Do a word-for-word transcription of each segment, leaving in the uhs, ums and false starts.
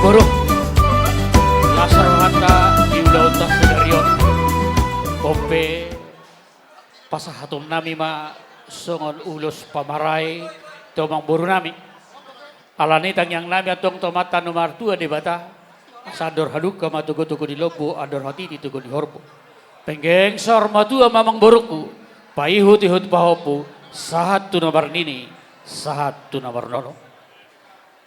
Boru, las rohanta di ulaonta sadari on. On pe pasahatonnami ma songon ulos pamarae tu amangborunami. Alani tangiangnami antong tu Amanta na martua Debata, asa andor hadungka ma togutogu ni lombu, andor hatiti togu ni horbo. Penggeng saur matua ma amangborungku, paihutihut pahompu, sahat tu na marnini, sahat tu na marnono.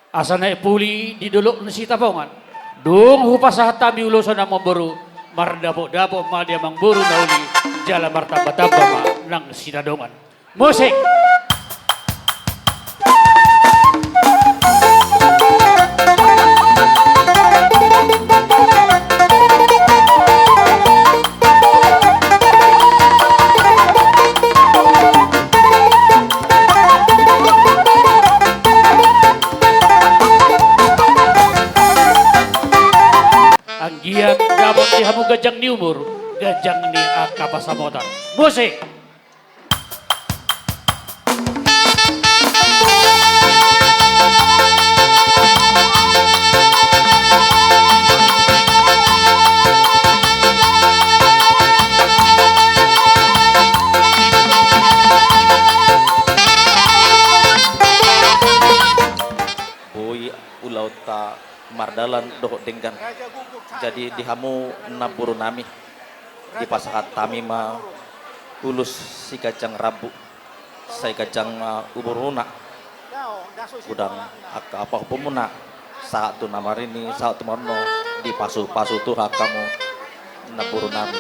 Asa naeng puli di dolok ni Sitapongan, dung hupasahat hami ulos on amangboru, mardapotdapot ma di amangboru na uli, jala martambatamba ma nang sinadongan. Musik. Anggiat dapot di hamu ganjang ni umur, ganjang ni angka pansamotan. Musik. Boi ulaonta mardalan dohot denggan. Jadi di hamu namborunami, dipasahat hami ma ulos siganjang rambu, sai ganjang ma umurmuna, godang angka pahompumuna, sahat tu na marnini, sahat tu marnono, dipasupasu Tuhan hamu namborunami.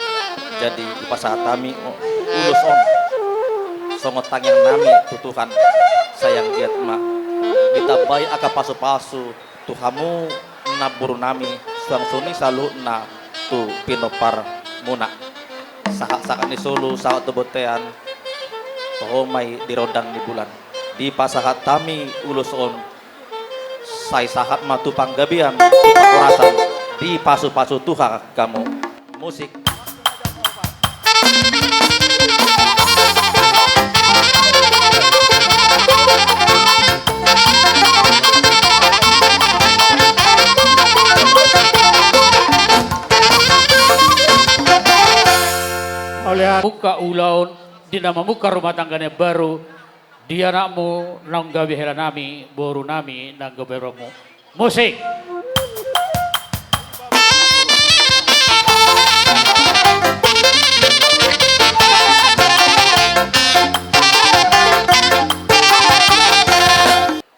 Jadi dipasahat hami ulos on songon tangiangnami tu Tuhan, sai anggiat ma ditambai angka pasupasu tu hamu namborunami, suang songon i saluhutna tu pinomparmuna. Sahat-sahat ni solu, sahat tu bontean, toho ma i di rondang ni bulan. Dipasahat hami ulos on, sai sahat ma tu panggabean, tu parhorasan, dipasupasu Tuhan hamu. Musik. Mauliate. Buka ulaon di na mamungka rumah tangga na baru, di anakmu naung gabe helanami, borunami naung gabe borumu. Musik.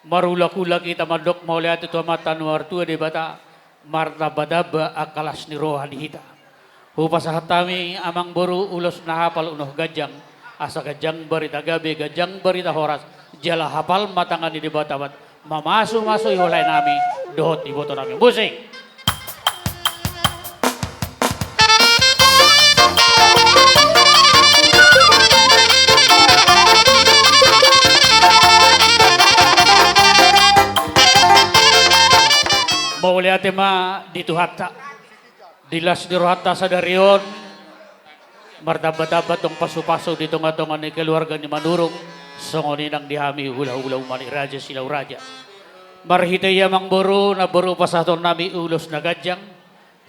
Marulakulak hita mandok mauliate tu Amanta na martua Debata, martambatamba angka las ni roha ni hita. Hupasahat hami amangboru ulos na hapal unos ganjang, asa ganjang barita gabe, ganjang barita horas, jala hapal ma tangan ni Debata mamasumasu di hulaennami dohot ibotonami. Musik. Mauliate ma di Tuhanta. Di las ni rohanta sadari on, martambatamba tong pasupasu di tongatonga ni keluarga ni Manurung, songon i nang di hami hulahula umak ni raja Silau Raja. Marhite i amangboru, namboru, pasahatonnami ulos na ganjang,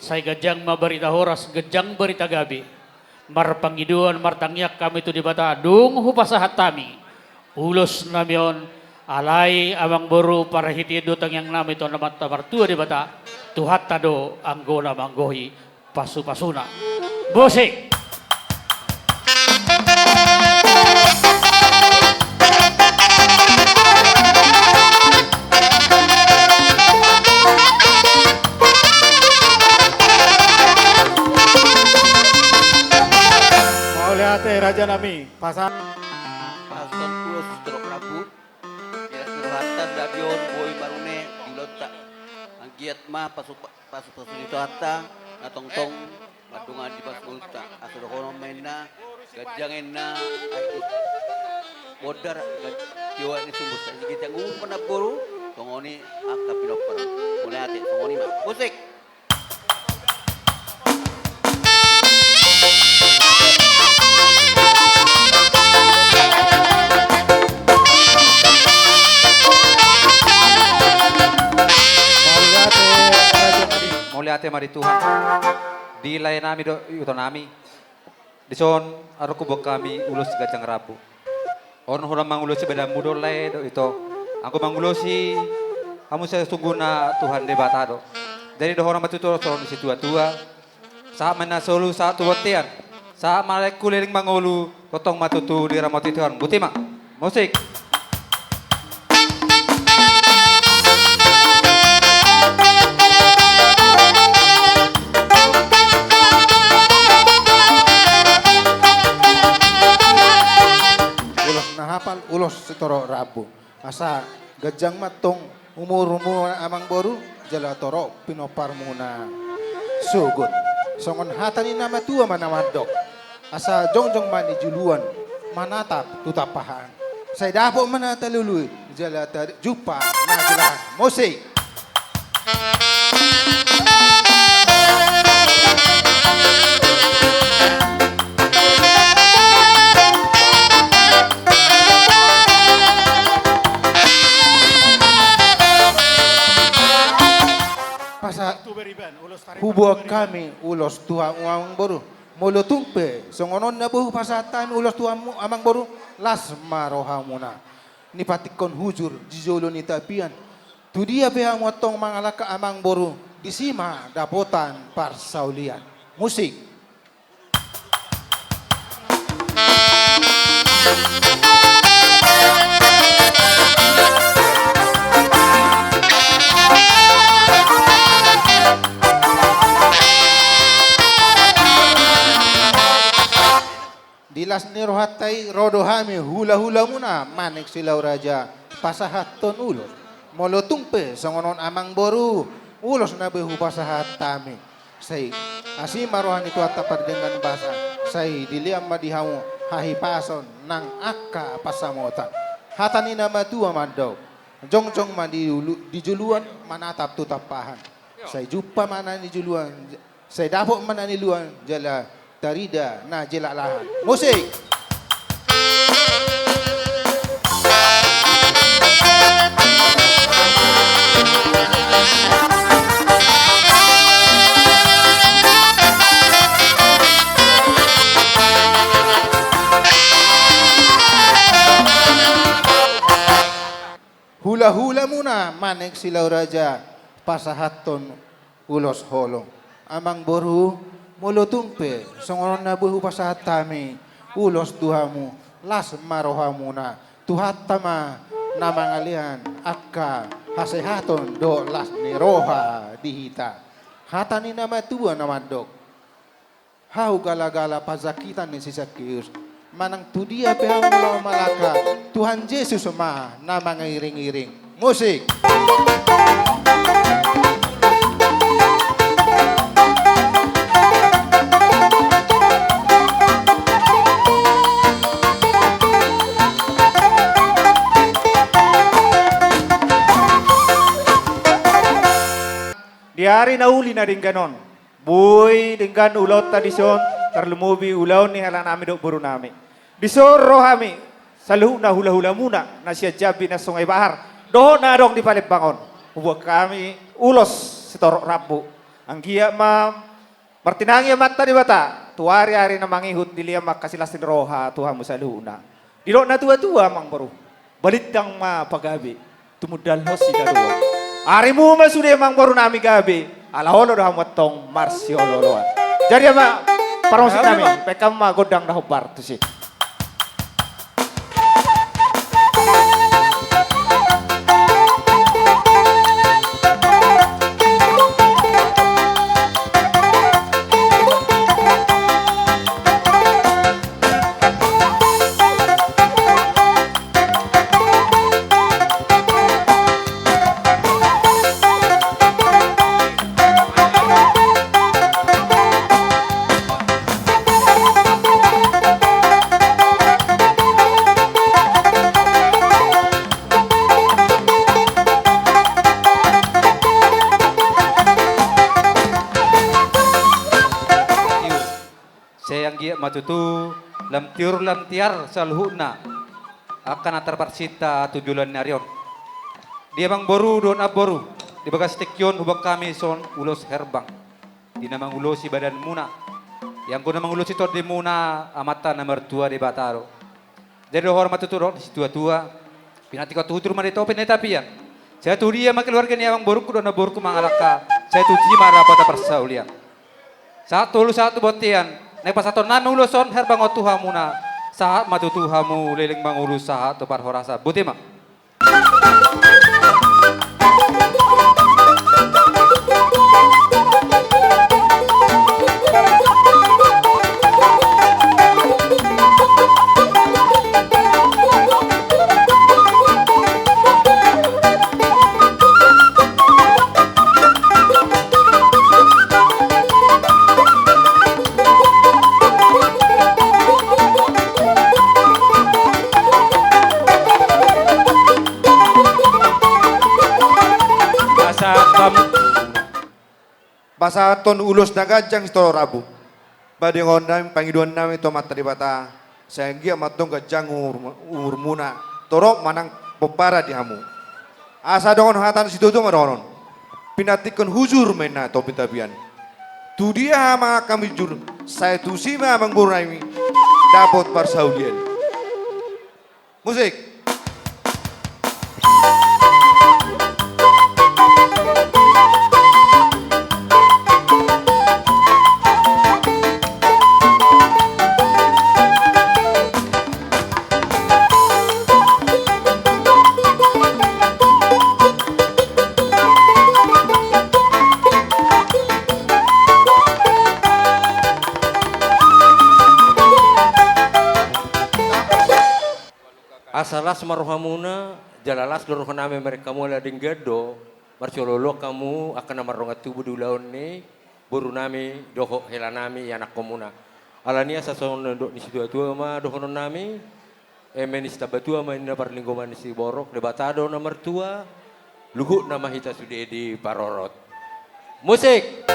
sai ganjang ma barita horas, ganjang barita gabe. Marpangidoan, martangiang hami tu Debata, dung hupasahat hami ulosnami on, alai amangboru, parhitean do tangiangnami tu Amanta martua Debata, Tuhanta do anggo na manggohi pasupasuna. Musik. Mauliate rajanami, pasahat. Pasahat ulos torop rambu. Di las ni rohanta sadari on boi marune di ulaonta. Anggiat ma pasu, pasupasu ni Tuhanta na tongtong mandongani di bagas ngolunta. Asa dohonon ma inna, ganjang inna, ai, bondar, gan-, tio ni sumbus. Sai sigitiang umur ma namboru, songon i angka pinompar. Mauliate, songon i ma. Musik. Mauliate. Mauliate ma di Tuhan. Di lae nami dohot ito nami. Dison, adong huboan hami ulos ganjang rambu. On holan mangulosi badanmu do lae dohot ito. Anggo mangulosi hamu sesungguhna Tuhan Debata do. Jadi dohonon ma tutu songon ni situatua. Sahat ma na solu, sahat tu bontean. Sahat ma lelengku leleng mangolu, tongtong ma tutu diramoti Tuhan. Boti ma. Musik. Ulos na hapal, ulos sitorop rambu. Asa ganjang ma tong umurmu amangboru, jala torop pinomparmuna sogot. Songon hata ni na matua ma na mandok. Asa jongjong ma nijuluan, manatap tu tampahan. Sai dapot ma na talului, jala tar-, jumpa na jelahan. Musik. Pasa-, huboan hami ulos tu hamu amangboru. Molo tung pe songon on na boi hupasahat hami ulos tu hamu amangboru, las ma rohamuna. Nipatikon hujur di jolo ni tapian. Tudia pe hamu antong mangalangka amangboru, disi ma dapotan parsaulian. Musik. Di las ni rohanta i ro do hami hulahulamuna Manik Silau Raja pasahathon ulos. Molo tung pe songon on amangboru, ulos na boi hupasahat hami. Sai asi ma roha ni Tuhanta pardenggan basa, sai dilehon ma di hamu hahipason nang angka pansamotan. Hata ni na matua mandok, jongjong ma di ulu-, di juluan, manatap tu tampahan. Sai jumpa ma na nijuluan, sai dapot ma na niluan, jala tarida na jelalahan. Musik. Hulahulamuna Manik Silau Raja pasahathon ulos holong. Amangboru, molo tung pe songon on na boi hupasahat hami ulos tu hamu, las ma rohamuna. Tuhanta ma na mangalehon angka hasehaton dohot las ni roha di hita. Hata ni na matua na mandok. Hau galagala panjangkitan ni si Sakeus. Manang tudia pe hamu laho mangalangka, Tuhan Jesus ma na mangiringiring. Musik. Di ari na uli na denggan on. Boi denggan ulaonta dison, tarlumobi ulaon ni helanami dohot borunami. Dison ro hami, saluhutna hulahulamuna, na sian Jambi na Sungai Bahar, dohot na adong di Palembang on. Huboan hami ulos sitorop rambu. Anggiat ma martinangi Amanta Debata, tu ari-ari na mangihut dilehon ma angka silas ni roha tu hamu saluhutna. Didok na tuatua, amangboru, balintang ma pagabe, tumundalhon sitadoan. Arimu ma sude, amangborunami, gabe, ala olo do hamu antong marsiolooloan. Jadi, amang parmusiknami, bahen hamu ma gondang na hombar tusi. Sai anggiat ma tutu lam tiur lam tiar saluhutna angka na tarparsinta tu joloan ni ari on. Di amangboru dohot namboru, di bagas tingki on huboan hami songon ulos herbang. di na mangulosi badanmuna, ianggo na mangulosi tondimuna Amanta na martua Debata do. Jadi dohonon ma tutu dohot ni situatua: Pinantikhon hujur ma di topi ni tapian. Sai tu dia ma keluarga ni amangborungku dohot namborungku mangalangka, sai tusi ma dapot parsaulian. Sahat tu ulos, sahat tu bontean, naeng pasahatonnami ulos on, herbang on tu hamuna, sahat ma tutu hamu leleng mangolu sahat tu parhorasan. Botima. Pasahat ham-, pasahathon ulos na ganjang sitorop rambu. Padengohon nami, pangidoan nami tu Amanta Debata, sai anggiat ma antong ganjang umur, umurmuna, torop ma nang pomparan di hamu. Asa dohonon hata ni situatua ma dohonon: Pinantikhon hujur ma inna topi ni tapian. Tu dia ma mangalangka manjujur, sai tusi ma amangboru nami dapot parsaulian. Musik. Asa las ma rohamuna, jala las do rohanami marenggan hamu ala denggan do marsiolooloan hamu angka na mardongan tubu di ulaon ni borunami dohot helanami ianakhonmuna. Alani asa songon na nidok ni situatua ma dohononnami: Eme ni sitambatua ma inna parlinggoman ni siborok, Debata do na martua, luhutna ma hita sude diparorot. Musik.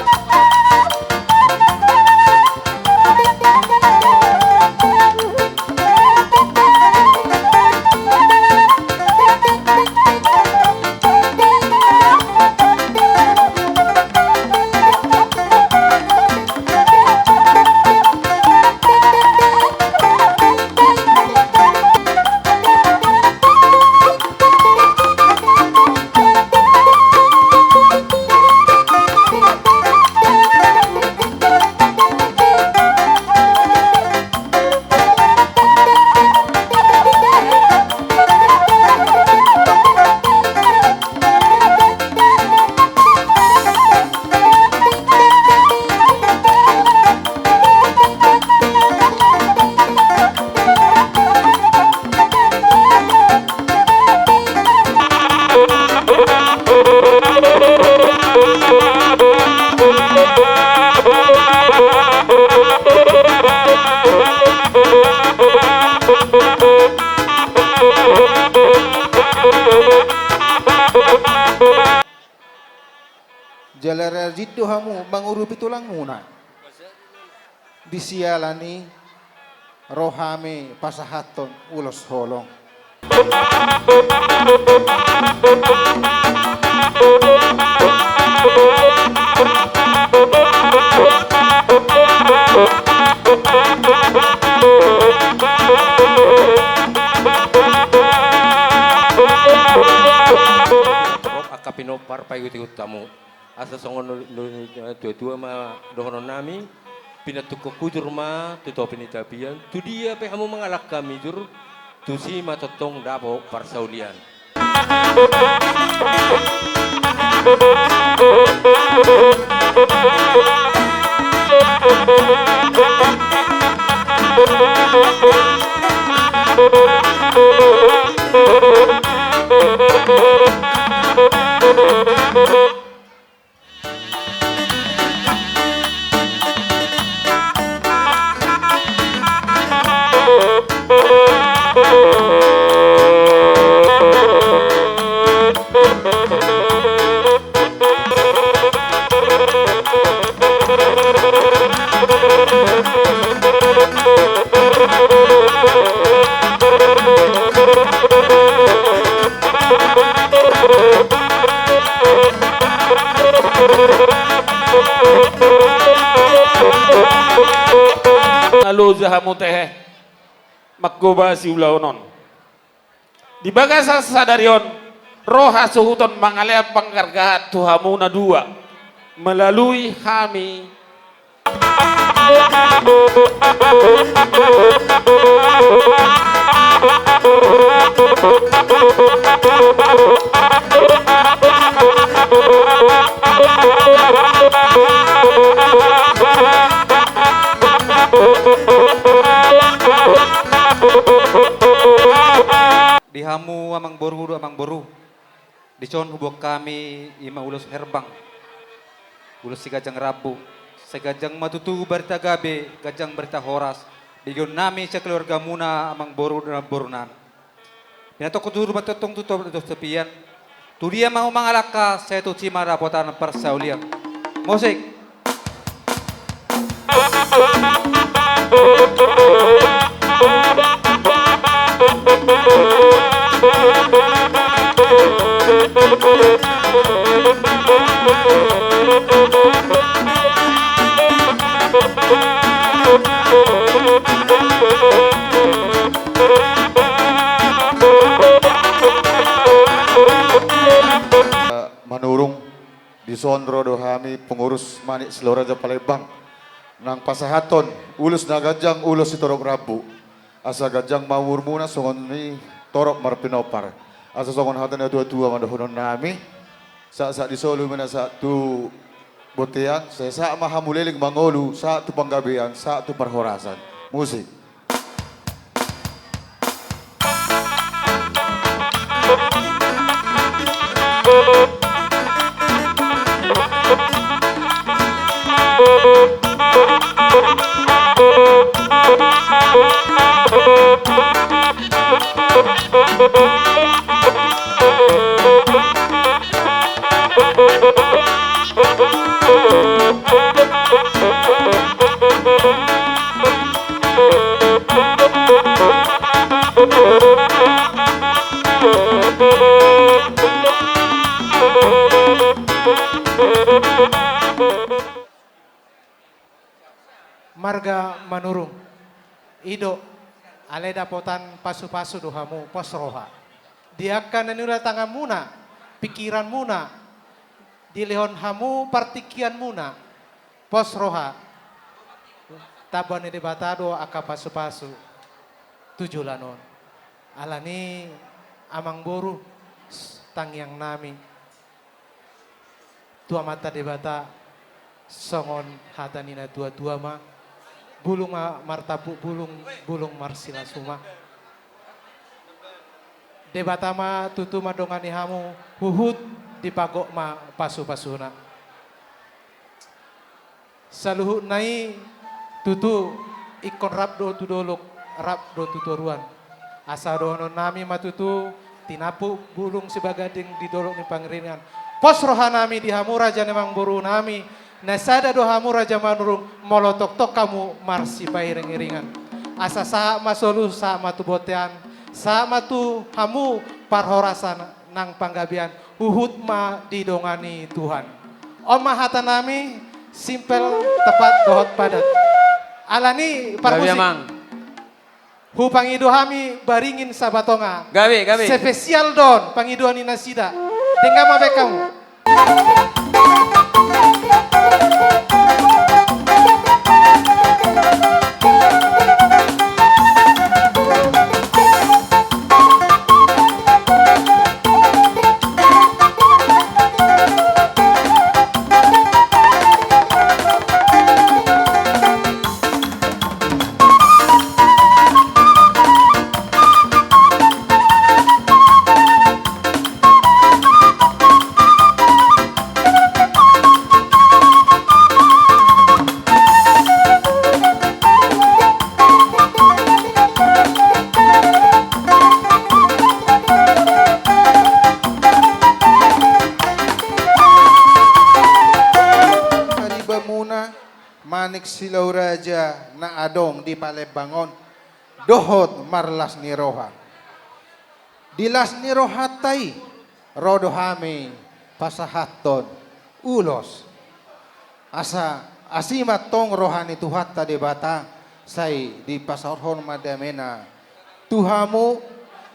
Jala rajin do hamu mangurupi tulangmuna. Di siala ni i ro hami pasahathon ulos holong. Angka pinompar, paihut-ihut hamu. Asa songon na nidok ni situatua ma dohononnami: Pinantikhon hujur ma tu topi ni tapian, tu dia pe hamu mangalangka manjujur, tusi ma tongtong dapot parsaulian. Loja hamu tehe manghobasi ulaon on. Di bagasan sadari on, ro hasuhuton mangalehon panghargaan tu hamu na dua, melalui hami. Di hamu amangboru dohot amangboru, dison huboan hami ima ulos herbang, ulos siganjang rambu. Sai ganjang ma tutu barita gabe, ganjang barita horas, digokhon nami sakeluargamuna amangboru dohot namboru nami. Pinatongkon tutu ma tongtong tu topi, tu topi on. Tu dia ma hamu mangalangka, sai tusi ma dapotan parsaulian. Musik. Manurung, dison ro do hami pengurus Manik Silau Raja Palembang, nang pasahathon ulos na ganjang, ulos sitorop rambu. Asa ganjang ma umurmuna songon i torop marpinompar. Asa songon hata ni natuatua ma dohonon nami. Sahat-sahat ni solu ma na sahat tu bontean, sai sahat ma hamu leleng mangolu, sahat tu panggabean, sahat tu parhorasan. Musik. Marga Manurung, i do, alai dapotan pasupasu do hamu, pos roha. Di angka na niula tanganmuna, pikiranmuna, dilehon hamu partingkianmuna, pos roha. Tamba ni Debata do angka pasupasu tu joloan on. Alani, amangboru, tangiang nami tu Amanta Debata, songon hata ni natuatua ma, bulung ma martampuk bulung, bulung marsilas uma. Debata ma tutu mandongani hamu, huhut dipagok ma pasupasuna. Saluhutna i tutu ingkon rap do tu dolok, rap do tu toruan. Asa dohonon nami ma tutu, tinampuk bulung sibaganding di dolok ni pangiringan. Pos roha nami di hamu raja ni amangboru nami, na sada do hamu raja Manurung, molo tongtong hamu marsipairingiringan. Asa sahat ma solu, sahat ma tu bontean, sahat ma tu hamu parhorasan nang panggabean, huhut ma didongani Tuhan. On ma hata nami, simpel, tepat, dohot padat. Alani, gabe, parmusik, amang. Hupangido hami Baringin Sabatonga. Gabe, gabe. Spesial do on pangidoan ni nasida. Denggan ma bahen hamu. Haribamuna, Manik Silau Raja na adong di Palembang on, dohot marlas ni roha. Di las ni rohanta i, ro do hami pasahathon ulos. Asa asi ma tong roha ni Tuhanta Debata, Sai dipasaorhon ma damena tu hamu,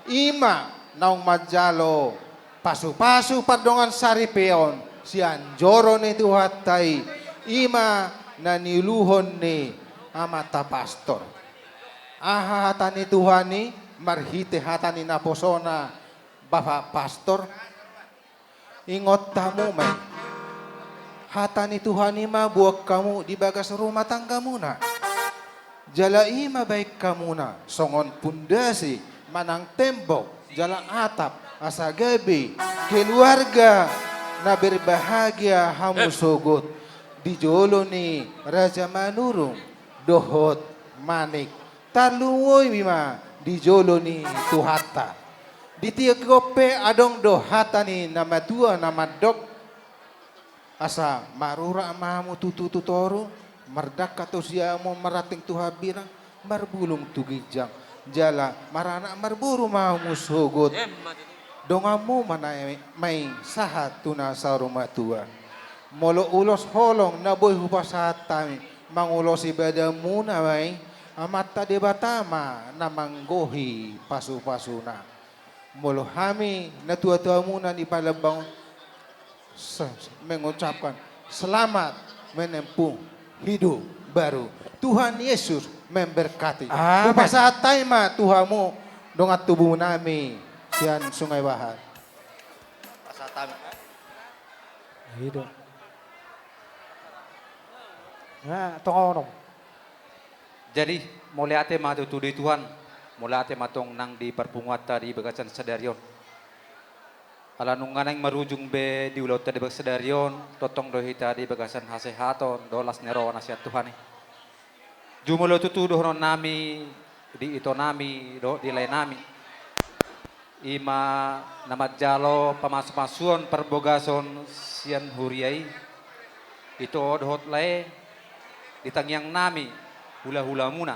i ma naung manjalo pasupasu pardongan saripeon sian joro ni Tuhanta i, i ma na niuluhon ni amanta pastor. Aha hata ni Tuhan i marhite hata ni naposona, Bapak Pastor? Ingot hamu ma i, hata ni Tuhan i ma boan hamu di bagas rumah tanggamuna. Jala i ma baen hamuna songon pundasi manang tembok jala atap, asa gabe keluarga na berbahagia hamu sogot di jolo ni Raja Manurung dohot Manik. Tarlumobi ma di jolo ni Tuhanta. Di tingki on pe adong do hata ni na matua na mandok: Asa marurat ma hamu tutu tu toru, mardangka tu siamun, marranting tu hambirang, marbulung tu ginjang, jala maranak marboru ma hamu sogot. Donganmu ma na i, ma i sahat tu na saur matua. Molo ulos holong na boi hupasahat hami mangulosi badanmuna ma i, Amanta Debata ma na manggohi pasupasuna. Molo hami natuatuamuna di Palembang on, se-, mengucapkan selamat menempuh hidup baru. Tuhan Yesus memberkati. Amin. Hupasahat hami ma tu hamu dongan tubunami sian Sungai Bahar. Pasahat hami. I do. Na tongon on. Jadi, mauliate ma tutu di Tuhan, mauliate ma tong nang di parpunguanta di bagasan sadari on. Ala nunga naeng marujung be di ulaonta di bagasan sadari on, tongtong do hita di bagasan hasehaton dohot las ni roha na sian Tuhan i. Jumolo tutu dohononnami di itonami dohot di laenami, i ma na manjalo pamasumasuon parbagason sian huria i, ito dohot lae, di tangiangnami hulahulamuna.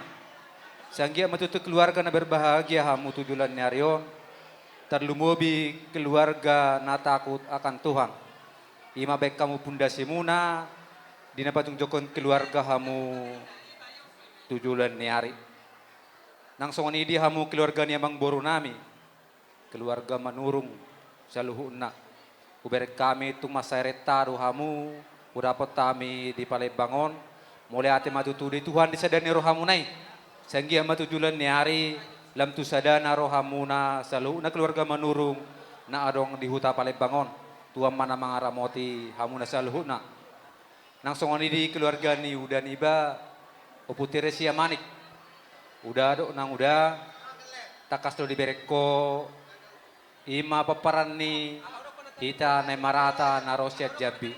Sai anggiat ma tutu keluarga na berbahagia hamu tu joloan ni ari on, tarlumobi keluarga na takut akan Tuhan. I ma baen hamu pundasimuna di na patunjukhon keluarga hamu tu joloan ni ari. Nang songon i di hamu keluarga ni amangborunami, keluarga Manurung saluhutna. Hubereng hami tung mansai renta do hamu hudapot hami di Palembang on. Mauliate ma tutu di Tuhan di sada ni rohamuna i. Sai anggiat ma tu joloan ni ari lam tu sadana rohamuna saluhutna keluarga Manurung na adong di huta Palembang on. Tuhan ma na mangaramoti hamuna saluhutna. Nang songon i di keluarga ni uda niba, Ompu Teresia Manik. Uda dohot nang uda, tangkas do dibereng ho, i ma pomparan ni hita na marata na ro sian Jambi.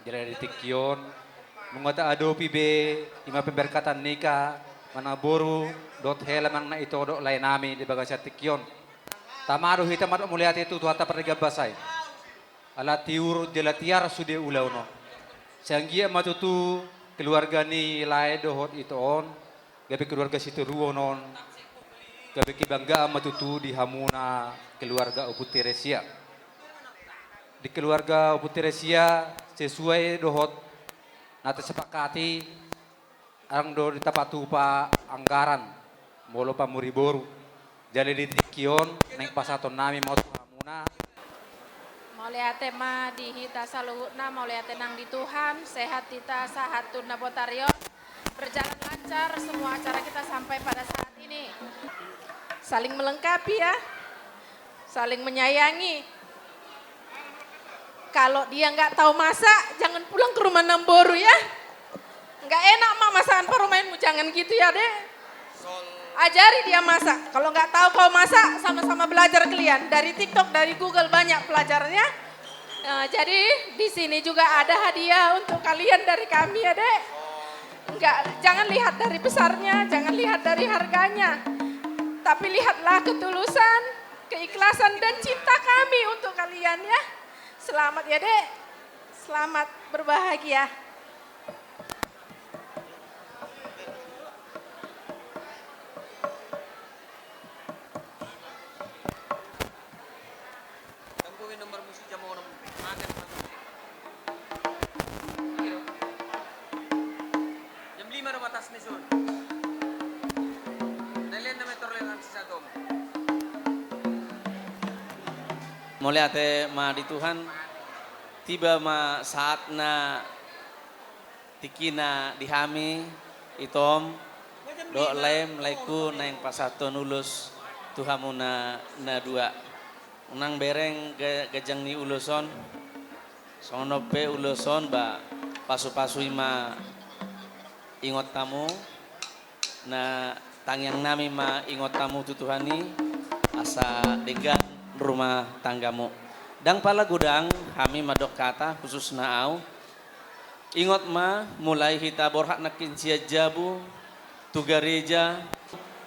Jala di tingki on, nunga taadopi be, i ma pemberkatan nika, manang boru dohot hela manang na ito dohot laenami di bagasan tingki on. Tama do hita mandok mauliate tu Tuhanta Pardigambasa i. Ala tiur jala tiar sude ulaon on. Sai anggiat ma tutu keluarga ni lae dohot ito on, gabe keluarga sitiruon on, gabe kebanggaan ma tutu di hamuna keluarga Ompu Teresia. Di keluarga Ompu Teresia, sesuai dohot na tasepakati, ndang do dipatupa anggaran molo pamuri boru. Jala di tingki on naeng pasahatonnami ma tu hamuna. Mauliate ma di hita saluhutna, mauliate nang di Tuhan, sehat hita sahat tu na botari on. Berjalan lancar semua acara kita sampai pada saat ini. Saling melengkapi ya. Saling menyayangi. Kalau dia nggak tahu masak, jangan pulang ke rumah Namboru ya. Nggak enak mak masakan parumaenmu, jangan gitu ya dek. Ajari dia masak. Kalau nggak tahu kau masak, sama-sama belajar kalian. Dari TikTok, dari Google banyak pelajarannya. Nah, jadi di sini juga ada hadiah untuk kalian dari kami ya dek. Nggak, jangan lihat dari besarnya, jangan lihat dari harganya. Tapi lihatlah ketulusan, keikhlasan dan cinta kami untuk kalian ya. Selamat ya dek. Selamat berbahagia. Jam lima do batas ni son. Mauliate ma di Tuhan, tiba ma saatna tingkina di hami, itom, dohot laem, laengku naeng pasahathon ulos tu hamuna na dua. Unang bereng ga-, ganjang ni ulos on, songon on pe ulos on ba pasu-pasu i ma ingot hamu, na tangiang nami ma ingot hamu tu Tuhan i, asa denggan rumah tanggamu. Ndang pala godang hami mandok hata, khususna au. Ingot ma, mulai hita borhat nangkin sian jabu, tu gareja,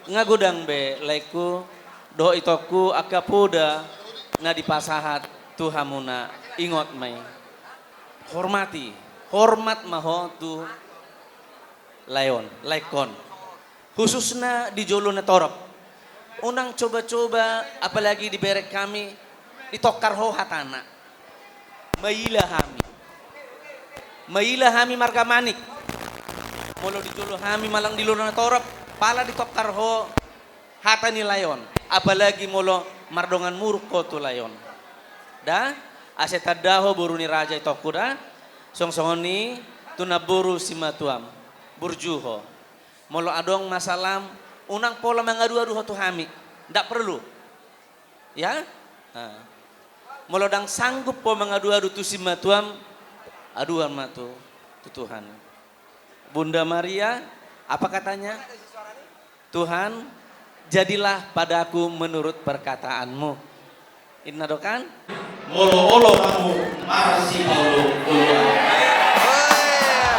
nga godang be laengku, dohot itomku angka poda na dipasahat tu hamuna, ingot ma i. Hormati, hormat ma ho tu lae on, laengkon. Khususna di jolo na torop. Unang coba-coba, apalagi dibereng hami, ditongkar ho hatana. Maila hami. Maila hami marga Manik. Molo di jolo hami manang di jolo na torop, pala ditongkar ho hata ni lae on. Apalagi molo mardongan muruk ho tu lae on. Da, asa tanda ho boru ni raja itomku da. Songon-songon i tu namboru simatuam. Burju ho. Molo adong masalam, unang pola mangadu-adu ho tu hami. Ndak perlu. Ya? Ah. Molo ndang sanggup ho mangadu-adu tu simatuam, aduan ma tu, tu Tuhan. Bunda Maria, apa katanya? Tuhan, jadilah padaku menurut perkataanmu. Inna do kan? Molo olo hamu marsipaolo-oloan.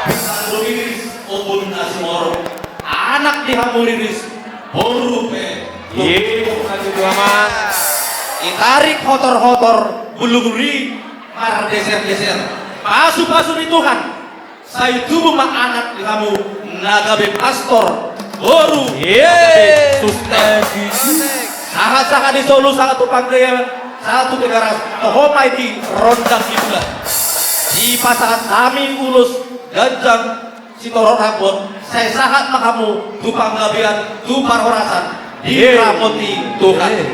Bisa tu riris ombun na sumorop. Anak di hamu riris, boru pe. Iye, satu dua man. Ditarik hotor-hotor, bulung ri mardeser-deser. Pasu-pasu ni Tuhan. Sai tubu ma anak di hamu na gabe pastor, boru, iye, na gabe suster. Sahat-sahat ni solu sahat tu panggabean, sahat tu Tigaras, toho ma i di rondang ni bulan. Dipasahat hami ulos ganjang sitorop Ambon, sai sahat ma hamu tu panggabean, tu parhorasan, iye, diramoti Tuhan. Iye.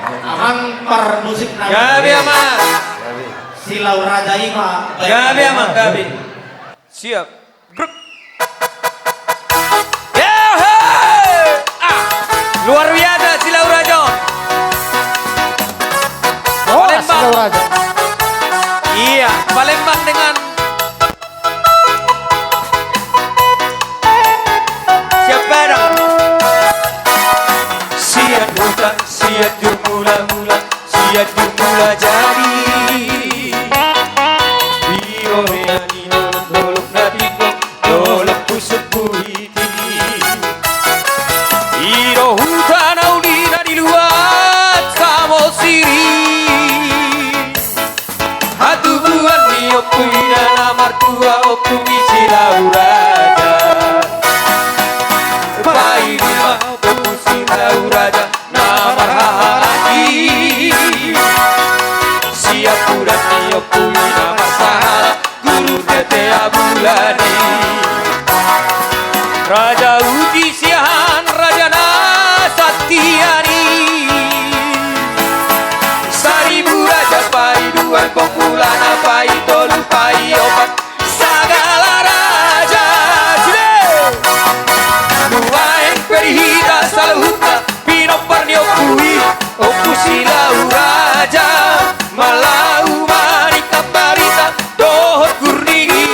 Amang parmusik nami. Gabe, Amang. Silau Raja i ma. Gabe, Amang, gabe. Siap. Grup. Yehe! Ah, luar biasa Silau Raja on. Oh, Palembang. Silau Raja. Iya, Palembang dengan siap bareng. Siap bukan, siap jumula-mula. Sian jumula jadi. Di roha ni dolok-dolok na tindok, dolok pusuk buhiti. Di roha huta na uli na di luat Samosir i. Hatubuan ni ompu i na martua ompu ni Silau Raja. Paima ompu Silau Raja. Na marhahamaranggi. Sian puran ni ompu i na marsahala, guru tete abulani. Raja Uti Siahaan, raja na santian i. Saribu raja paiduan, pombulana paitolu paiopat. Sagala raja sude. Nuaeng pe di hita saluhutna, pinompar ni ompu i, ompu Silau Raja. Malau maningkat barita, dohot gurning i.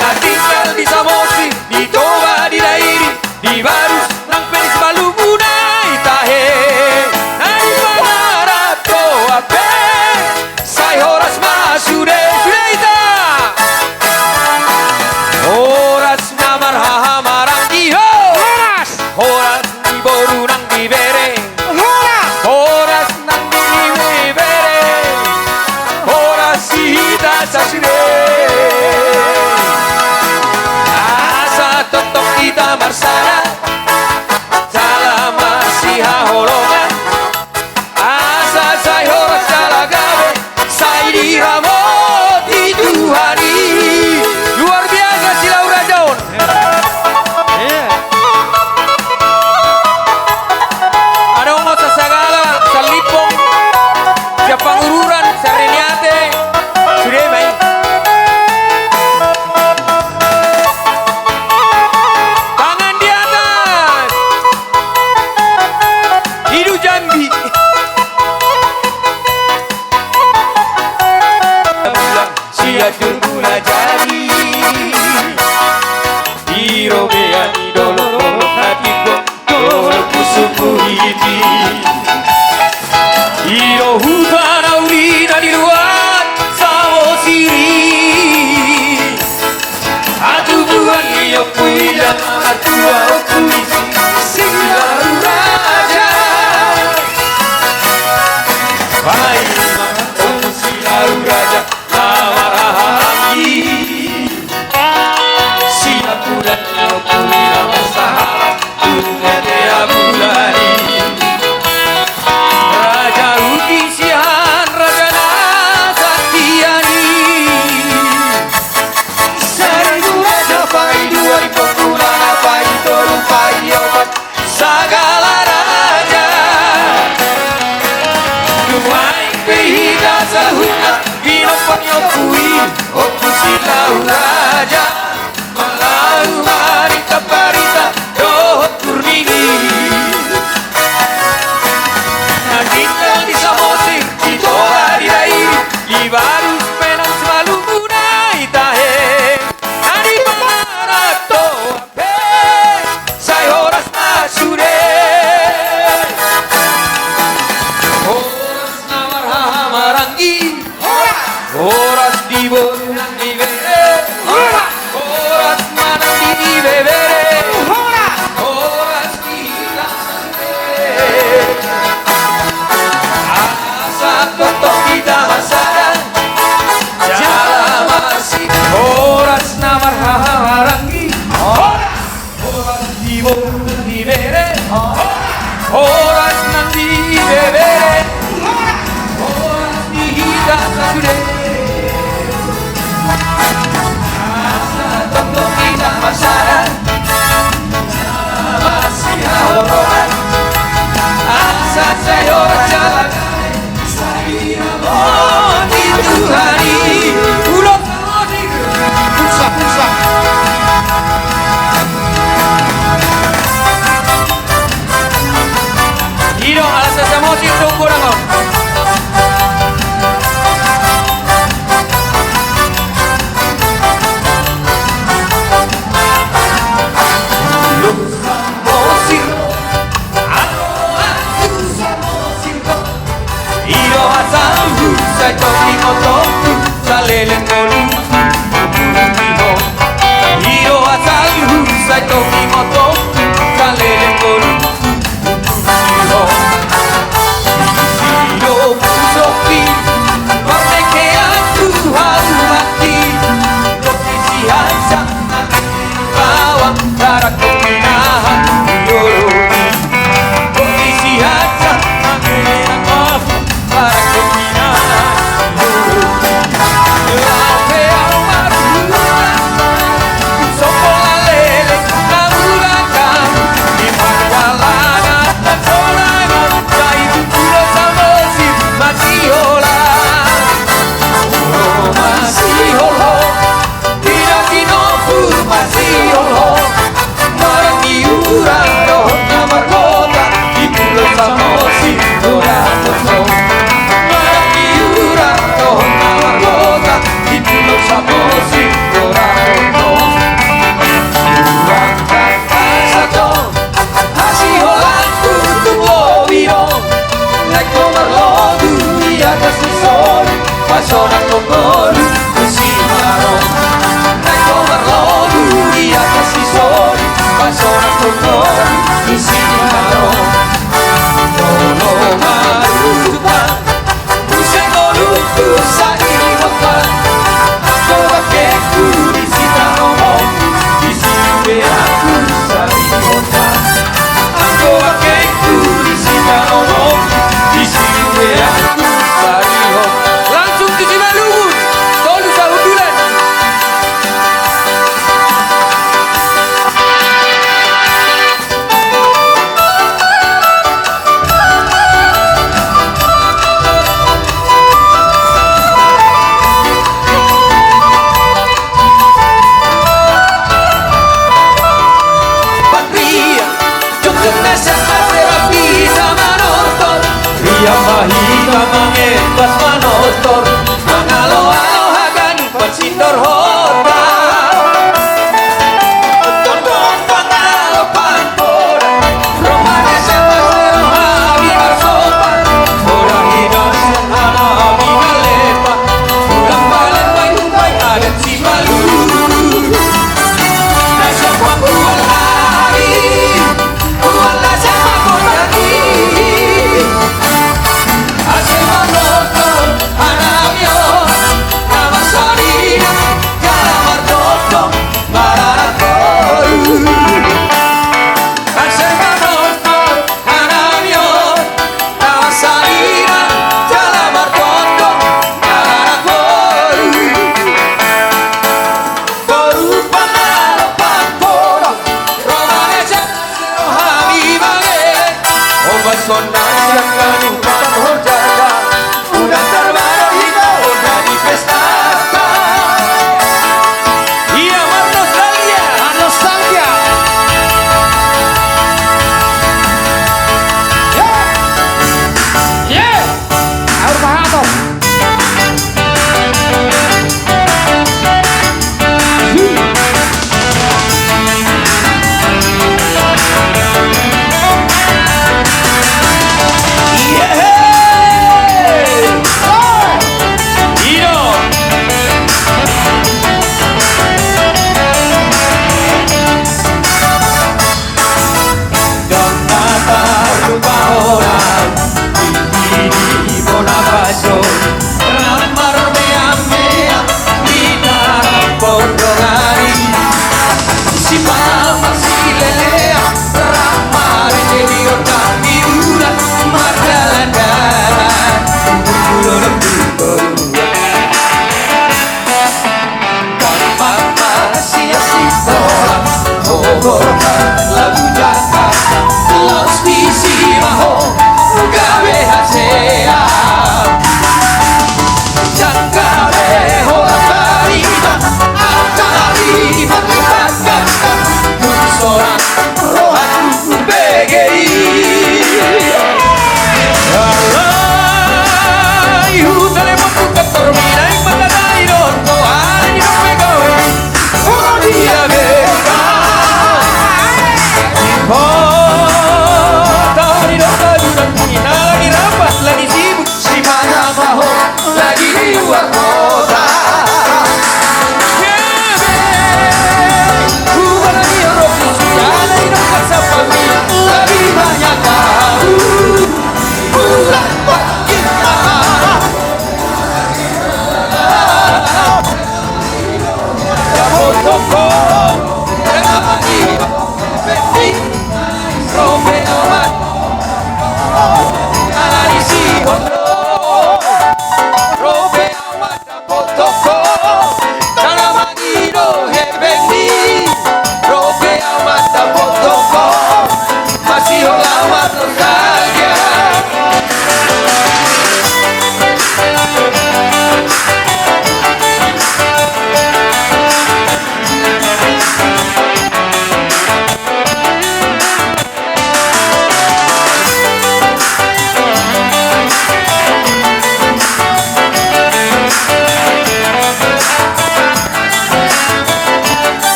Na tinggal di Samosir, di Toba, di Dairi, di Barus, nang pe di Simalungun i tahe. Na di Pangarat Toa pe. Sai horas ma sude, sude hita. Horas na marhahamaranggi ho. Horas. Horas ni boru nang ni bere. Horas. Horas nang ni bere. Horas di hita sasude. Asa tongtong hita marsada. Jala marsihaholongan. Asa sai horas jala gabe, sai diramoti Tuhan i. Luar biasa Silau Raja on. Iya. Adong do sasagala salip Jadi, di robean ni dolok, dolok hatiku, dolok pusukku i. I do huta na uli na di luat Samosir i. Hatubuan ni ompu i, ndang martua ompu i, si Lauraja. Paima ompu si Lauraja na marhahaanggi. Sian bulan ni ompu i na marsahala tu ate bulan i. Raja uti sian raja na satia i. Saribu raja, paidua, paopat, paitolu, paiopat, sagala raja. Nuaeng pe hita saluhutna, inompa ni ompu i, ompu si Lauraja. Malau marita parita dohot burju ni. Na tinggal di Samosir, di Toba, di Dairi, di Barus pe nang simalumuna i tahe. Na di Pangarantoan pe sai horas ma sude. Horas na marhahamaranggi. Horas di boru nang di bere. Horas ma nang di bebere. Horas di hita. Asa tongtong hita marsada. Jala masi. Horas na marhahamaranggi. Horas. Horas di boru nang di bere. Horas nang di bebere. Horas di hita sasude. Asa tongtong hita marsada. Masihaholongan. Asa sai horas jalan. Sai ramoti Tuhan i. Ulos. Pulsa, pulsa. I do, ala Samosir do godang on. Samosir. Alo, alo, Samosir. I do asalhu, sai tong imotongku, saleleng ngolungku, ngolungku. I do asalhu, sai tong imotongku, saleleng ngolungku, ngolungku. Disi do pusokki, marnengkeanku, halumanti. Disi hansa. Bawang, barak, pinahan, didolok i. Kondisi hansa, mangele nang, barak, pinahan, didolok i. Lape au marhula, sopo lalele, na mulakam, di pardalanan, na sonai, sai tu pulo Samosir, masihola. Olo, masihola. Di na tinompu masihola, maranggi ura dohot na margota, di pulo Samosir do dapothon. Maranggi ura dohot na margota, di pulo Samosir do dapothon. Urang tangkasahon. Hasiholanku tu lobi do, naeng ho marlobi di atas ni sori, pasonanghon ngolu tu Simarong. Naeng ho marlobi di atas ni sori, pasonanghon ngolu tu Simarong. Olo marujung. Muse ngolungku saihutna, anggo bangkengku disi taromongku, disi ubeangku sarihutna. Anggo bangkengku disi taromongku, disi ubeangku sarihutna. Langsung tu Simalungun, tolu sahundulan.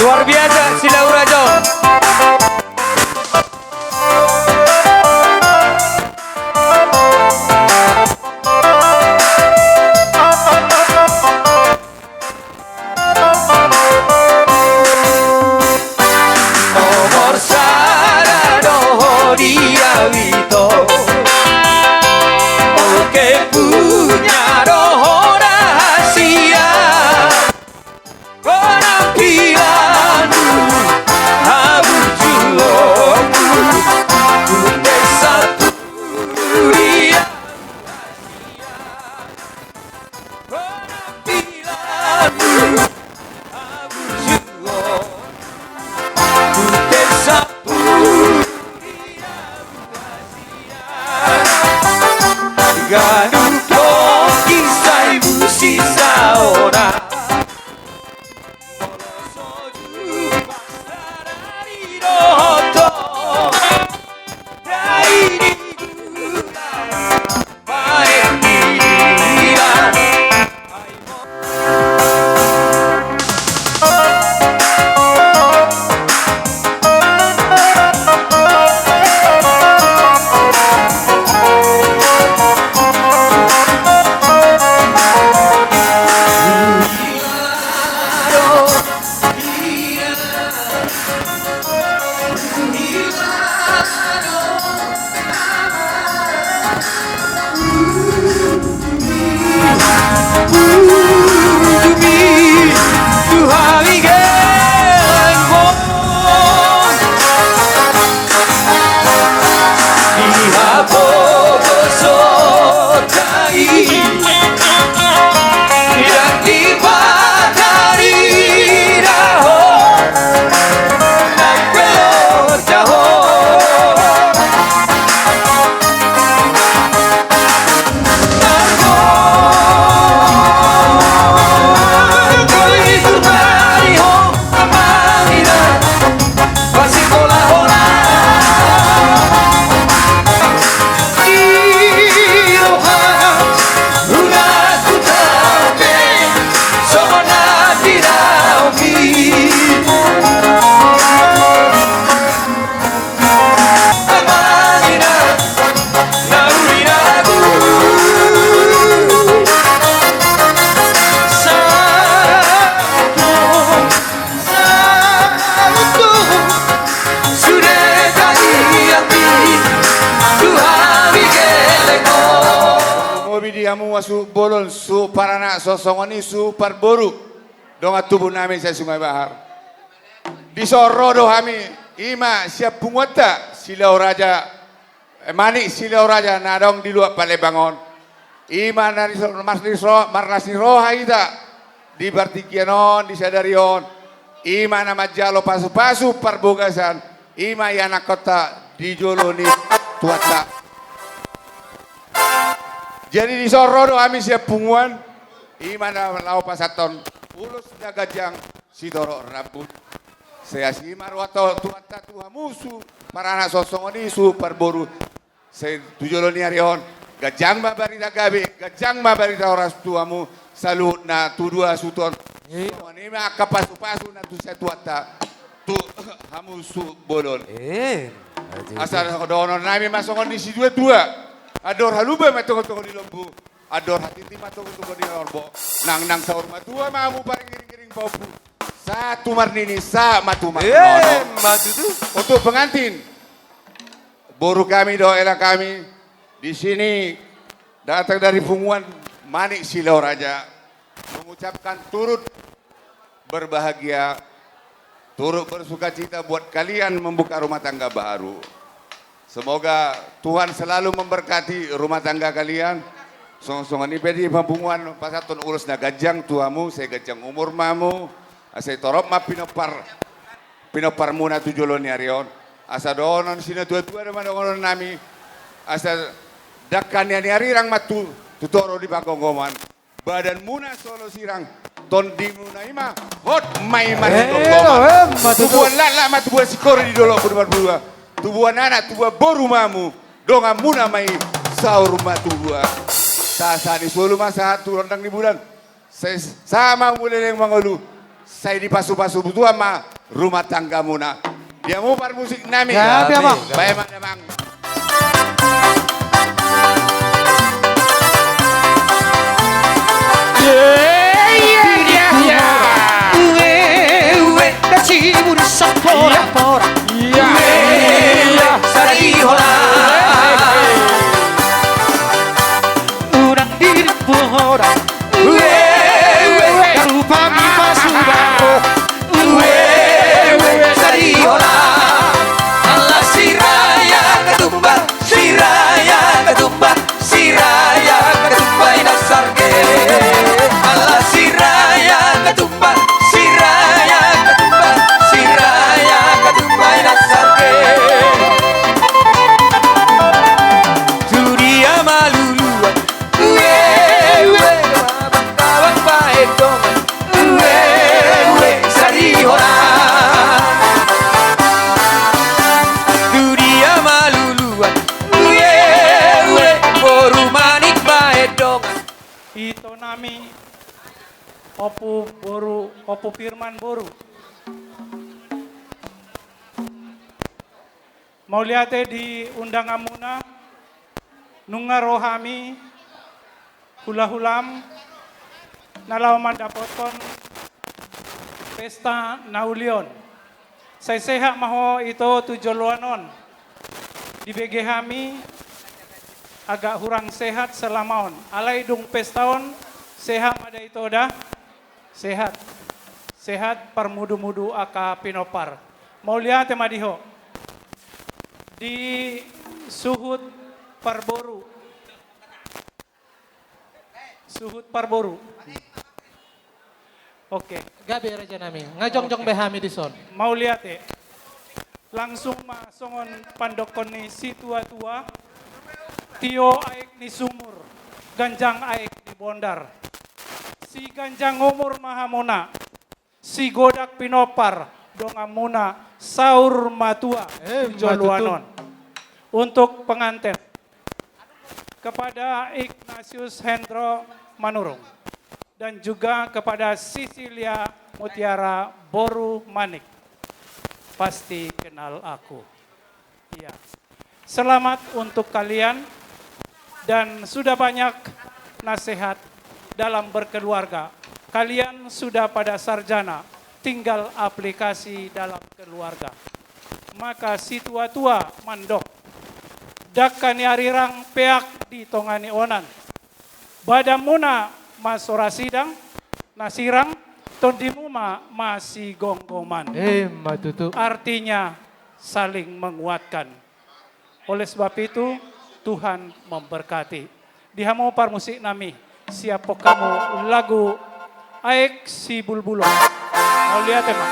Luar biasa si Laura Jo. Nomor sada do ho di au ito. Oke, punya do ho rahasia. Penampilanmu hamu ma suhut bolon, suhut paranak, songon i suhut parboru. Dongan tubu nami sai Sungai Bahar. Dison ro do hami, i ma sian punguanta Silau Raja, eh, Manik Silau Raja na adong di luat Palembang on. I ma na di so-, marlas ni ro-, marlas ni roha hita di partingkian on, di sadari on. I ma na manjalo pasupasu parbagason, i ma ianakhonta di jolo ni Tuhanta. Jadi dison ro do hami sian punguan, i ma na laho pasahathon ulos na ganjang sitorop rambut. Sai asi ma roha ni Tuhanta tu hamu suhut paranak, songon i suhut parboru. Sai tu jolo ni ari on, ganjang ma barita gabe, ganjang ma barita horas tu hamu saluhutna tu dua suhut on. Songon i ma angka pasupasu na tu sian Tuhanta tu hamu suhut bolon. Asa dohonon nami ma songon ni situatua: Andor halumpang ma tongatonga ni lombu, andor hatiti ma tongatonga ni horbo. Nangnang saur matua ma hamu paringiringiring pahompu, sahat tu marnini, sahat ma tu marnono. Untuk pengantin, boru kami dohot hela kami di sini datang dari punguan Manik Silau Raja, mengucapkan turut berbahagia, turut bersukacita buat kalian membuka rumah tangga baru. Semoga Tuhan selalu memberkati rumah tangga kalian. Songon i pe di punguan pasahathon ulos na ganjang tu hamu, sai ganjang umur ma hamu, sai torop ma pinompar, pinomparmuna tu jolo ni ari on. Asa dohonon ni situatua do ma dohonon nami: Asa dangka ni arirang ma tu, tu toru di panggomgoman. Badanmuna so olo sirang, tondimuna i ma hot ma i margomgoman. Tubuan laklak ma tubuan singkoru di dolok Boru Marbulua. Tubuan anak, tubuan boru ma hamu, donganmuna ma i saur matua. Sahat-sahat ni solu ma sahat tu rondang ni bulan. Sai sahat ma hamu leleng mangolu, sai dipasupasu Tuhan ma rumah tanggamuna. Di hamu parmusik nami. Baen ma damang. Ito nami, Ompu boru, Ompu Firman boru. Mauliate di undanganmuna, nunga ro hami hulahulam na laho mandapothon pesta na uli on. Sai sehat ma ho ito tu joloan on. Dibege hami agak hurang sehat selama on. Alai dung pesta on, sehat ma da ito da. Sehat. Sehat parmudumudu angka pinompar. Mauliate ma di ho. Di suhut parboru. Suhut parboru. Oke. Gabe raja nami. Nga jongjong be hami dison. Mauliate. Langsung ma songon pandokkon ni situatua: Tio aek ni sumur, ganjang aek ni bondar. Siganjang umur ma hamuna, sigodang pinompar donganmuna saur matua tu joloan on. Untuk pengantin, kepada Ignatius Hendro Manurung dan juga kepada Sisilia Mutiara boru Manik. Pasti kenal aku. Iya. Selamat untuk kalian dan sudah banyak nasihat dalam berkeluarga. Kalian sudah pada sarjana, tinggal aplikasi dalam keluarga. Maka situatua mandok: Dangka ni arirang peak di tonga ni onan. Badanmuna ma so ra sidang, na sirang, tondimu ma masigomgoman. Emma tutu. Artinya saling menguatkan. Oleh sebab itu, Tuhan memberkati. Di hamu parmusik nami, siaphon hamu lagu Aek Sibulbulon. Mauliate ma.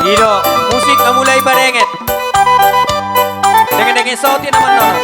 I do, musik na mulai parenget. Dengendengehon saotik nama nama.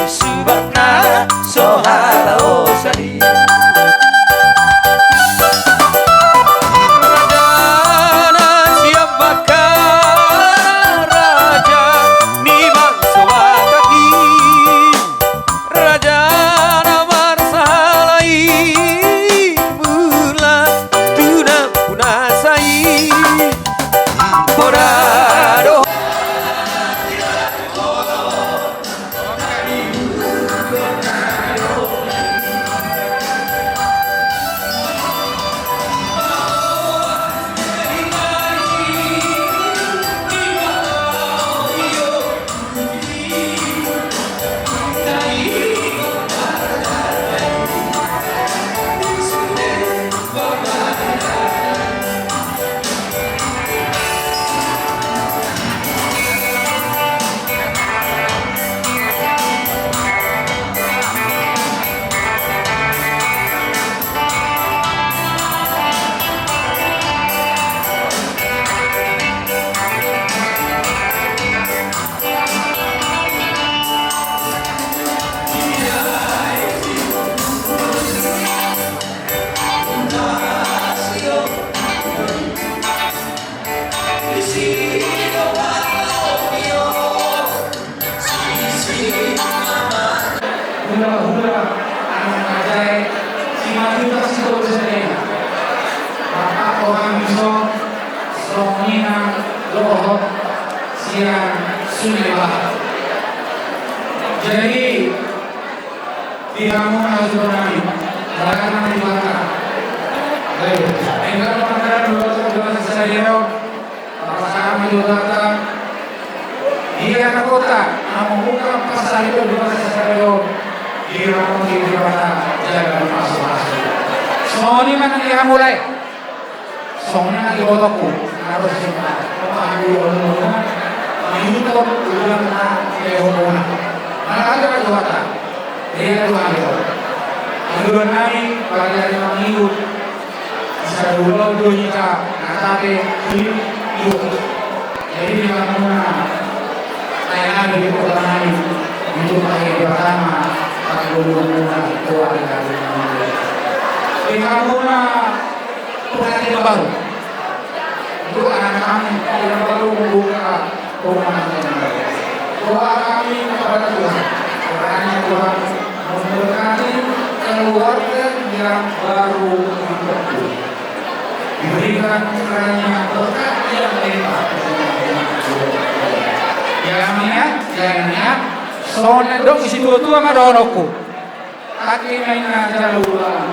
Subatna so halaosan i. Raja na sian Batak, raja ni bangso Batak i, raja na marsahala i, mula tu nampuna sa i. Poda do. Hulahula, anak raja i, simanjujung sitolu sadari. Bapak orang bisa, songon i nang dohot sian sumeba. Jadi, di hamu na sudah nami, barang nami di Batak. Baik, engkau pernah dua belas sadari. Pasahat ma jo hata. Di anak kota, na mambuka pasar i do di masa sadari on. Di ramon di Debata, jaga pasu-pasu. Songon i ma nang di hamu lae. Songon i nang di ibotongku. Harus simpan. Panggu on. Manyuton ulang na di hamu. Mana ada ma jo hata. Dia Tuhan itu. Aduan nami, pada hari minggu. Bisa dulu dunia, nah, tapi ini, yuk. Jadi, di hamu na, saya ada di kota nami, untuk hari pertama, tak dulu mula, keluarga. Di hamu na, pengantin baru. Untuk anak kami, yang baru membuka rumah tangga. Doa kami kepada Tuhan, kiranya Tuhan memberkati keluarga yang baru dibentuk. Diberikan kiranya berkat yang limpah. Ya, amin ya. Ya, amin ya. Songon na didok ni situa-tua ma dohononku. Tapi main aja ulang.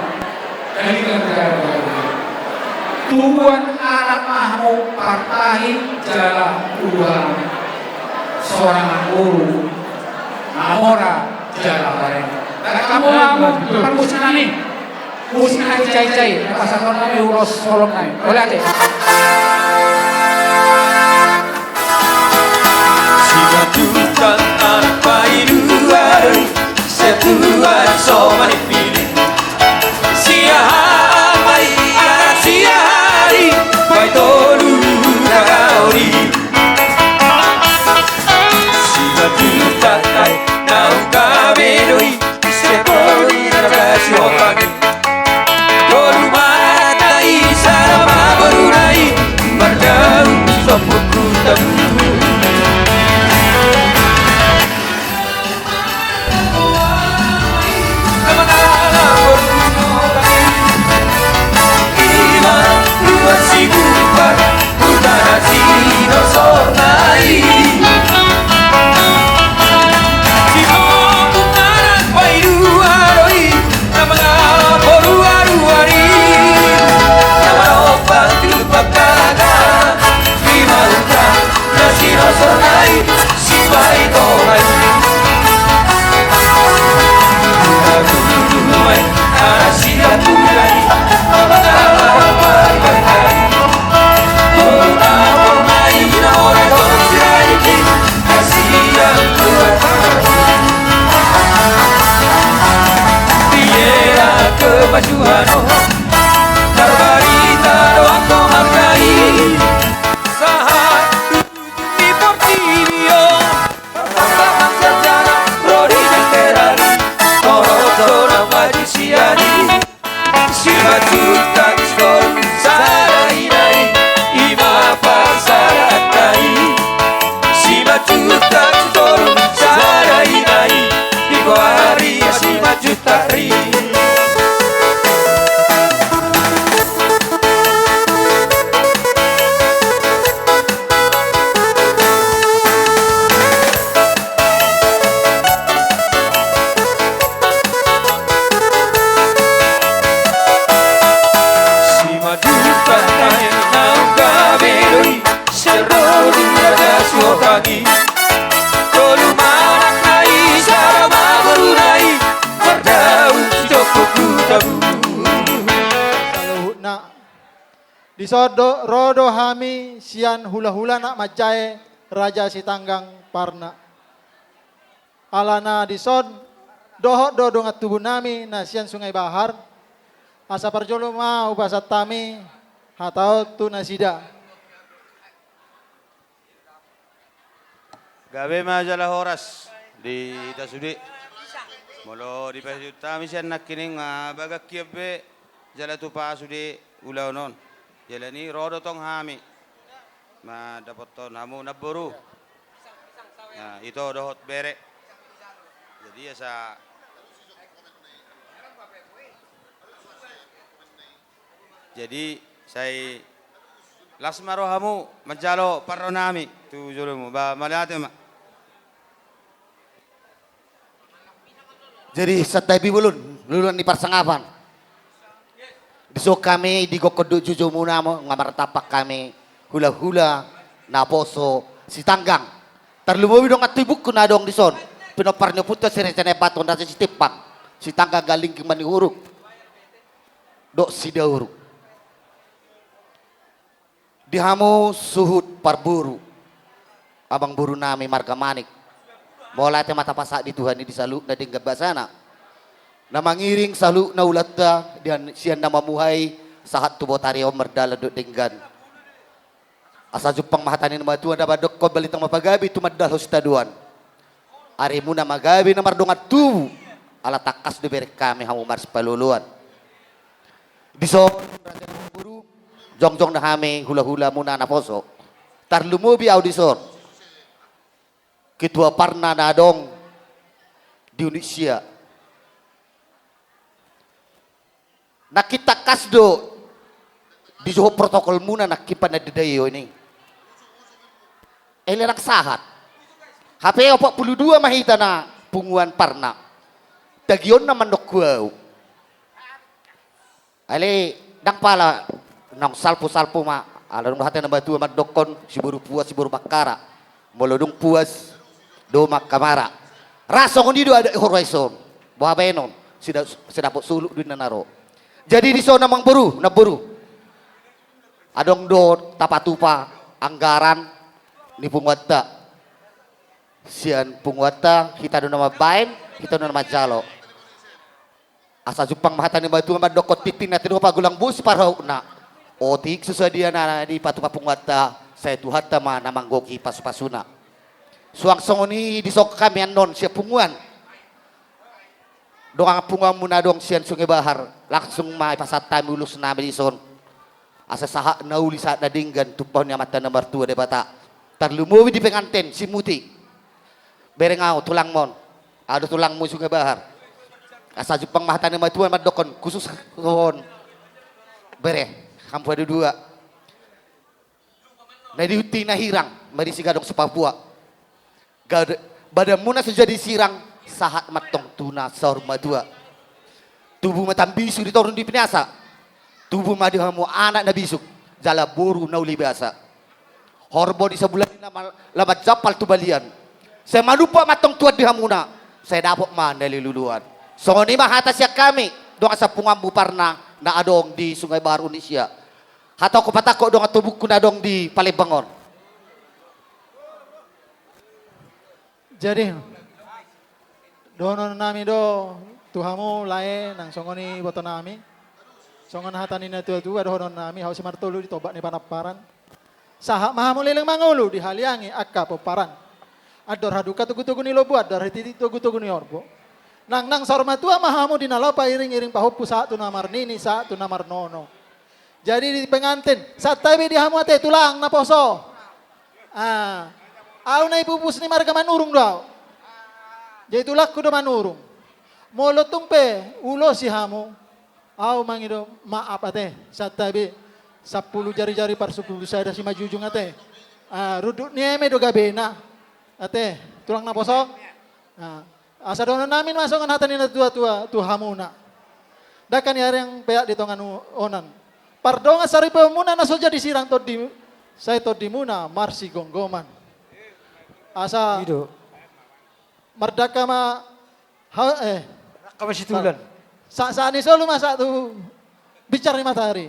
Tubuan anak mahmu partai jala ulang. Seorang guru. Namora jala bareng. Kamu, kamu, kamu musik nami. Musik nami cai-cai. Pasal nami ulos solom nami. Boleh ate. Simanjujung anak pailuan. Setuan so manipili. Siahaan ma i anak siahaan i, paitolu na gaori. Simanjujung ai naung gabe do i, sepoi na gasi opangi. Tolu mata i sada ma boruna i, Juta ri. Simanjuntak nai naung gabe do i, sian ro ni raja Suhotang i. Tolu ma anak nai, sada ma boru nai, mardaun sitompok tu tabu. Saluhutna. Dison do, ro do hami sian hulahula na manjae Raja Sitanggang Parna. Alana dison dohot do dongan tubu nami na sian Sungai Bahar. Asa parjolo ma hupasahat hami hata on tu nasida. Gabe ma jala horas di hita sude. Molo dipasihut hami sian nangkining, ah, bagas hian be jala tupa sude ulaon on. Jala ni ro do tong hami mandapothon hamu namboru. Nah, ito dohot bere. Jadi asa Jadi sai las ma rohamu manjalo parro nami tu jolomu. Ba, mauliate ma. Jadi santabi bolon, luluan ni parsangapan. Dison hami di gokkon dohot jujumuna, nunga martampak hami hulahula naposo Sitanggang. Tarlumobi dongan tubungku na adong dison. Pinompar ni ompunta Sireja Naibaton Raja Sitimpang, Sitanggang Galingging Manihuruk dohot Sidauruk. Di hamu suhut parboru, amangboru nami marga Manik, mauliate ma tapasahat di Tuhan i di saluhutna denggan basana. Na mangiring saluhutna ulaonta di an-, sian na mamuhai sahat tu botari on mardalan dohot denggan. Asa jumpang ma hata ni na matua na mandokkon balintang ma pagabe tumandalhon sitadoan. Arimuna ma gabe na mardongan tubu, ala tangkas do ibereng hami hamu marsipaolooloan. Dison raja ni boru, jongjong do hami hulahulamuna naposo. Tarlumobi ahu dison ketua parna na adong di unit sia. Nangkin tangkas do dijohot protokolmuna nangkin panandaion i. Ai ndang sahat. Hape opat pulu dua ma hita na punguan parna. Tagionna mandok tu ahu. Alai ndang pala naung salpu-salpu ma, ala dung do hata ni na matua mandokkon siboru puas siboru mangkara. Molo dung puas do mangkamara. Ra songon i do adat ni horbo i son. Boha baenon, sida-, sidapot sulu do inna na ro. Jadi dison amangboru, namboru, adong do tapatupa anggaran ni punguanta. Sian punguanta, hita do na mambaen, hita do na manjalo. Asa jumpang ma hata ni na matua mandokkon tintin na tinupa golang bosi parhautna. Otik so sadia na dipatupa punguanta, sai Tuhanta ma na manggohi pasupasuna. Suang songon i dison hami annon sian punguan. Dongan punguanmuna adong sian Sungai Bahar, langsung ma ipasahat hami ulos nami dison. Asa sahat na uli sahat na denggan tumpahon ni Amanta na martua Debata. Tarlumobi di penganten, si Muti. Bereng ahu tulangmon. Ahu do tulangmu Sungai Bahar. Asa jumpang ma hata ni na matua mandokkon khusus on. Bere, hamu dua-dua. Na dihuti na hirang, marisi gadong si Papua. Gad-, badanmuna so jadi sirang, sahat ma antong tu na saur matua. Tubu ma tambisuk di toru ni pinasa. Tubu ma di hamu anak na bisuk, jala boru na uli basa. Horbo di sabulani na ma-, na manjampal tu balian. Sai manumpak ma antong tuan di hamuna, sai dapot ma na niluluan. Songon i ma hata sian hami, dongan sapunguanmu parna, na adong di Sungai Bahar unit sia. Hatangkon patangkok dongan tubungku na adong di Palembang on. Jadi, dohonon nami do tu hamu lae nang songon i iboto nami. Songon hata ni na tuatua dohonon nami, hau si Martolu di Tombak ni Panamparan. Sahat ma hamu leleng mangolu, dihaliangi angka pomparan. Andor haduka togutogu ni lombu, andor hatiti togutogu ni horbo. Nangnang saur matua ma hamu di na laho pairingiring pahompu sahat tu na marnini, sahat tu na marnono. Jadi di pengantin, santabi di hamu ate tulang naposo. Ah, ahu na ipupus ni marga Manurung do ahu. Jadi tulangku do Manurung. Molo tung pe huulosi hamu, au mangido maaf ate, santabi sampulu jari-jari parsapulu sada simanjujung ate. Ah, runduk ni eme do gabena. Ate, tulang naposo. Ah, asa dohonon nami ma songon hata ni natua-tua tu hamuna. Dangka ni ari nang peak di tonga ni onan. Pardongan saripeonmuna na so jadi sirang tondi, sai tondimuna marsigomgoman. Asa I do. Mardangka ma ha, eh. Rangka ma situlan. Sa, sa, sahat ni solu ma sahat tu binsar ni matahari.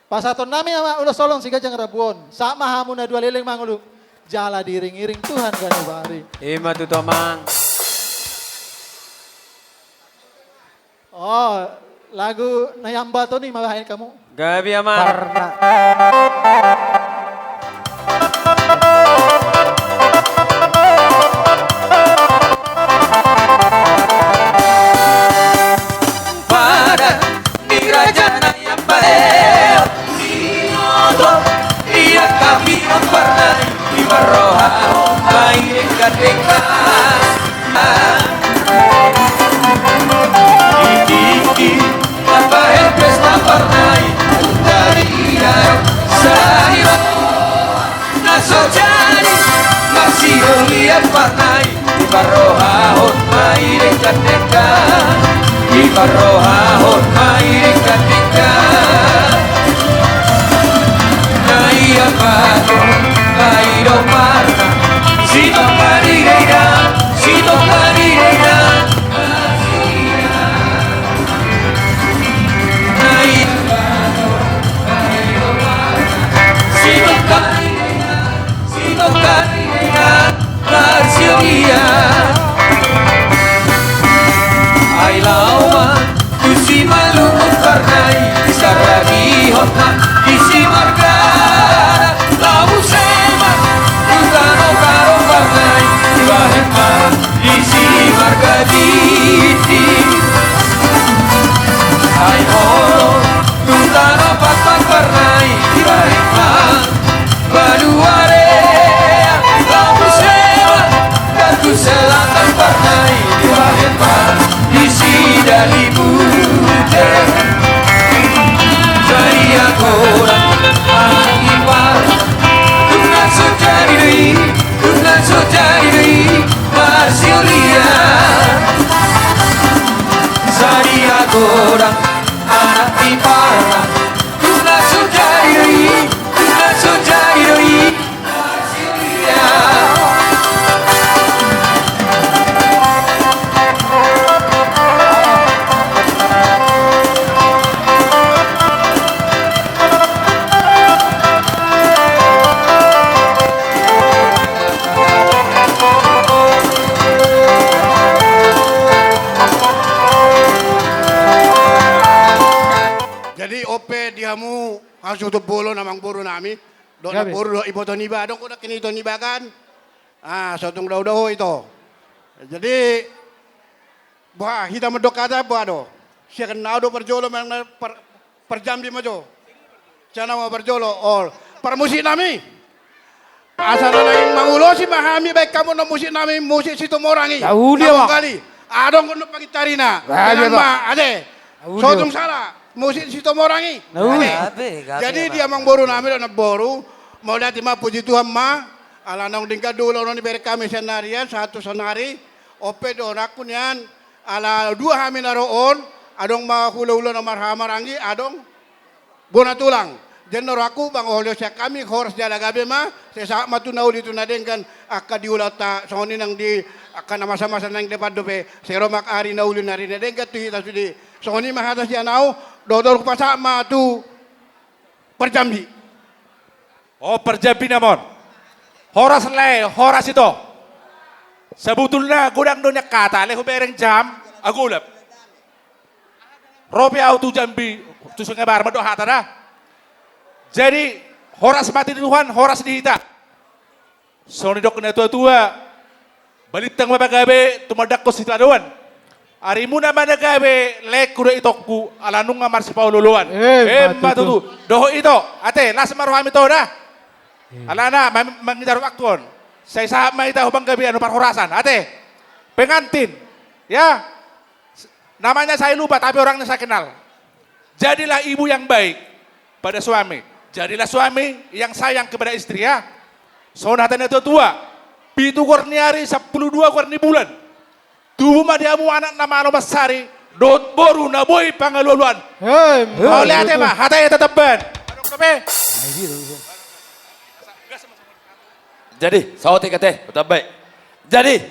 Pasahaton nami ma ulos holong siganjang rambu on. Sahat ma hamu na dua leleng mangolu. Jala diiring-iring Tuhan ganup ari. I ma tutu amang. Oh, lagu na i ambaton i ma bahen hamu. Gabe amang. Parna. Padan ni raja na i ambaton. Ia kami parna i parrohahon ma i denggan-denggan. Di tingki mambahen pesta parna i tu tarian sarion na so jadi marsiolian parna i. Diparrohahon ma i denggan-denggan, diparrohahon ma i denggan-denggan. Na i ambaton, na i domparna, sitongka ni dainang, sitongka ni dainang. Na i ambaton, na i domparna, sitongka ni dainang. Sitongka ni dainang marsiolian. Ai laho ma tu Simalungun parna i, disaragihon ma di Simargana. Laho muse ma tu Tano Karo parna i, dibahen ma di Simarga Ginting. Ai holong tu Tano Patpat parna i, dibahen ma Baduare, laho muse ma tu Selatan parna i, dibahen ma di Sidalibutan. Jadi agoran anak ipar, tung na so jadi do i, tung na so jadi do i marsiolian. Jadi agoran anak ipar, tung na so jadi do i, tung na so jadi do i. Jadi on pe di hamu, hamu suhut bolon amangboru nami, dohot namboru dohot iboto niba, adong do nangkin ito niba kan? Ah, so tung dao-dao ito. Jadi, bah, hita mandok hata bah do. Sian na au do parjolo, manang na par-, parjambi ma jo. Sian na au ma parjolo, ol. Parmusik nami. Asa na naeng mangulosi ma hami baen hamu na musik nami, musik Situmorang i. Adong do pangintarina. Bah, ate. So tung sala, musik Situmorang i. Jadi di amangboru nami dohot namboru, mauliate ma, puji Tuhan ma, ala naung denggan do ulaon on dibereng hami sian nari an sahat tu saonari, on pe dohononku nian, ala dua hami na ro on, adong ma hula-hula na marhaha maranggi, adong bona tulang. Jadi na rohangku, mangoloi sian hami, horas jala gabe ma, sai sahat ma tu na uli tu na denggan, angka di ulaonta, songon i nang di angka na masa-masa naeng depan dope, sai ro ma ari na uli nang ari na denggan tu hita sude. Songon i ma hata sian au, dohot hupasahat ma tu parjambi. O, parjambi nama on. Horas lae, horas ito. Sabutulna godang do nian hata, alai hubereng jam agulap. Ro pe au tu Jambi, tu Sungai Bahar, mandok hata da. Jadi, horas ma di Tuhan, horas di hita. Songon nidok ni natua-tua, balintang ma pagabe, tumandangkon sitadoan. Arimuna ma na gabe, laengku dohot itongku, ala nunga marsipaolo-oloan. Emma tutu. Dohot ito, ate, las ma rohami ito da. Alana, ma-, mangijar waktu on. Sai sahat ma hita hu panggabean, hu parhorasan, ate. Pengantin, ya. Namanya saya lupa, tapi orangnya saya kenal. Jadilah ibu yang baik pada suami. Jadilah suami yang sayang kepada istri, ya. Songon hata ni na tua-tua. Pitu goar ni ari, sampulu dua goar ni bulan. Tubu ma di hamu anak na malo mansari, dohot boru na boi pangalualuan. Hei, mauliate ma, hata i tatamban. Adong dope. Jadi, saotik ate, utambai. Jadi,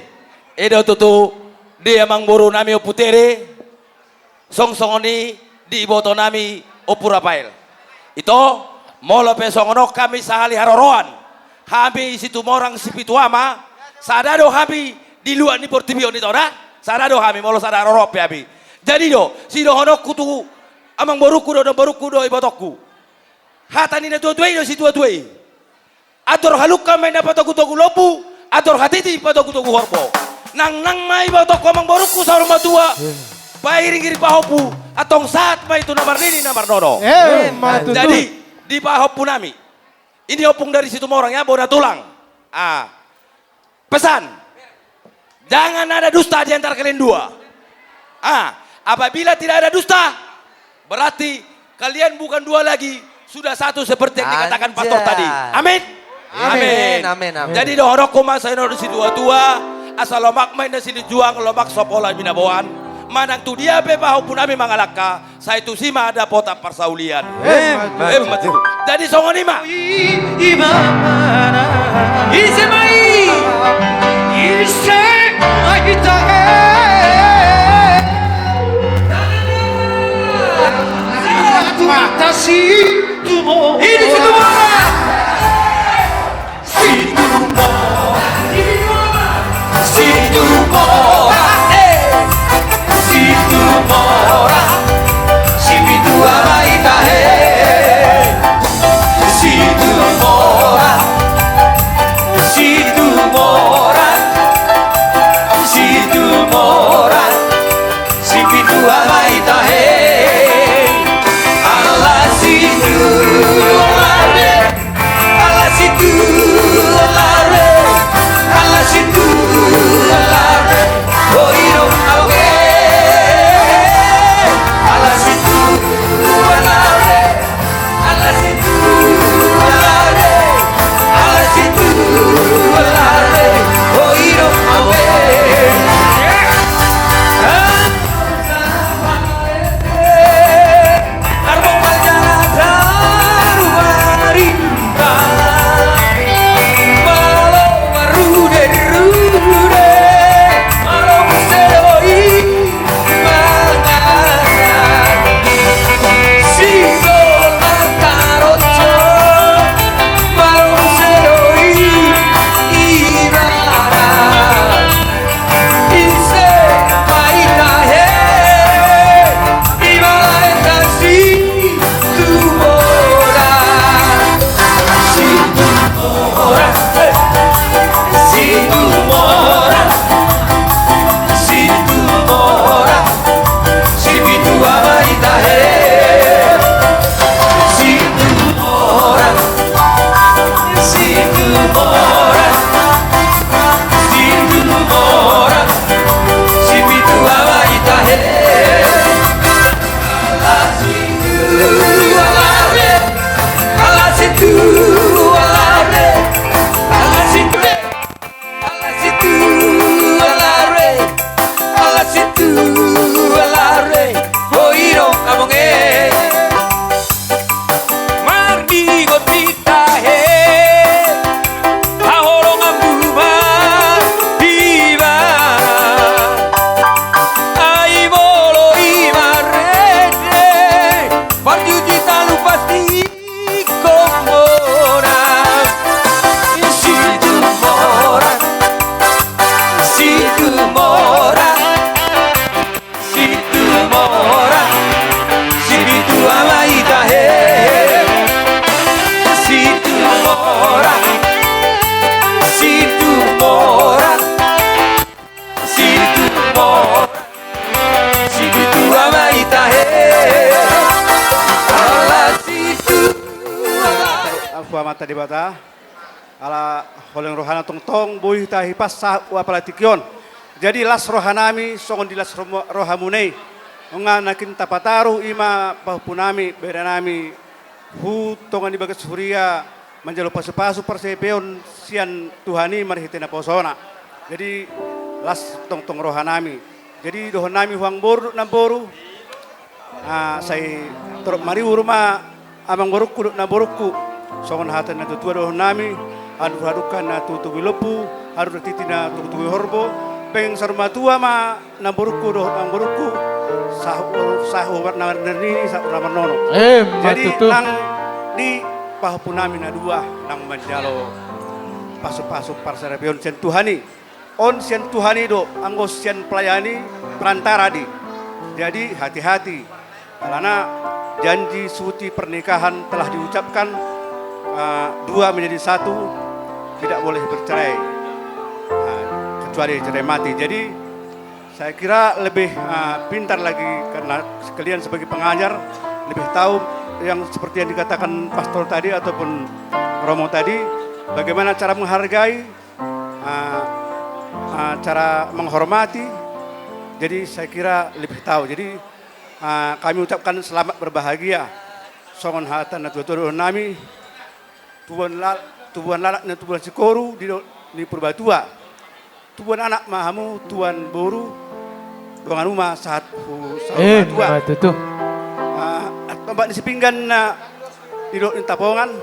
i do tutu di amangboru nami Ompu Tere, song songon i di iboto nami Ompu Rafael. Ito, molo pe songon on hami sahali haroroan. Hami Situmorang Sipitu Ama, sada do hami di luat ni portibi on, ito da. Sada do hami, molo sada haroroan pe hami. Jadi do, sidohononku tu amangborungku do, namborungku do, ibotongku. Hata ni na tua-tua i do situa-tua i. Andor halungka ma inna patogu-togu lombu, andor hatiti patogu-togu horbo. Nangnang ma ibotongku, amangborungku saur matua, pairing-iring pahompu, antong sahat ma i tu na marnini na marnono. Eh, ma tutu. Jadi, di pahompu nami. Ini ompung dari Situmorang ya, bona tulang. Ah. Pesan. Jangan ada dusta di antara kalian dua. Ah, apabila tidak ada dusta, berarti kalian bukan dua lagi, sudah satu seperti yang dikatakan pastor tadi. Anjay. Amin. Amin, amin, amin. Jadi dohononku ma songon i di situa-tua, asa lomak ma inna silinjuang, lomak so pola binaboan, manang tu dia pe pahompu nami mangalangka, sai tusi ma dapotan parsaulian. Emma tutu. Emma tutu. Jadi songon i ma. Ise ma i? Ise ma i tahe? Ini Situmorang. Situmorang, Situmorang, eh. Situmorang, Sipitu Ama i tahe. Situmorang, Situmorang, Situmorang, Sipitu Ama i tahe. Ala Situmorang. Ala Situmorang, ala Situmorang, oi do au be. Ala Situmorang, ala Situmorang, ala Situmorang, oi do au be. Situmorang, Situmorang, Situmorang, Sipitu Ama i tahe. Ala Situmorang, ala Situmorang, ala Situmorang. Ala Situmorang, ala Situmorang, oi do amang e. Mardigot di tahe, haholonganmu ma ibana. Ai molo i marende, parjuji talu pasti. Situmorang, Situmorang, Situmorang, Situmorang, Sipitu Ama i tahe. Situmorang, Situmorang. Situmorang, Sipitu Ama i tahe. Ala Situmorang. Ahu Amanta Debata, ala holong ni rohana tongtong boi hita hipas sahat tu apala tingki on. Jadi las rohanami songon di las roha-, rohamuna i. Nunga nangkin tapataru i ma pahompunami, berenami, tu tonga ni bagas huria, manjalo pasupasu parsaripeon sian Tuhan i marhite naposona. Jadi, las tongtong rohanami. Jadi, dohononnami tu amangboru dohot namboru, ah, sai torop maribur ma amangborungku dohot namborungku. Songon hata ni natuatua dohononnami, andor hadungka na tubu-tubu i lombu, andor hatiti na tubu-tubu i horbo, pengeng saur matua ma namborungku dohot amangborungku, sahat, sahat na marnini, sahat na marnono. Emma tutu. Jadi, nang di pahompunami na dua, nang manjalo pasupasu parsaripeon sian Tuhan i. On sian Tuhan i do, anggo sian pelayan i perantara do i. Jadi, hati-hati. Alana janji cuti pernikahan telah diucapkan, ah, dua menjadi satu, tidak boleh bercerai. Ah, kecuali cerai mati. Jadi, saya kira lebih, ah, pintar lagi karena sekalian sebagai pengajar, lebih tahu yang seperti yang dikatakan Pastor tadi ataupun Romo tadi, bagaimana cara menghargai, ah, ah, cara menghormati. Jadi, saya kira lebih tahu. Jadi, ah, kami ucapkan selamat berbahagia. Songon hata ni natuatua dohononnami, tubuan la-, tubuan laklak na tubuan sikoru di do-, ni Purbatua. Tubuan anak ma hamu, tubuan boru, donganmu ma sahat tu saur matua. Emma tutu. Ah, tombak ni Sipinggan na di Dolok ni Tapongan,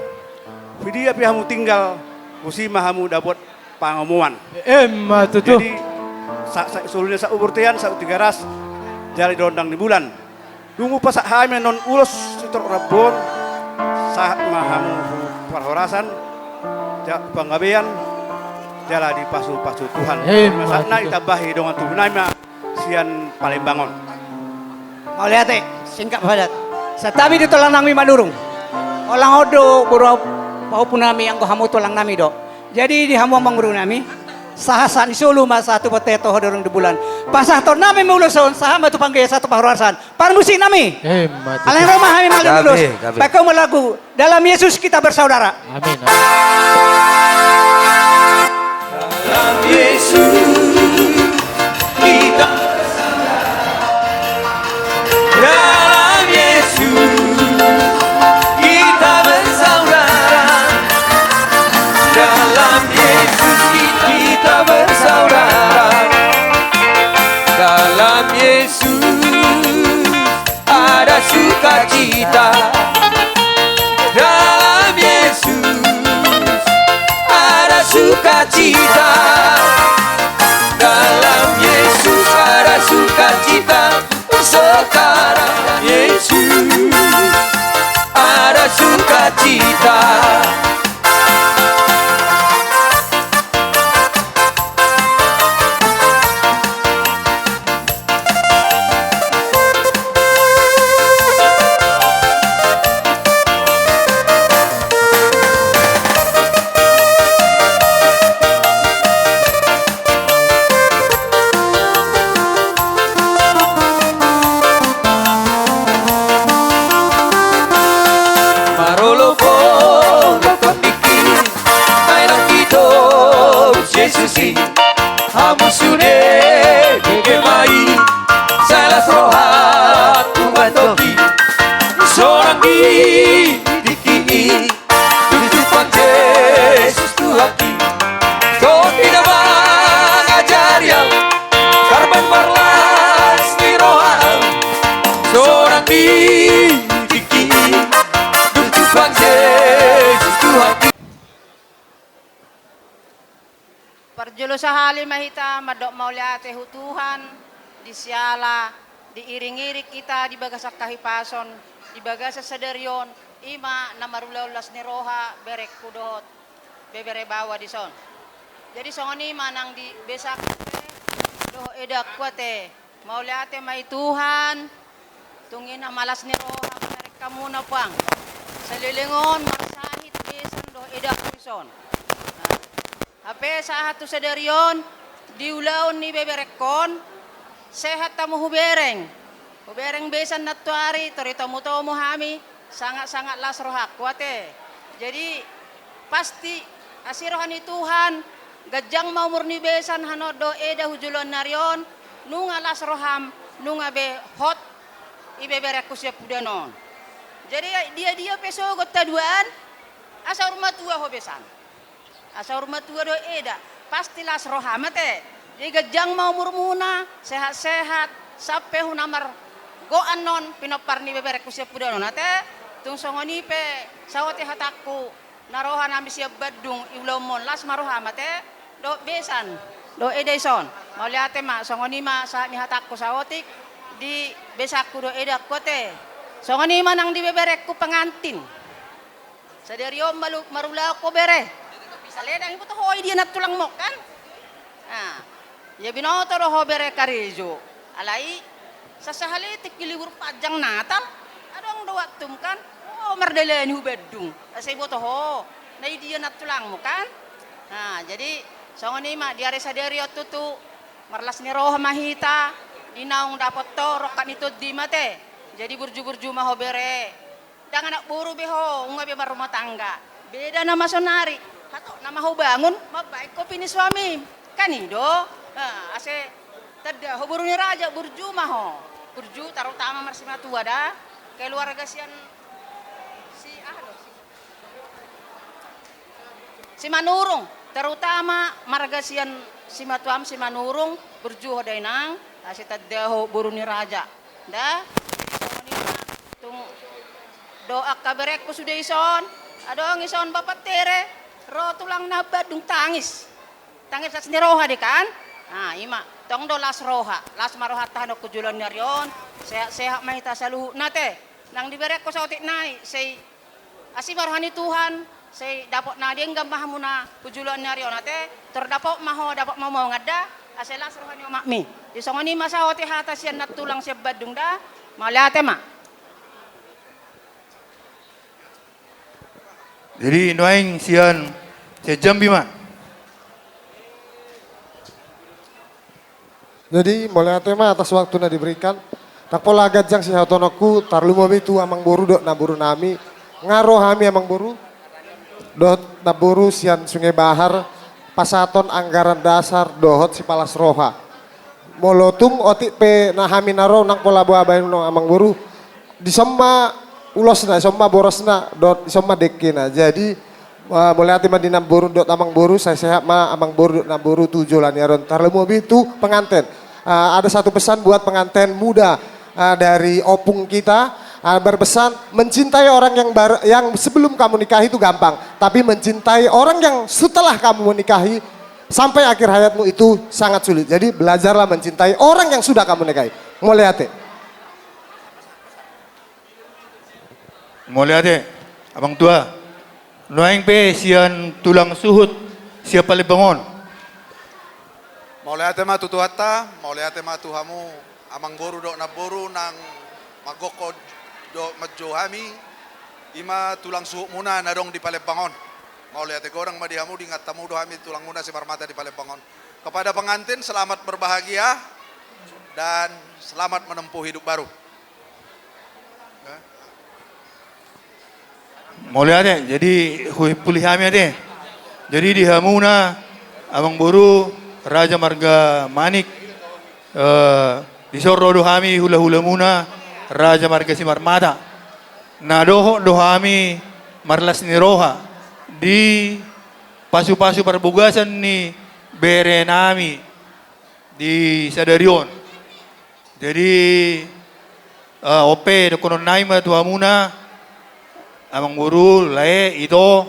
di dia pe hamu tinggal, tusi ma hamu dapot pangomoan. Emma tutu. Jadi, sa-, sa-, solu ni sahat tu bontean, sahat tu Tigaras, jala di rondang ni bulan. Dung hupasahat hami annon ulos sitorop rambu on, sahat ma hamu tu parhorasan, ja-, panggabean, jala dipasupasu Tuhan. Emma tutu. Sahat nai ditambahi dongan tubunami ma sian Palembang on. Mauliate, singkat padat. Santabi di tulang nami Manurung. Holan on do boru pahompunami, anggo hamu tulang nami do. Jadi di hamu amangborunami, sahat-sahat ni solu ma sahat tu bontean, toho di rondang ni bulan. Pasahaton nami ma ulos on, sahat ma tu panggabean, sahat tu parhorasan. Parmusik nami. Emma tutu. Alai ro ma hami mangalehon ulos. Gabe, gabe. Baen hamu ma lagu Dalam Yesus Kita Bersaudara. Amin. Dalam Yesus kita bersaudara. Dalam Yesus kita bersaudara. Dalam Yesus kita bersaudara. Dalam Yesus ada sukacita. Dalam Yesus ada sukacita. Dalam Yesus ada sukacita. Sekarang Yesus ada sukacita. Marolopolop tingki, naeng ito Jesus i, hamu sude bege ma i, sai las rohangku mantok i, sonang di tingki i, dung jumpang Jesus Tuhanki. Tondi na mangajari au, karban marlas ni roha au, sonang di tingki i, dung jumpang Jesus Tuhanki. Parjolo sahali ma hita mandok mauliate tu Tuhan, di siala diiring-iring hita di bagasan hahipason, di bagasan sadari on, i ma na marulaon las ni roha berengku dohot bebere baoa dison. Jadi songon i ma nang di besak dohot edangku ate. Mauliate ma i Tuhan, tung i na malas ni roha manarek hamuna puang. Saleleng on marsahit besan dohot edangku dison. Nah, hape sahat tu sadari on, di ulaon ni beberengkon, sehat hamu hubereng. Hubereng besan nantoari, tori tomutomu hami, sangat-sangat las rohangku ate. Jadi, pasti asi roha ni Tuhan, ganjang ma umur ni besan, hanon do eda tu joloan ni ari on, nunga las roham, nunga be hot ibeberengku sian pudaon on. Jadi, dia-dia pe sogot haduan, asa urmatua ho besan. Asa urmatua do eda, pasti las roham ate. Jadi ganjang ma umurmuna, sehat-sehat, sampe hu na margoan on pinompar ni beberengku sian pudaon on ate. Tung songon i pe saotik hatangku, na ro hanami sian Bandung, i ulaonmon, las ma roham ate, dohot besan, dohot eda ison. Mauliate ma, songon i ma sahat ni hatangku saotik, di besangku dohot edangku ate. Songon i ma nang di beberengku pengantin. Sadari on malu-, marulaon ho bere. Sale ndang iboto ho i dia nantulangmon kan? Nah, ia binoto do ho bere karejo. Alai, sasahali tingki libur panjang Natal, adong do waktum kan? Oh, mardalani hu Bandung. Asa iboto ho, na i dia nantulangmu kan? Nah, jadi, songon i ma, di ari sadari on tutu, marlas ni roha ma hita, di naung dapot ho, rongkap ni tondi ma ate. Jadi burju-burju ma ho bere. Ndang anak boru be ho, nunga be marrumah tangga. Beda nama sonari. Hatop nama ho bangun, mambahen kopi ni suamim. Kan i do. Nah, asa tanda ho boru ni raja, burju ma ho. Burju, terutama marsimatua da. Keluarga sian si, ah, do, si, Simanurung. Terutama marga sian simatuam Simanurung, burju ho da inang, asa tanda ho boru ni raja. Da, songon i ma, tung do angka berengku sude ison, adong ison bapa Tere, ro tulangna Bandung tangis. Tangis las ni roha de kan? Nah, i ma, tong do las roha, las ma rohanta hamu tu joloan ni ari on, sehat-sehat ma hita saluhutna ate. Nang di berengku saotik nai, sai asi ma roha ni Tuhan, sai dapot na denggan ma hamuna tu joloan ni ari on ate, tor dapot ma ho, dapot ma ho mangada, asa las roha ni omakmi. Jadi songon i ma saotik hata sian nantulang sian Bandung da, mauliate ma. Jadi nuaeng sian, sian Jambi ma. Jadi, mauliate ma atas waktu na diberikan. Ndang pola ganjang sihatononku, tarlumobi tu amangboru dohot namboru nami. Nga ro hami amangboru dohot namboru sian Sungai Bahar, pasahaton anggaran dasar dohot sipalas roha. Molo tung otik pe na hami na ro, ndang pola boha baenon amangboru. Dison ma ulosna, dison ma borosna, dohot dison ma dengkena. Jadi, eh, mauliate ma di namboru dohot amangboru, sai sehat ma amangboru dohot namboru tu joloan ni ari on, tarlumobi tu penganten. Eh, ada satu pesan buat penganten muda, eh, dari opung kita, eh, berpesan, mencintai orang yang baru, yang sebelum kamu nikahi itu gampang, tapi mencintai orang yang setelah kamu menikahi sampai akhir hayatmu itu sangat sulit. Jadi, belajarlah mencintai orang yang sudah kamu nikahi. Mauliate. Mauliate, amang tua. Nuaeng pe sian tulang suhut sian Palembang on. Mauliate ma tu Tuhanta, mauliate ma tu hamu amangboru dohot namboru nang manggokhon dohot manjou hami, i ma tulang suhutmuna na adong di Palembang on. Mauliate godang ma di hamu, diingot hamu do hami tulangmuna Simarmata di Palembang on. Kepada pengantin, selamat berbahagia dan selamat menempuh hidup baru. Mauliate, jadi huhipuli hami ate. Jadi di hamuna, amangboru, raja marga Manik, eh, dison ro do hami hulahulamuna, raja marga Simarmata. Na dohot do hami marlas ni roha di pasupasu parbagason ni berenami di sadari on. Jadi, eh, on pe dohononnami ma tu hamuna, amangboru, lae, ito.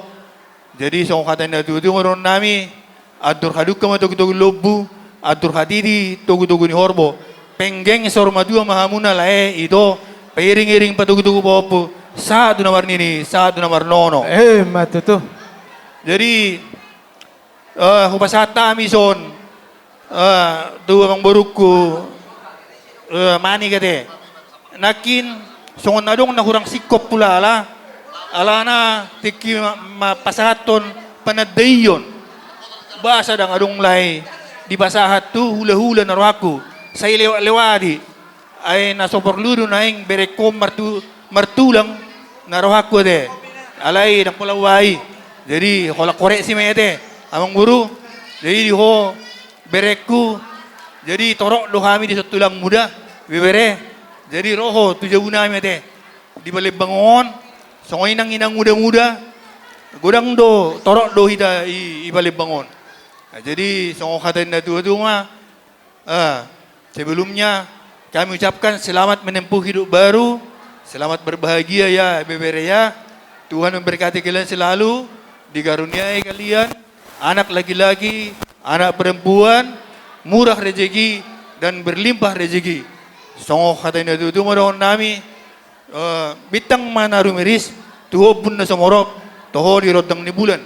Jadi, songon hata ni natuatua ma dohononnami, andor hadungka ma togutogu ni lombu, andor hatiti togutogu ni horbo. Penggeng saur matua ma hamuna, lae, ito, pairingiring patogutogu pahompu, sahat tu na marnini, sahat tu na marnono. Emma tutu. Jadi, eh, hupasahat hami dison, eh, tu amangborungku, eh, Manik ate. Nangkin songon adong na hurang singkop hulala, alana tingki ma-, ma-, pasahathon panandaion. Boasa ndang adong lae dipasahat tu hulahula na rohangku, sai lewat-lewati. Ai na so porlu do naeng berengku on martu-, martulang na rohangku ate. Alai ndang pola huae. Jadi holan koreksi ma i ate, amangboru. Jadi di ho berengku. Jadi torop do hami dison tulangmu da, bebere. Jadi ro ho tu jabu nami ate di Palembang on, songon i nang inang muda-muda, godang do, torop do hita i, i Palembang on. Nah, jadi songon hata ni na tua-tua ma, eh, sebelumnya kami ucapkan selamat menempuh hidup baru, selamat berbahagia ya, bebere ya. Tuhan memberkati kalian selalu, dikaruniai kalian anak laki-laki, anak perempuan, murah rezeki, dan berlimpah rezeki. Songon hata ni na tua-tua ma dohonon nami, eh, bintang ma na rumiris tu ombun na sumorop, toho di rondang ni bulan.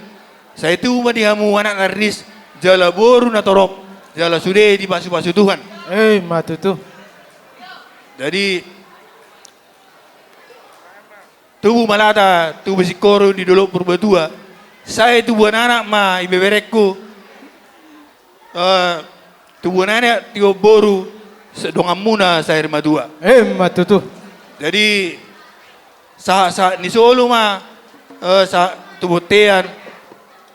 Sai tubu ma di hamu anak na riris, jala boru na torop, jala sude dipasu-pasu Tuhan. Eh, ma tutu. Jadi, tubu ma lata, tubu singkoru di Dolok Purbatua. Sai tubuan anak ma ibeberengku, eh, tubuan anak, tiop boru, se-, donganmuna saur matua. Eh, ma tutu. Jadi, sahat-sahat ni solu ma, eh, sa-, tu bontean.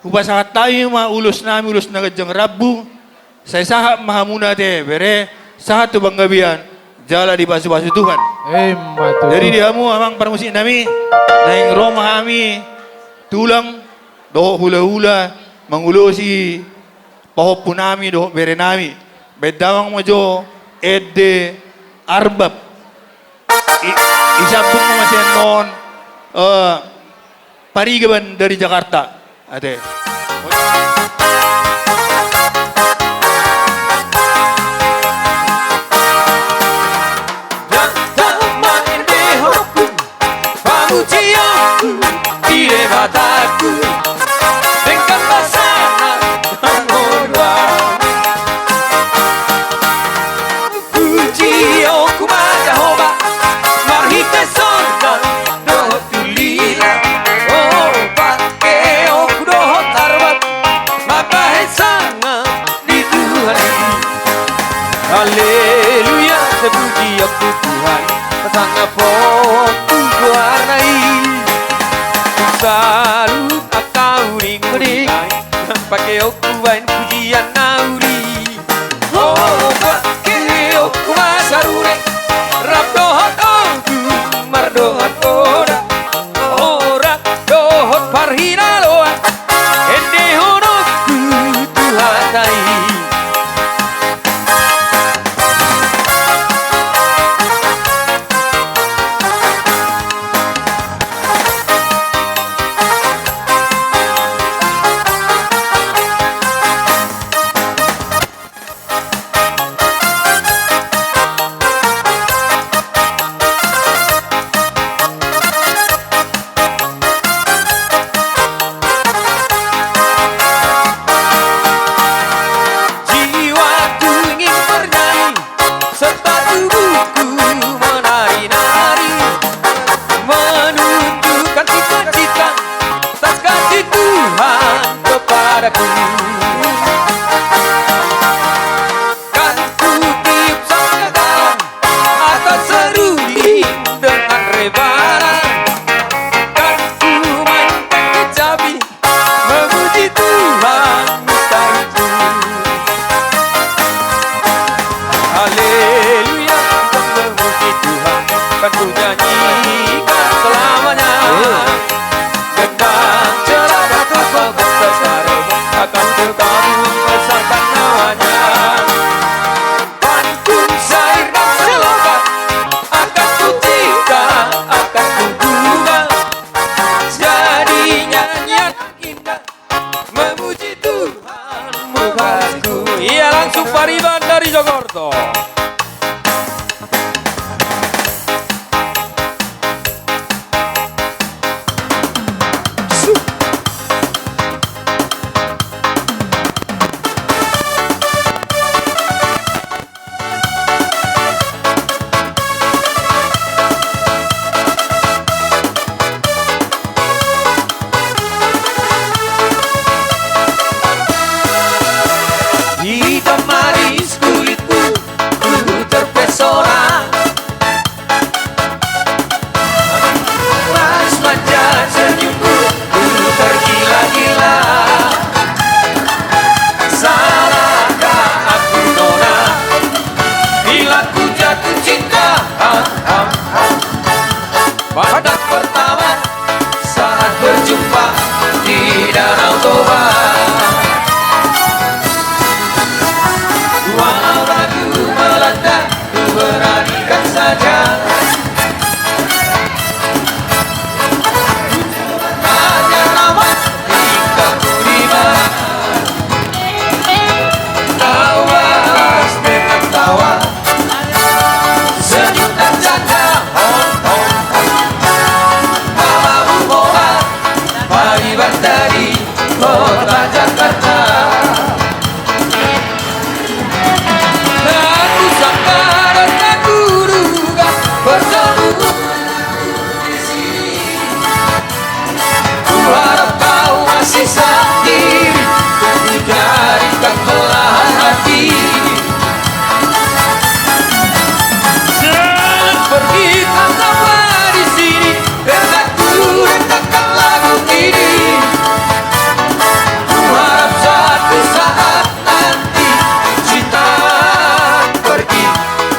Hupasahat hami ma ulos nami, ulos na ganjang rambu. Sai sahat ma hamuna ate bere, sahat tu panggabean, jala dipasu-pasu Tuhan. Eh, ma tutu. Jadi di hamu amang parmusik nami, naeng ro ma hami tulang dohot hula-hula mangulosi pahompu nami dohot bere nami. Baen damang ma jo ende arbab. I-, isambung ma sian on, eh, Parigaban dari Jakarta. Ate. Nang tama endehonku, pamujionku di Debataku, dengkan basana mangolu au. Pujionku ma Jahowa, marhite sorga dohot tu lila. O, pakeonku dohot arbab, mambahen sangap di Tuhan i. Haleluya, sai pujionku Tuhan, pasangaponku goarna i. Salut angka uning-uning nai, pakeonku baen pujian na uli. O, pakeonku ma sarune, rap dohot ogung, mardohan poda, orat dohot parhinaloan, endehononku tu hata i. Jiwaku ingin bernyanyi, serta tubuhku menari-nari, menunjukkan cita-cita atas kasih Tuhan kepadaku. Kan ku tiup sangkakala atau seruling dengan rebana. Kan ku mainkan kecapi, memuji Tuhan mustahilku. Haleluya, untuk memuji Tuhan, kan ku nyanyikan selamanya. Gendang, celana, tombak, serbuk, akan tetap membesarkan namanya. Pantun, syair, dan slogan akan ku cipta, akan ku gugah, jadi nyanyian indah memuji Tuhan Mubasku. Iya, langsung Pariban dari Jogarta. Hitam manis kulitku, Tetaplah di sini, dengarkan lagu ini. Ku harap suatu saat nanti cinta pergi,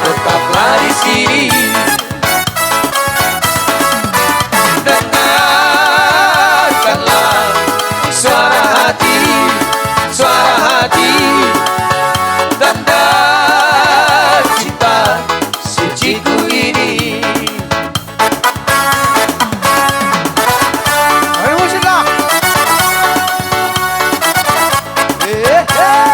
tetaplah di sini. Dengarkanlah suara hati, suara hati, tanda cinta suciku ini. Ayo, musik lah. Eh, eh.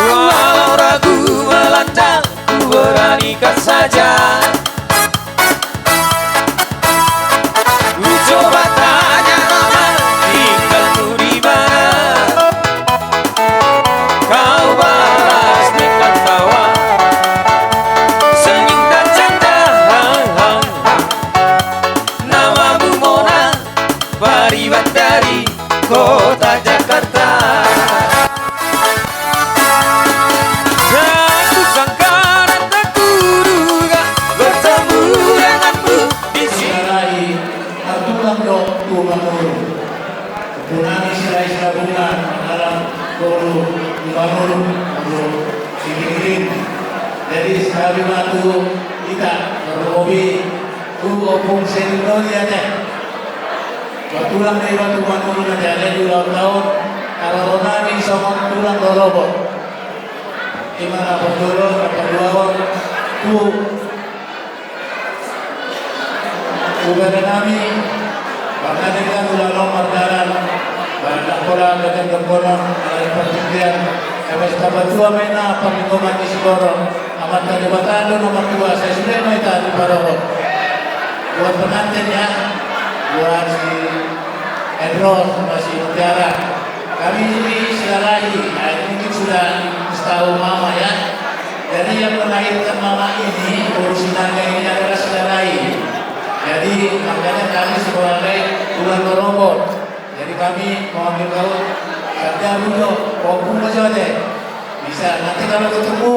Walau ragu melanda, ku beranikan saja. Ku coba tanya nama, tinggalmu di mana? Kau balas dengan tawa, senyum dan canda. Namamu Mona, Pariban dari kota Jakarta. Tak kusangka dan tak kuduga bertemu denganmu di sini. Silahi, martulang do tu Manurung. Punani Silahi Sabungan dalam guru di Manurung, guru Sigiring. Jadi, sekali waktu kita berhobi, tu Opung Senior ya, teh. Kebetulan dari Batu Manurung na jala di ulang tahun, kalau Ronani songon tulang Rorobot. Ima na pardua, na pardua on, tu ubere nami, karena dengan ulang tahun mardalan, barang pola dengan gembolan, dari pertikian, sampai tabatua mena, perlindungan di Sigoro. Amanta Debata do na martua, sai sude ma hita diparorot. Buat pengantin ya, buat si Endro sama si Mutiara. Kami ini Silahi, nah, ini mungkin sudah tahu mama ya. Jadi yang melahirkan mama ini, Boru Sinaga ini adalah Silahi. Jadi makanya kami sebagai tulang Rorobot. Jadi kami mau ambil kau, kerja dulu, kau pun mau coba deh. Bisa, nanti kalau ketemu,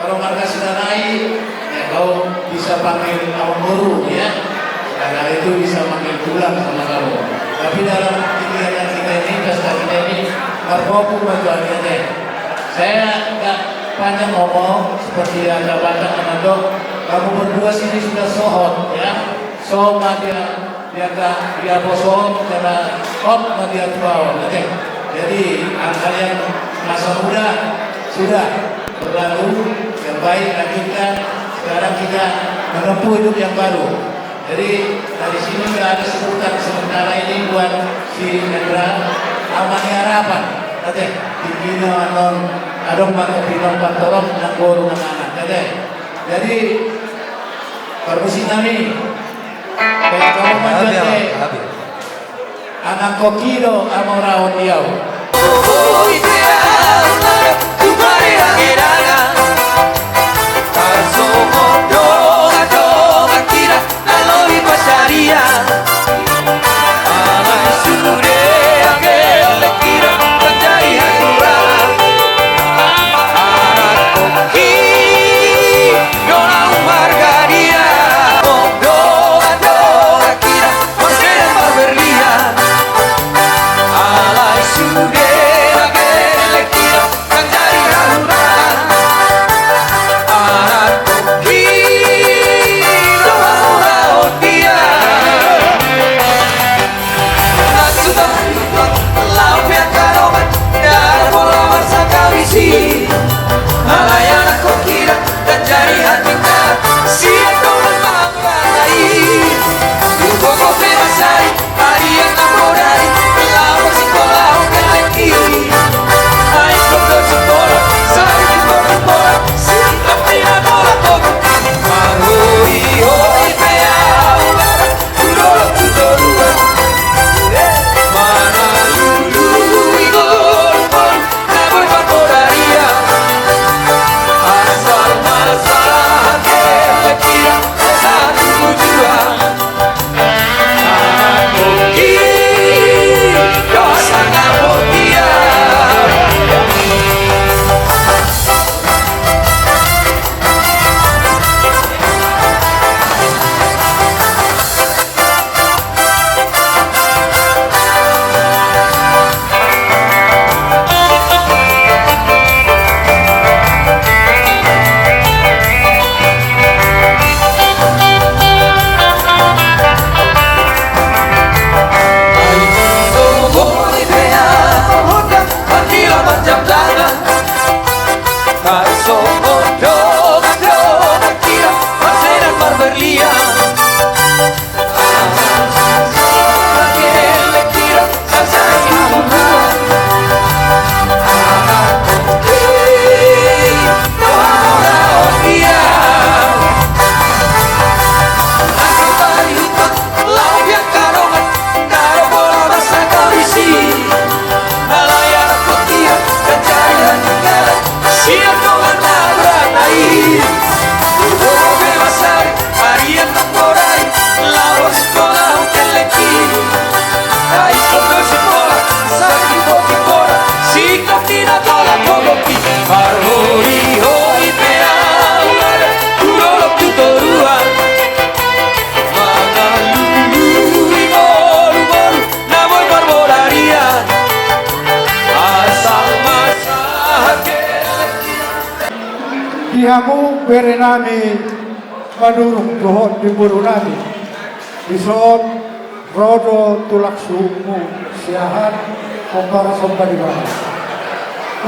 kalau marga Silahi, ya kau bisa panggil Amang Boru, ya. Silahi itu bisa manggil tulang sama kamu. Tapi dalam kegiatan kita ini, pesta kita ini, marfokus baju aja deh. Saya nggak panjang ngomong, seperti yang Batak menandok, kamu berdua sini sudah sohot, ya. Sohot dia. Dia ka, dia boson, karena hot ma dia tuaon, oke. Jadi, hal-hal yang masa muda sudah berlalu, yang baik lanjutkan. Sekarang kita menempuh hidup yang baru. Jadi, dari sini sudah ada sebutan sementara ini buat si Hendra, Ama ni Harapan. Oke, tingkina non adong mata pinong pantorong nang boru nang anak. Oke. Jadi, permisi nami. Baik, kamu manjat deh. Anak koki do amang raon diau. Alai sude age lekira manjadi hahurang. Anak koki do hahurang dia. Hamu bere nami Manurung dohot di boru nami, dison ro do tulang suhutmu Siahaan, pomparan somba ni Debata.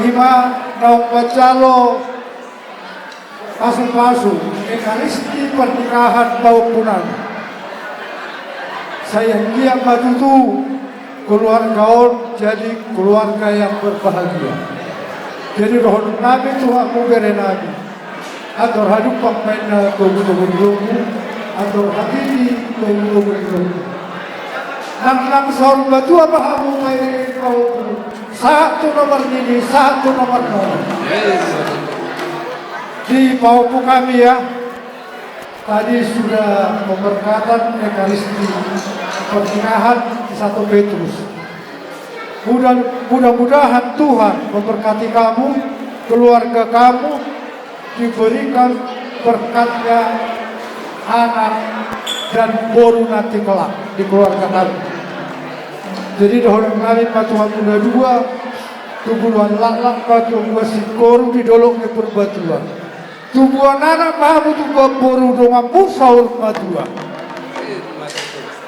Ima naung manjalo pasupasu Ekaristi pernikahan pahompu nami. Sai anggiat ma tutu keluarga on jadi keluarga yang berbahagia. Jadi dohonon nami tu hamu bere nami, andor hadumpang ma inna togutogu ni lombu, andor hatiti togutogu ni lombu. Nang nang saur matua ma hamu pairing pahompu, sahat tu na marnini, sahat tu na marnono. Di pahompu kami ya, tadi sudah pemberkatan Ekaristi pernikahan di Santo Petrus. Mudah, mudah-mudahan Tuhan memberkati kamu, keluarga kamu, diberikan berkatnya anak dan boru nanti kelak di keluarga kamu. Jadi dohonon nami ma tu hamu na dua, tubuan laklak ma tubuan singkoru di dolok ni Purbatua. Tubuan anak ma hamu tubuan boru donganmu saur matua.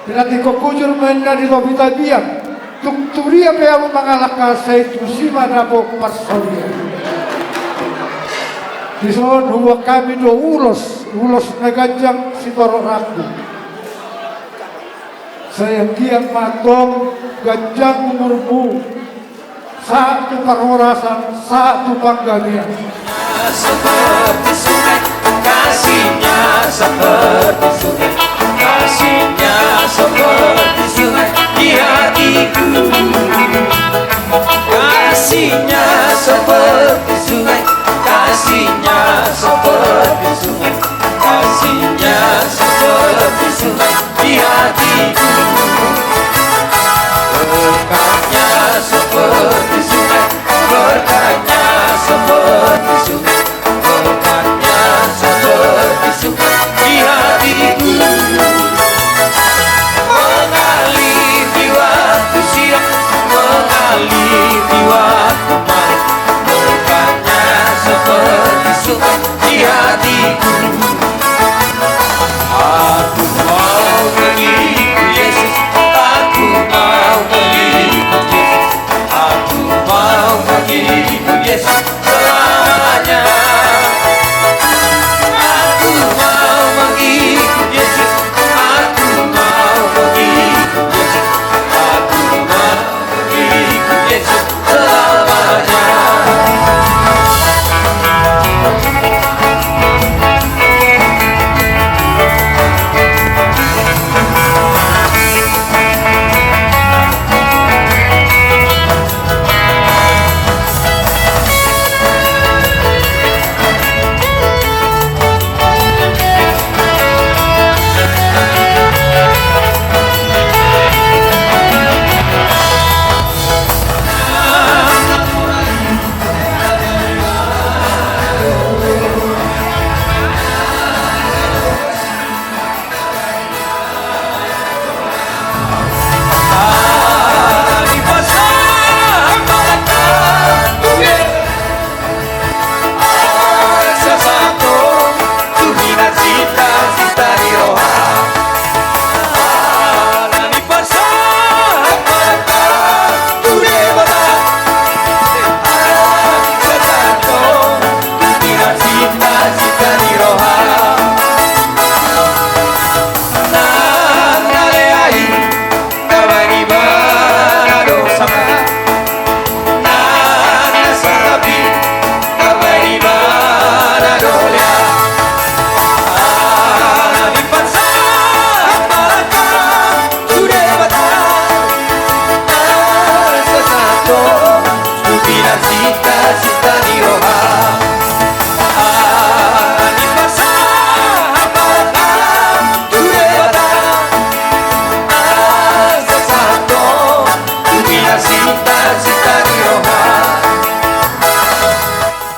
Pinantikhon hujur ma inna di topi tapian. Tung tu dia pe hamu mangalangka sai tusi ma dapot parsaulian. Dison huboan hami do ulos, ulos na ganjang sitorop rambu. Sai anggiat ma antong ganjang umurmu. Sahat tu parhorasan, sahat tu panggabean. Seperti sungai, kasihnya seperti sungai, kasihnya seperti sungai di hatiku. Kasihnya seperti sungai, kasihnya seperti sungai, kasihnya seperti sungai di hatiku. Berkatnya seperti sungai, berkatnya seperti sungai, berkatnya seperti sungai di hatiku. Mengalir di waktu siang, mengalir di waktu malam, berkatnya seperti sungai di hatiku. Aku mau mengikut Yesus, aku mau mengikut Yesus, aku mau mengikut Yesus selamanya. Aku mau mengikut Yesus, aku mau mengikut Yesus, aku mau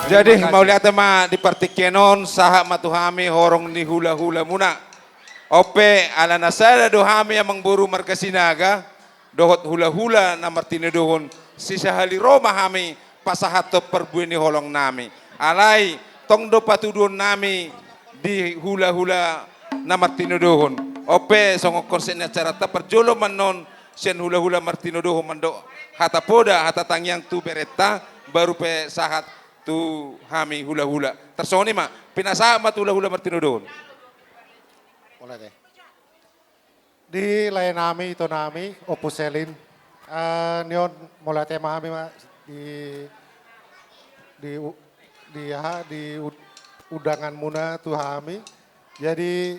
Jadi mauliate ma di partingkian on, sahat ma tu hami horong ni hulahulamuna. On pe ala na sada do hami amangboru marga Sinaga dohot hulahula na martinodohon, sisahali ro ma hami pasahathon parbue ni holong nami. Alai tong do patuduhon nami di hulahula na martinodohon. On pe songon konsep ni acaranta, parjolo ma annon sian hulahula martinodohon mandok hata poda, hata tangiang tu berenta, baru pe sahat tu hami hulahula. Tarsongon i ma, pinasahat ma tu hulahula martinodohon. Mulai deh. Di lae nami, ito nami, Ompu Selin. Eh, nion mauliate ma hami ma di, di u-, di aha, di ud-, undanganmuna tu hami. Jadi,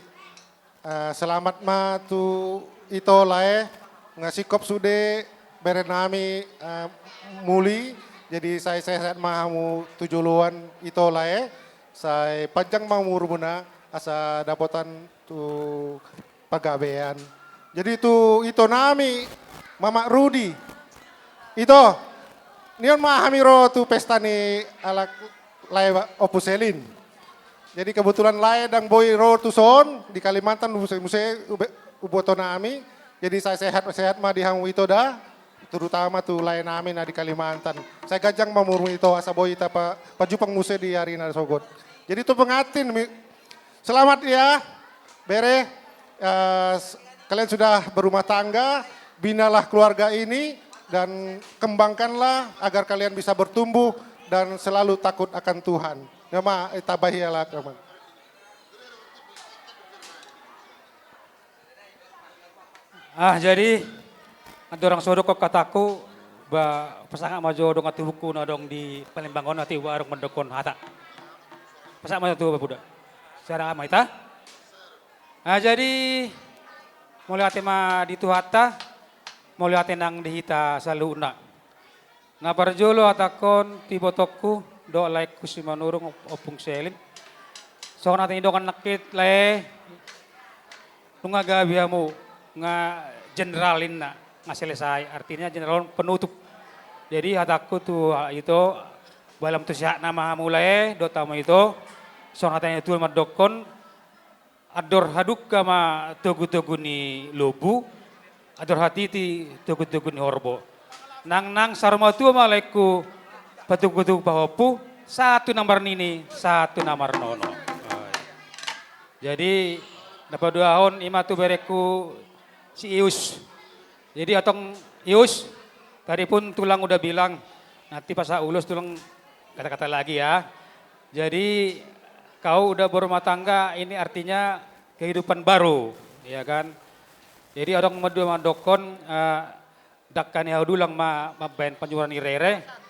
eh, selamat ma tu ito lae, nga singkop sude bere nami, eh, muli. Jadi sai sehat ma hamu tu joloan ito lae, sai panjang ma umurmuna asa dapotan tu pagabean. Jadi tu ito nami, Mamak Rudi. Ito, nion ma hami ro tu pesta ni halak lae Ompu Selin. Jadi kebetulan lae ndang boi ro tuson di Kalimantan, muse, muse ube-, huboto nami. Jadi sai sehat, sehat ma di hamu ito da. Terutama tu lae nami na di Kalimantan. Sai ganjang ma umurmu ito, asa boi hita pa-, pajumpang muse di ari na sogot. Jadi tu pengantin mi-, selamat ya, bere. Eh, s-, kalian sudah berumah tangga, binalah keluarga ini dan kembangkanlah agar kalian bisa bertumbuh dan selalu takut akan Tuhan. Ya ma, eh, tabahi ya lah, teman. Ah, jadi, andorang so dok hatangku, ba, pasahat ma jo dongan tubungku na adong di Palembang on, atik ba adong mandokkon hata. Pasahat ma jo tu ba, Buda. Secara ama ita. Ah, jadi, mauliate ma di Tuhanta, mauliate nang di hita saluhutna. Na parjolo hatangkon tu ibotongku dohot laengku si Manurung, Ompung Selin. Songon hata ni dongan nangkin, lae, nunga gabe hamu, nga jenderal inna, nga selesai. Artinya jenderal on penutup. Jadi hatangku tu, ah, ito, ba lam tu sehatna ma hamu lae, dohot hamu ito, songon hata ni natuatua mandokkon, andor hadungka ma togutogu ni lombu, andor hatiti togutogu ni horbo. Nangnang saur matua ma laengku patogutogu pahompu, sahat tu na marnini, sahat tu na marnono. Jadi, na paduahon i ma tu berengku si Ius. Jadi, antong Ius, tadi pun tulang udah bilang, nanti pas ulos tulang kata-kata lagi ya. Jadi, kau udah berumah tangga, ini artinya kehidupan baru, ya kan? Jadi, adong ma dua mandokkon, eh, dangka ni hau dulang ma-, mambaen panjura ni rere.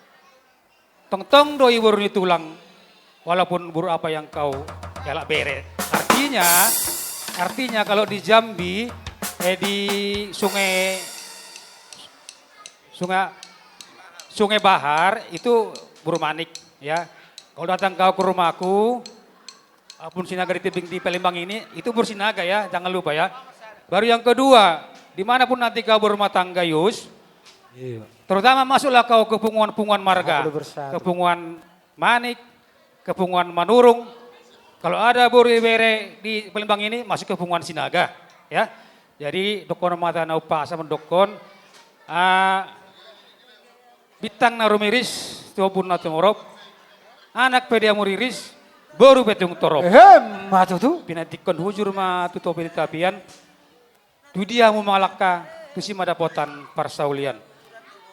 Tongtong do i boru ni tulang, walaupun boru apa yang kau, ya lah, bere. Artinya, artinya kalau di Jambi, eh, di Sungai, Sungai, Sungai Bahar itu boru Manik, ya. Kalau datang kau ke rumahku, walaupun Sinaga di tebing di Palembang ini, itu boru Sinaga ya, jangan lupa ya. Baru yang kedua, dimanapun nanti kau berumah tangga, Yus, iya, terutama masuklah kau ke punguan-punguan marga, ke punguan Manik, ke punguan Manurung. Kalau ada boru ibebere di Palembang ini, masuk ke punguan Sinaga, ya. Jadi, dokkon ma hata na umpasa mandokkon, ah, bintang na rumiris, tu ombun na tumorop, anak pe dia muriris, boru pe tung torop. Ehem, ma tutu. Pinantikkon hujur ma tu topi ni tapian, tu dia hamu mangalangka, tusi ma dapotan parsaulian.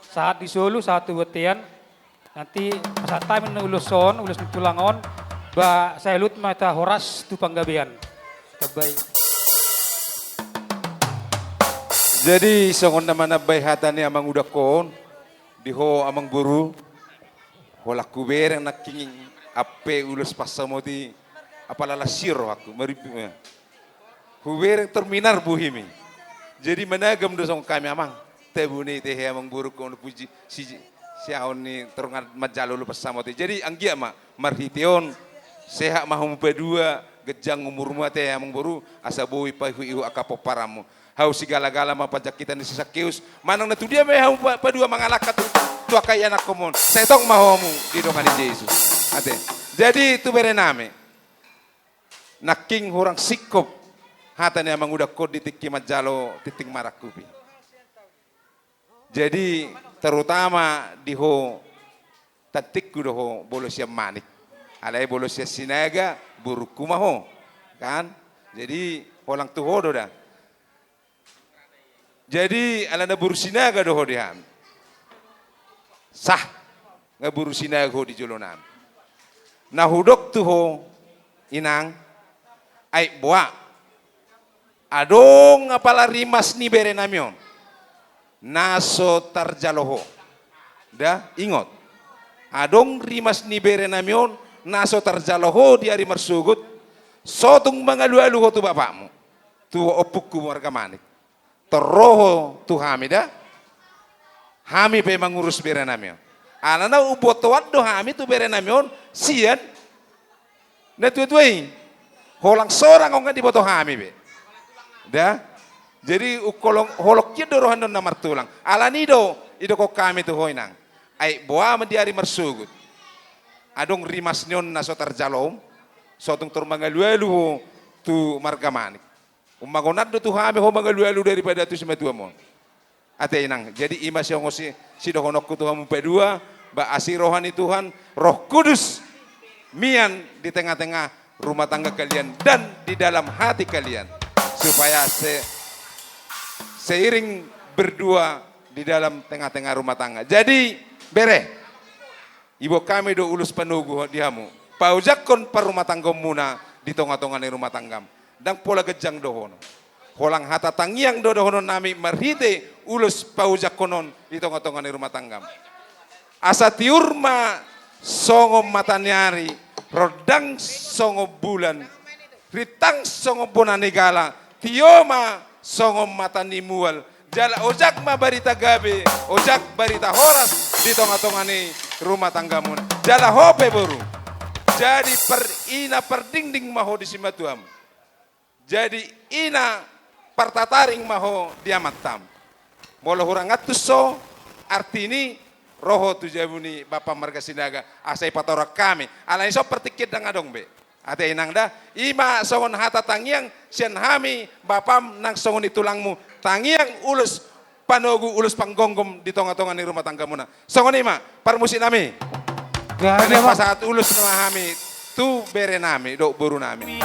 Sahat di solu, sahat tu bontean, nanti pasahat hami ulos on, ulos ni tulang on, ba sai lut ma hita horas tu panggabean. Tambai. Jadi, songon na manambai hata ni amang udangkon, di ho amang boru, holan hubereng nangkin ampe ulos pansamot i, apala las siro aku, marimbu, eh. Hubereng tor minar bohimi. Jadi managam do songon hami amang. Tabune tehe amang boru, on puji, si, si aon ni tor nga manjalo ulos pansamot i. Jadi anggiat ma, marhite on, sehat ma hamu padua, ganjang umurmu ate amang boru, asa boi paihuihu angka pomparanmu. Hau sigalagala ma panjangkitan ni si Sakeus, manang na tudia ma hamu pa-, padua mangalangka tu, tu angka ianakhonmon. Sai tong ma hamu di dongan ni Jesus. Ate. Jadi tu bere nami. Nangkin hurang singkop hata ni amang udangkon di tingki manjalo tingting marangkup i. Jadi terutama di ho tantingku do ho, molo sian Manik. Alai molo sian Sinaga, borungku ma ho. Kan? Jadi, holan tu ho do da. Jadi, alana boru Sinaga do ho di hami. Sah, nga boru Sinaga ho di jolo nami. Na hudok tu ho, Inang, ai boha. Adong apala rimas ni bere nami on, na so tarjalo ho. Da, ingot. Adong rimas ni bere nami on, na so tarjalo ho di ari marsogot, so tung mangalualu ho tu bapakmu, tu ompungku marga Manik. Tor ro ho tu hami da. Hami pe mangurus bere nami on. Alana umbotoan do hami tu bere nami on, sian na tuatua i. Holan sorang on nga diboto hami be. Da. Jadi, ungkolong holong kian do roha ni on na martulang. Alani do, idokkon hami tu ho Inang. Ai boha ma di ari marsogot. Adong rimas ni on na so tarjalo ho, so tung tor mangalualu ho tu marga Manik. Ummagonan do tu hami ho mangalualu daripada tu simatuam on. Ate Inang, jadi i ma songon si, sidohononku tu hamu padua, ba asi roha ni Tuhan, Roh Kudus, mian di tengah-tengah rumah tangga kalian dan di dalam hati kalian. Supaya se-, seiring berdua di dalam tengah-tengah rumah tangga. Jadi, bere. Iboan hami do ulos panogu di hamu. Paojakhon parumatanggaonmuna di tonga-tonga ni rumah tanggam. Ndang pola ganjang dohonon. Holan hata tangiang do dohonon nami marhite ulos paojakhon on di tonga-tonga ni rumah tanggam. Asa tiur ma songon mata ni ari, rondang songon bulan, rintang songon bona ni gala, tio ma songon mata ni mual, jala ojak ma barita gabe, ojak barita horas di tonga-tonga ni rumah tanggamuna. Jala ho pe boru, jadi par-, ina pardingding ma ho di simatuam. Jadi ina partataring ma ho di amantam. Molo hurang antus ho, artini ro ho tu jabu ni bapam marga Sinaga, asa ipatorang hami. Alani so partingkian ndang adong be. Ate Inang da, i ma songon hata tangiang sian hami bapam nang songon i tulangmu, tangiang ulos panogu ulos panggomgom di tonga-tonga ni rumah tanggamuna. Songon i ma, parmusik nami. Gabe ma. Pasahat ulos ma hami tu bere nami dohot boru nami.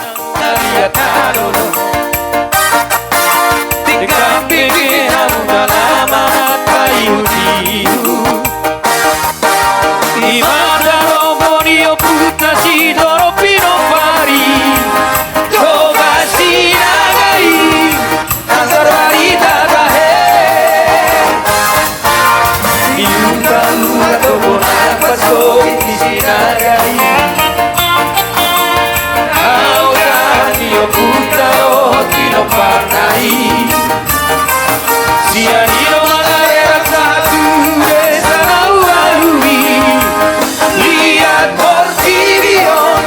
Ima tarombo ni ompunta Sitorop Pinompari, Toga Sinaga i, nang tarbarita tahe. Di huta luar topona pasogit di Sinaga i. Aoga ni ompunta dohot pinomparna i. Sian i do mangarerang sahat tu desa na ualu i. Liat portibi on.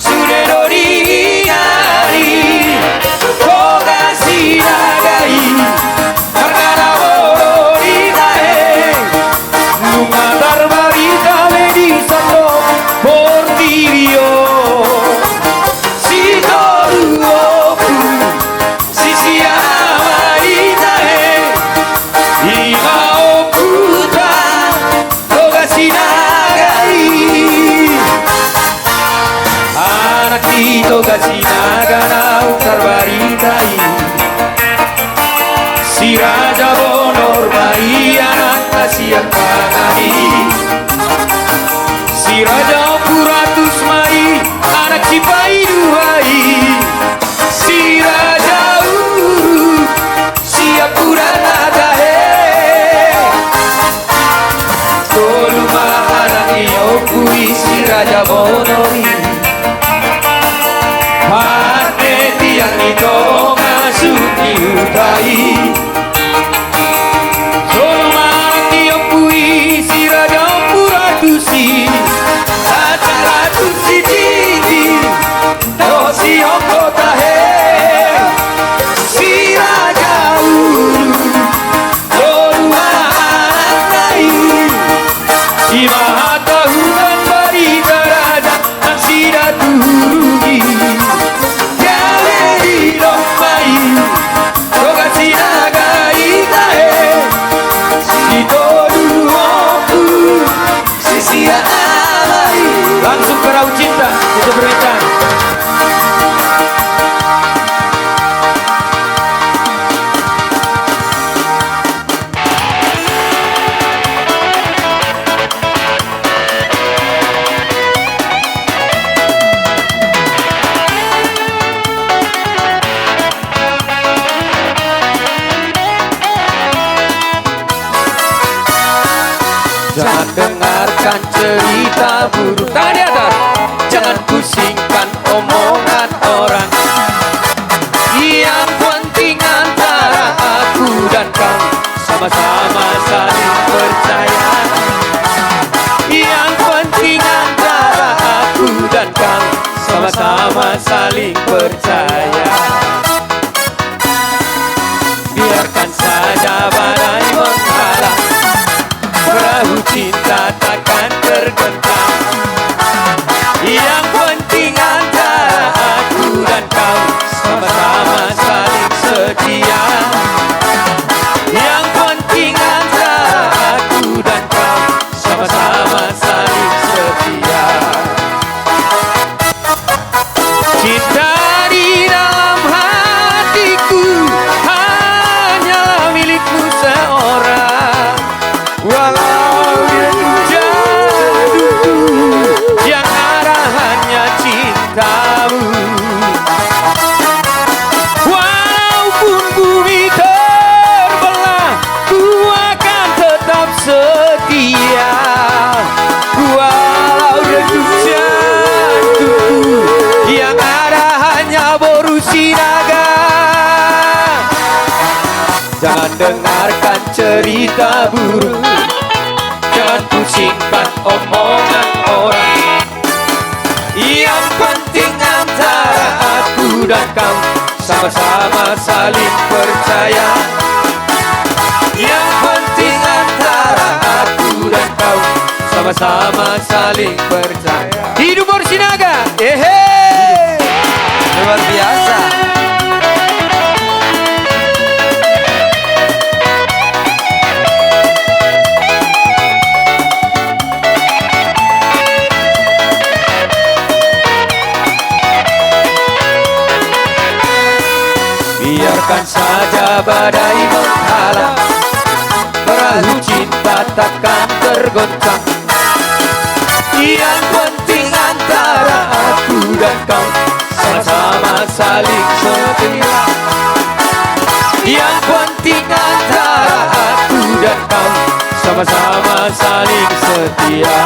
Sude do diingari, Toga Sinaga i, marga na boru i tahe, nunga tarbarita be di sandok portibi on. Sitoru ompu, sisia ma i tahe, ima ompunta. Toga Sinaga i. Anak ni Toga Sinaga naung tarbarita i. Si Raja Bonor ma i anakna sian pangan i. Si Raja Ompu Ratus ma i anak sipaidua i. Si Raja Uruk sian pudanna tahe. Tolu ma anak ni ompu i si Raja Bonor i. Pande tiang ni tonga suhut ni huta i. Tolu ma anak ni ompu i si Raja Ompu Ratus i. Raja Ratus Sititi. Dohot si Ongko tahe, si Raja Uruk, tolu ma anakna i. Ima hata hutan barita raja nang si Datu Uruk i. Gabe didok ma i, Toga Sinaga i tahe, sitolu ompu. Sisia ma i. Langsung perahu cinta. Jangan dengarkan cerita buruk. Tangan di atas. Jangan pusingkan omongan orang. Yang penting antara aku dan kau sama-sama saling percaya. Yang penting antara aku dan kau sama-sama saling percaya. Biarkan saja badai menghala, perahu cinta takkan tergoncang. Yang penting antara aku dan kau sama-sama saling setia. Yang penting antara aku dan kau sama-sama saling setia. Cinta di dalam hatiku hanyalah milikmu seorang. Walau dia jatuh, yang ada hanya cintamu. Walaupun bumi terbelah, ku akan tetap setia. Walau redup jantungku, yang ada hanya boru Sinaga. Jangan dengarkan cerita buruk, jangan pusingkan omongan orang. Yang penting antara aku dan kau sama-sama saling percaya. Yang penting antara aku dan kau sama-sama saling percaya. Hidup boru Sinaga. Ehe. Luar biasa. Biarkan saja badai menghala, perahu cinta takkan tergoncang. Yang penting antara aku dan kau sama-sama saling setia. Yang penting antara aku dan kau sama-sama saling setia.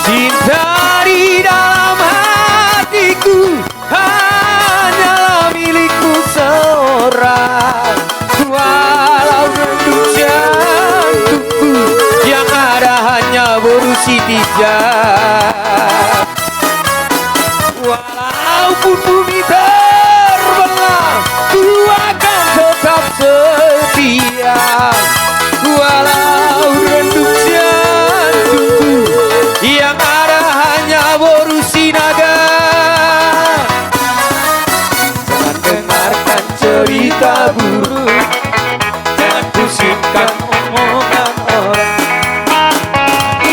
Cinta di dalam hatiku hanyalah milikmu seorang. Walau redup jantungku, yang ada hanya boru Sitijak. Walaupun bumi terbelah, ku akan tetap setia. Walau redup jantungku, yang ada hanya boru Sinaga. Jangan dengarkan cerita buruk, jangan pusingkan omongan orang.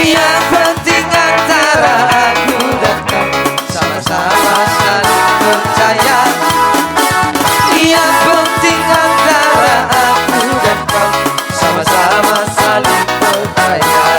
Yang penting antara aku dan kau sama-sama saling percaya. Yang penting antara aku dan kau sama-sama saling percaya.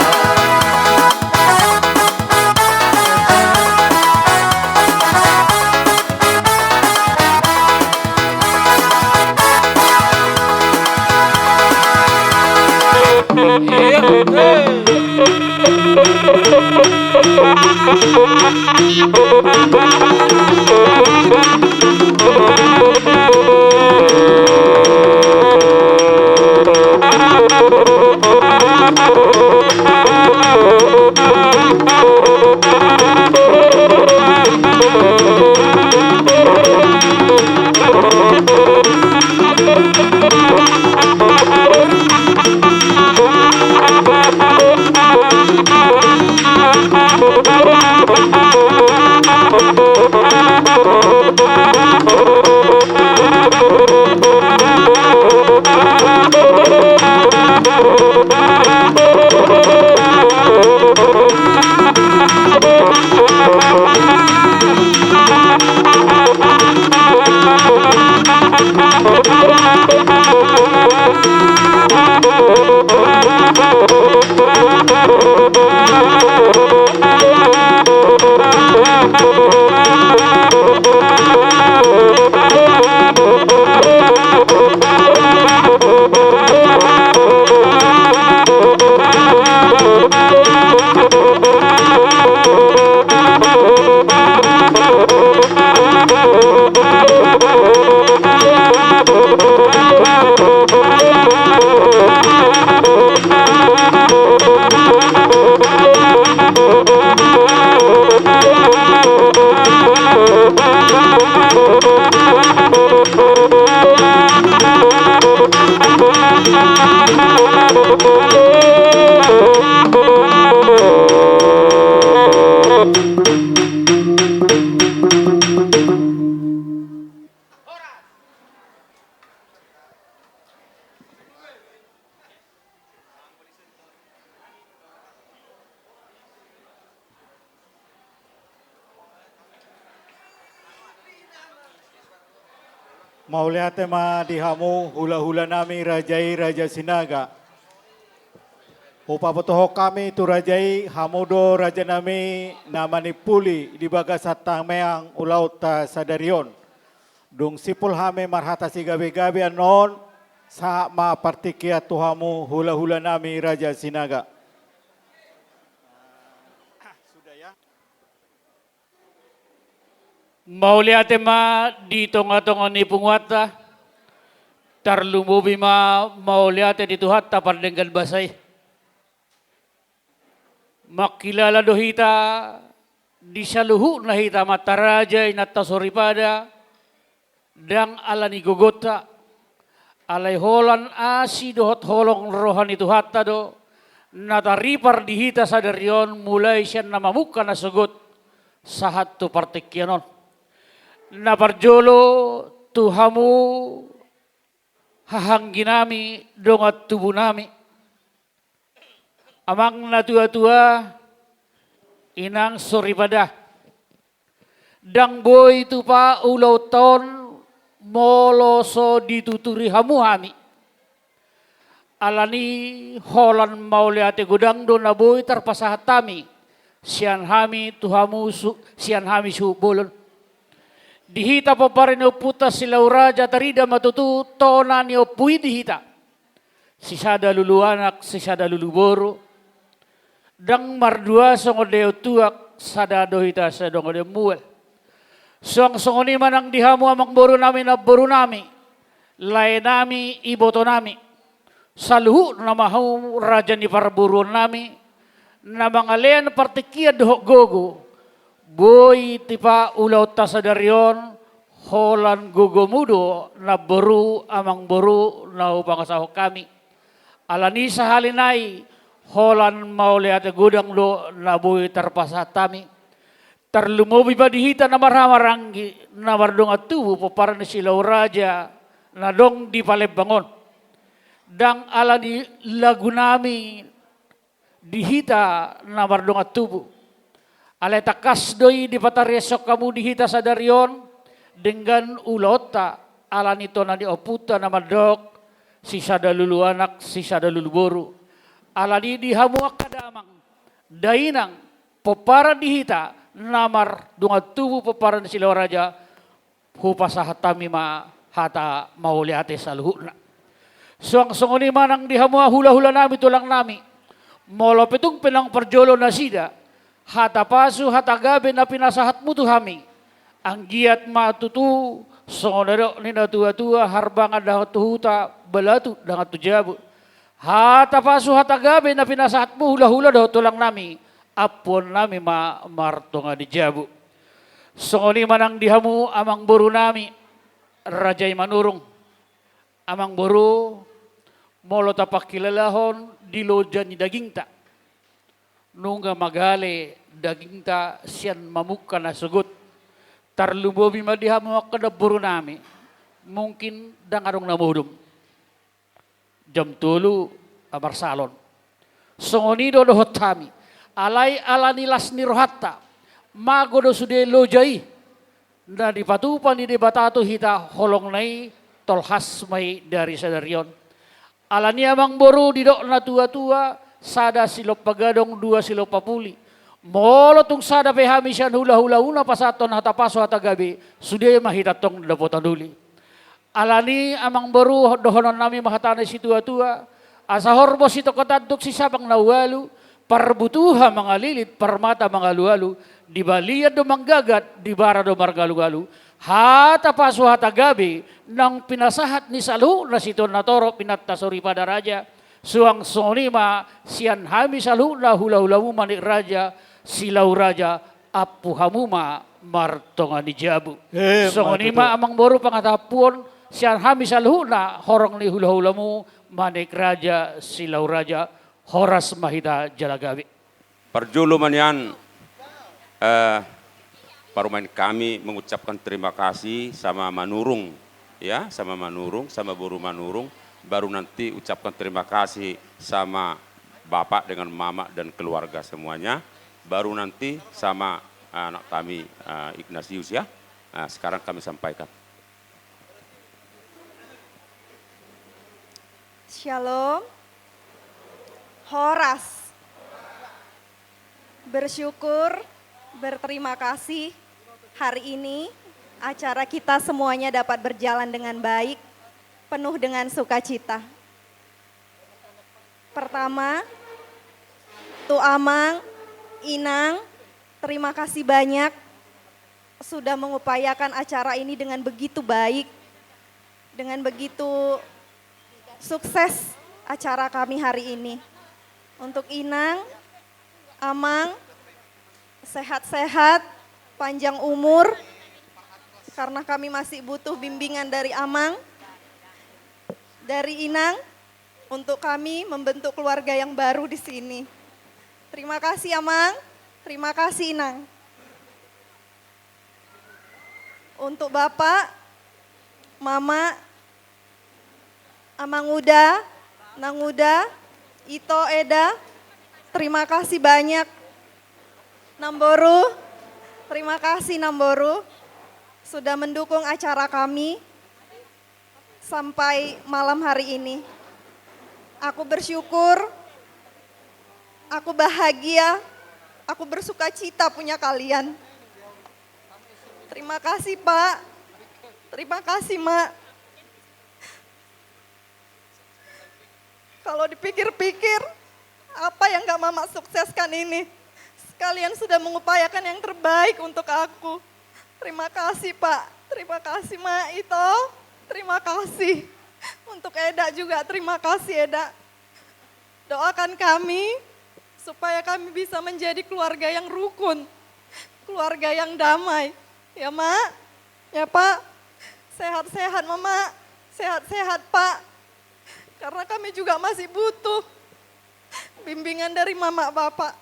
Mauliate ma di hamu hulahula nami raja i, Raja Sinaga. Hupabotohon hami tu raja i, hamu do raja nami na manimpuli di bagasan tangiang ulaonta sadari on. Dung simpul hami marhata sigabegabe annon, sahat ma partingkian tu hamu hulahula nami Raja Sinaga. Mauliate ma di tongatonga ni punguanta, tarlumobi ma mauliate di Tuhanta pardenggan basa i. Mangkilala do hita di saluhutna hita amanta raja, inanta soripada, ndang ala ni gogonta, alai holan asi dohot holong roha ni Tuhanta do na taripar di hita sadari on, mulai sian na mamungka na sogot sahat tu partingkian on. Na parjolo tu hamu hahaanggi nami, dongan tubu nami, amang na tuatua, inang soripada. Ndang boi tupa ulaonta on molo so dituturi hamu hami. Ala ni holan mauliate godang do na boi tarpasahat hami sian hami tu hamu su-, sian hami suhut bolon. Di hita pomparan ni ompunta Silau Raja tarida ma tutu tona ni ompu i di hita. Sisada lulu anak, sisada lulu boru. Ndang mardua songon daion tuak, sada do hita sai dongan mual. Suang songon i ma nang di hamu amangboru nami, namboru nami, lae nami, iboto nami. Saluhutna ma hamu raja ni parboruon nami, na mangalean partingkian dohot gogo. Boi tupa ulaonta sadari on, holan gogomu do namboru, amangboru, na hupangasahon hami. Ala ni sahali nai, holan mauliate godang do na boi tarpasahat hami. Tarlumobi ma di hita na marhahamaranggi, na mardongan tubu pomparan ni Silau Raja na adong di Palembang on. Ndang ala ni lagu nami di hita na mardongan tubu. Alai tangkas do i dipatariashon hamu di hita sadari on denggan ulaonta, ala ni tona ni ompunta na mandok, sisada lulu anak, sisada lulu boru. Ala ni di hamu angka damang, dainang, pomparan di hita na mardongan tubu pomparan ni Silau Raja, hupasahat hami ma hata mauliate saluhutna. Suang songon i ma nang di hamu hulahula nami, tulang nami. Molo pe tung pe naung parjolo nasida, hata pasu, hata gabe na pinasahatmu tu hami, anggiat ma tutu songon na nidok ni na tuatua, harbangan dohot tu huta, balatu dohot tu jabu. Hata pasu, hata gabe na pinasahatmu hulahula dohot tulang nami, ampuon nami ma martonga ni jabu. Songon i ma nang di hamu amangboru nami, Raja i Manurung. Amangboru, molo tapangkilalahon di loja ni dagingta, nunga magale dagingta sian mamungka na sogot. Tarlumobi ma di hamu angka namboru nami, mungkin ndang adong na modom. Jam tolu, ah, marsalon. Songon i do dohot hami. Alai ala ni las ni rohanta, mago do sude loja i na dipatupa ni Debata tu hita, holongna i tolhas ma i dari sadari on. Ala ni, amangboru, didok na tuatua, sada silompa gadong, dua silompa puli. Molo tung sada pe hami sian hulahulamuna pasahathon hata pasu, hata gabe, sude ma hita tong dapotan uli. Ala ni, amangboru, dohonon nami ma hata ni situatua, asa horbo sitoko tanduk, sisabang na ualu, parbutuha mangalilit, parmata mangalualu, di balian do manggagat, di bara do margalugalu, hata pasu, hata gabe naung pinasahat ni saluhutna situan na torop, inanta soripada raja. Suang songon i ma sian hami saluhutna hulahulamu, Manik Raja, Silau Raja, ampu hamu ma martonga ni jabu. Eh, songon i ma tutu, amangboru, pangatampuon sian hami saluhutna horong ni hulahulamu, Manik Raja, Silau Raja, horas ma hita jala gabe. Parjolo ma nian, eh, parumaen kami mengucapkan terima kasih sama Manurung, ya, sama Manurung, sama boru Manurung, baru nanti ucapkan terima kasih sama bapak dengan mama dan keluarga semuanya, baru nanti sama, eh, anak kami, eh, Ignatius, ya. Nah, sekarang kami sampaikan. Shalom. Horas. Bersyukur, berterima kasih hari ini acara kita semuanya dapat berjalan dengan baik, penuh dengan sukacita. Pertama, tu Amang, Inang, terima kasih banyak sudah mengupayakan acara ini dengan begitu baik, dengan begitu sukses acara kami hari ini. Untuk Inang, Amang, sehat-sehat, panjang umur, karena kami masih butuh bimbingan dari Amang, dari Inang, untuk kami membentuk keluarga yang baru di sini. Terima kasih, Amang. Terima kasih, Inang. Untuk Bapak, Mama, Amang Uda, Nang Uda, Ito, Eda, terima kasih banyak. Namboru, terima kasih, Namboru, sudah mendukung acara kami sampai malam hari ini. Aku bersyukur, aku bahagia, aku bersukacita punya kalian. Terima kasih, Pak. Terima kasih, Mak. Kalau dipikir-pikir, apa yang gak Mama sukseskan ini? Sekalian sudah mengupayakan yang terbaik untuk aku. Terima kasih, Pak. Terima kasih, Mak. Ito, terima kasih. Untuk Eda juga, terima kasih, Eda. Doakan kami supaya kami bisa menjadi keluarga yang rukun, keluarga yang damai. Ya, Mak? Ya, Pak? Sehat-sehat, Mama. Sehat-sehat, Pak. Karena kami juga masih butuh bimbingan dari Mama Bapak.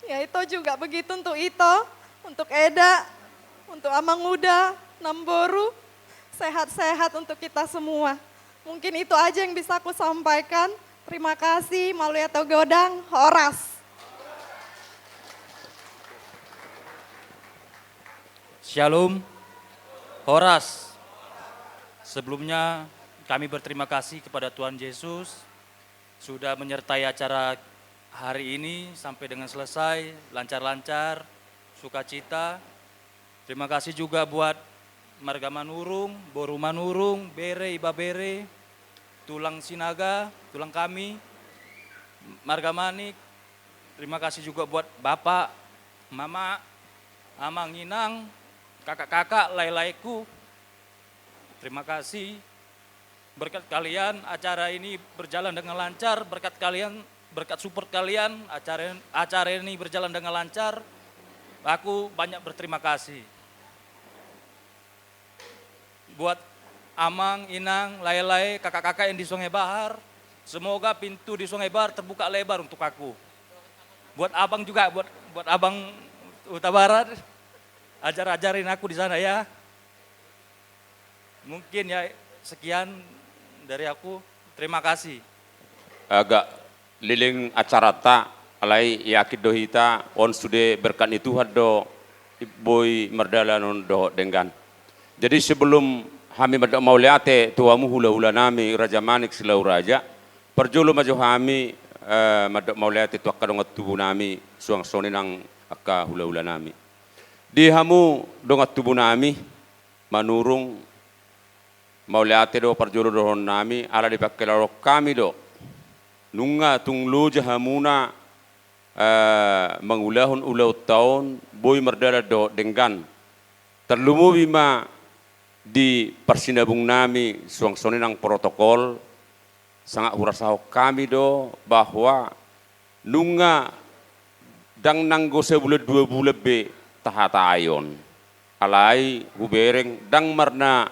Ya, Ito juga begitu untuk Ito, untuk Eda, untuk Amang Uda, Namboru. Sehat-sehat untuk kita semua. Mungkin itu aja yang bisa aku sampaikan. Terima kasih, mauliate godang, horas. Shalom, horas. Sebelumnya, kami berterima kasih kepada Tuhan Yesus sudah menyertai acara hari ini sampai dengan selesai, lancar-lancar, sukacita. Terima kasih juga buat marga Manurung, boru Manurung, bere, ibebere, tulang Sinaga, tulang kami, marga Manik. Terima kasih juga buat bapak, mama, amang, inang, kakak-kakak, lae-laeku. Terima kasih. Berkat kalian, acara ini berjalan dengan lancar. Berkat kalian, berkat support kalian, acara, acara ini berjalan dengan lancar. Aku banyak berterima kasih. Buat amang, inang, lae-lae, kakak-kakak yang di Sungai Bahar, semoga pintu di Sungai Bahar terbuka lebar untuk aku. Buat abang juga, buat, buat abang Hutabarat, ajar-ajarin aku di sana ya. Mungkin ya, sekian dari aku. Terima kasih. Agak leleng acaranta, alai yakin do hita, on sude berkat ni Tuhan do boi mardalan on dohot denggan. Jadi sebelum hami mandok mauliate tu hamu hula-hula nami, Raja Manik Silau Raja, parjolo ma jo hami, eh, mandok mauliate tu angka dongan tubu nami, suang songon i nang angka hula-hula nami. Di hamu dongan tubu nami, Manurung, mauliate do parjolo dohonon nami, ala dipangkelahon hami do. Nunga tung loja hamuna, eh, mangulahon ulaonta on, boi mardalan dohot denggan. Tarlumobi ma di parsinabung nami, suang songon i nang protokol, sangat hurasahon hami do bahwa nunga ndang nanggo sabulan dua bulan be tahatai on. Alai hubereng ndang marna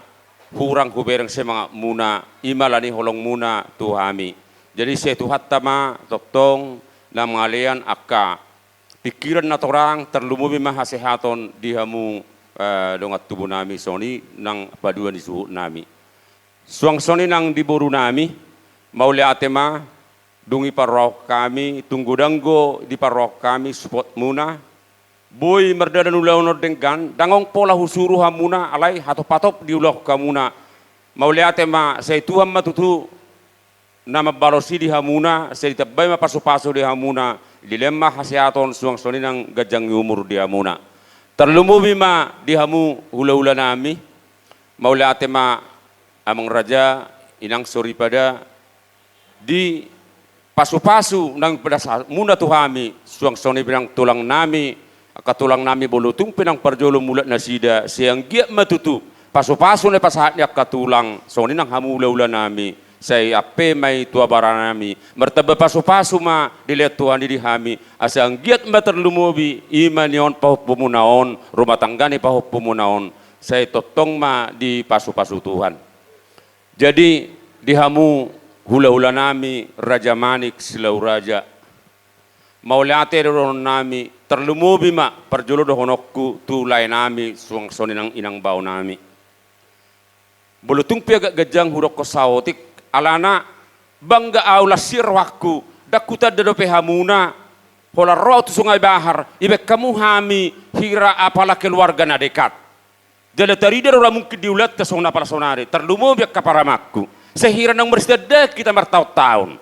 hurang hubereng semangatmuna, i ma alani holongmuna tu hami. Jadi sai Tuhanta ma tongtong na mangalean angka pingkiran na torang, tarlumobi ma hasehaton di hamu, eh, dongan tubunami songon i nang paduan ni suhutnami. Suang songon i nang di borunami, mauliate ma, dung diparrohahon hami, tung godang do diparrohahon hami supportmuna, boi mardalan ulaon on denggan, ndang adong pola husuru hamuna, alai hatop-hatop diulahon hamuna. Mauliate ma, sai Tuhan ma tutu na mambalos i di hamuna, sai ditambai ma pasu-pasu di hamuna, dilehon ma hasehaton suang songon i nang ganjang ni umur di hamuna. Tarlumobi ma di hamu hula-hulanami, mauliate ma amang raja, inang soripada, di pasu-pasu naung pasahatmuna tu hami, suang songon i pe nang tulangnami, angka tulangnami molo tung pe nang parjolo mulak nasida, sai anggiat ma tutu pasu-pasu na pasahat ni angka tulang, songon i nang hamu hula-hulanami, sai ampe ma i tu abaranami, martamba pasu-pasu ma dilehon Tuhan i di hami, asa anggiat ma tarlumobi, i ma nion pahompumuna on, rumah tangga ni pahompumuna on, sai tongtong ma dipasu-pasu Tuhan. Jadi, di hamu hula-hulanami, Raja Manik, Silau Raja, mauliate do dohononnami, tarlumobi ma parjolo dohononku tu laenami, suang songon i nang inang baonami. Molo tung pe agak ganjang hudokkon saotik, alana bangga au, las sian rohangku, ndang hutanda dope hamuna, holan ro au tu Sungai Bahar, dibaen hamu hami hira apala keluarga na dekat. Jala tarida do ra mungkin di ulaonta songon apala saonari, tarlumobi angka paramangku. Sai hira naung marsitandaan hita martaon-taon.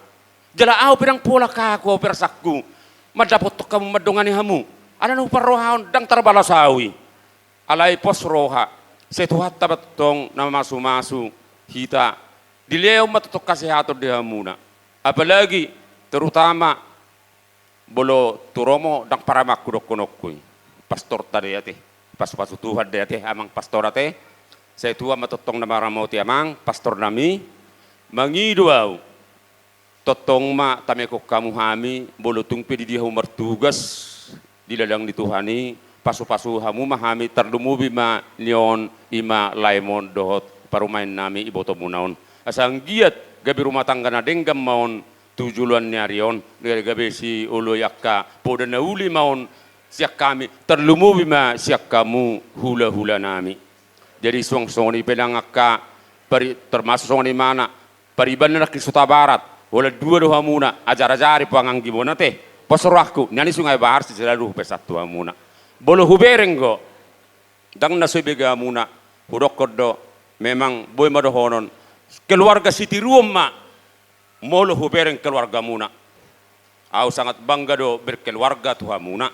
Jala au pe ndang pola haku, au pe rasangku mandapothon hamu, mandongani hamu. Alana huparrohahon ndang tarbalos au i. Alai pos roha, sai Tuhanta ma tongtong na mamasu-masu hita. Dilehon ma tongtong hasehaton di hamuna. Apalagi terutama molo tu romo ndang paramangku dohononku i. Pastorta do i ate. Pasu-pasu Tuhan do i ate, amang pastor ate. Sai Tuhan ma tongtong na maramoti amang pastornami. Mangido au. Tongtong ma tamekon hamu hami, molo tung pe di dia hamu martugas di ladang ni Tuhan i, pasu-pasu hamu ma hami, tarlumobi ma nion i ma laem on dohot parumaennami ibotomuna on. Asa anggiat gabe rumah tangga na denggan ma on tu joloan ni ari on, gabe sioloi angka poda na uli ma on sian hami, tarlumobi ma sian hamu hula-hulanami. Jadi suang songon i pe nang angka pari-, termasuk songon i ma na pariban na nangkin Suta Barat, holan dua do hamuna, ajar-ajari pe anggi bona ate. Pos rohangku, nian i Sungai Bahar siselalu hupesan tu hamuna. Molo hubereng do, ndang na so ibege hamuna, hudokkon do, memang boi ma dohonon. Keluarga sitiruon ma, molo hubereng keluargamuna. Au sangat bangga do berkeluarga tu hamuna.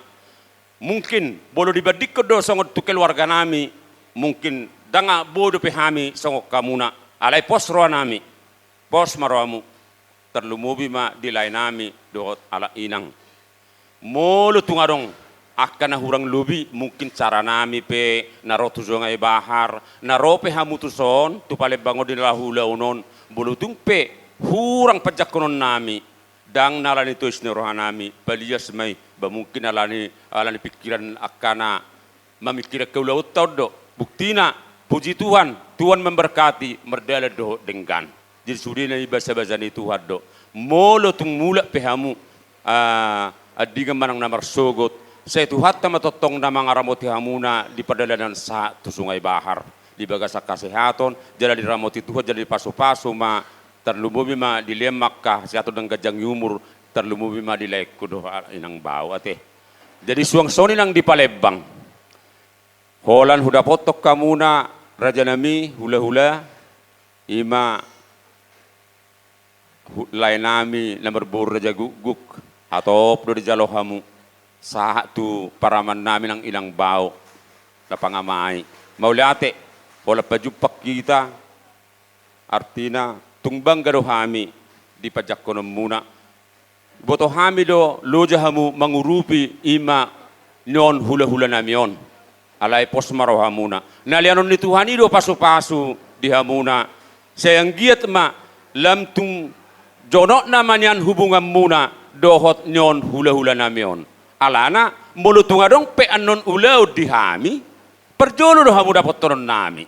Mungkin, molo dibandingkon do songon tu keluarganami, mungkin ndang boi dope hami songon hamuna. Alai pos rohanami, pos ma rohamu, tarlumobi ma di laenami dohot halak inang. Molo tung adong angka na hurang lobi, mungkin caranami pe na ro tu Sungai Bahar, na ro pe hamu tuson, tu Palembang on di na laho ulaon on, molo tung pe hurang panjangkononnami, ndang na alani tois ni rohanami, palias ma i, ba mungkin alani, alani pingkiran angka na mamingkiri angka ulaonta on do. Buktina, puji Tuhan, Tuhan memberkati, mardalan dohot denggan. Jadi sudena i basa-basa ni Tuhan do. Molo tung mulak pe hamu, ah, andingan manang na marsogot, sai Tuhanta ma tongtong na mangaramoti hamuna di pardalanan sahat tu Sungai Bahar. Di bagasan hasehaton, jala diramoti Tuhan, jala dipasu-pasu ma, tarlumobi ma dilehon ma angka hasehaton nang ganjang ni umur, tarlumobi ma di laengku dohot inang bao ate. Jadi suang songon i nang di Palembang. Holan hudapothon hamuna rajanami, hula-hula, i ma hu-, laenami na marboru Raja Gukguk, hatop do dijalo hamu, sahat tu paramannami nang inang bao, na pangamai. Mauliate, holan pajumpang hita, artina, tung bangga do hami di panjangkononmuna. Boto hami do loja hamu mangurupi i ma nion hula-hulanami on. Alai pos ma rohamuna. Na lehonon ni Tuhan i do pasu-pasu di hamuna. Sai anggiat ma lam tung jonokna ma nian hubunganmuna dohot nion hula-hulanami on. Alana, molo tung adong pe annon ulaon di hami, parjolo do hamu dapothononnami.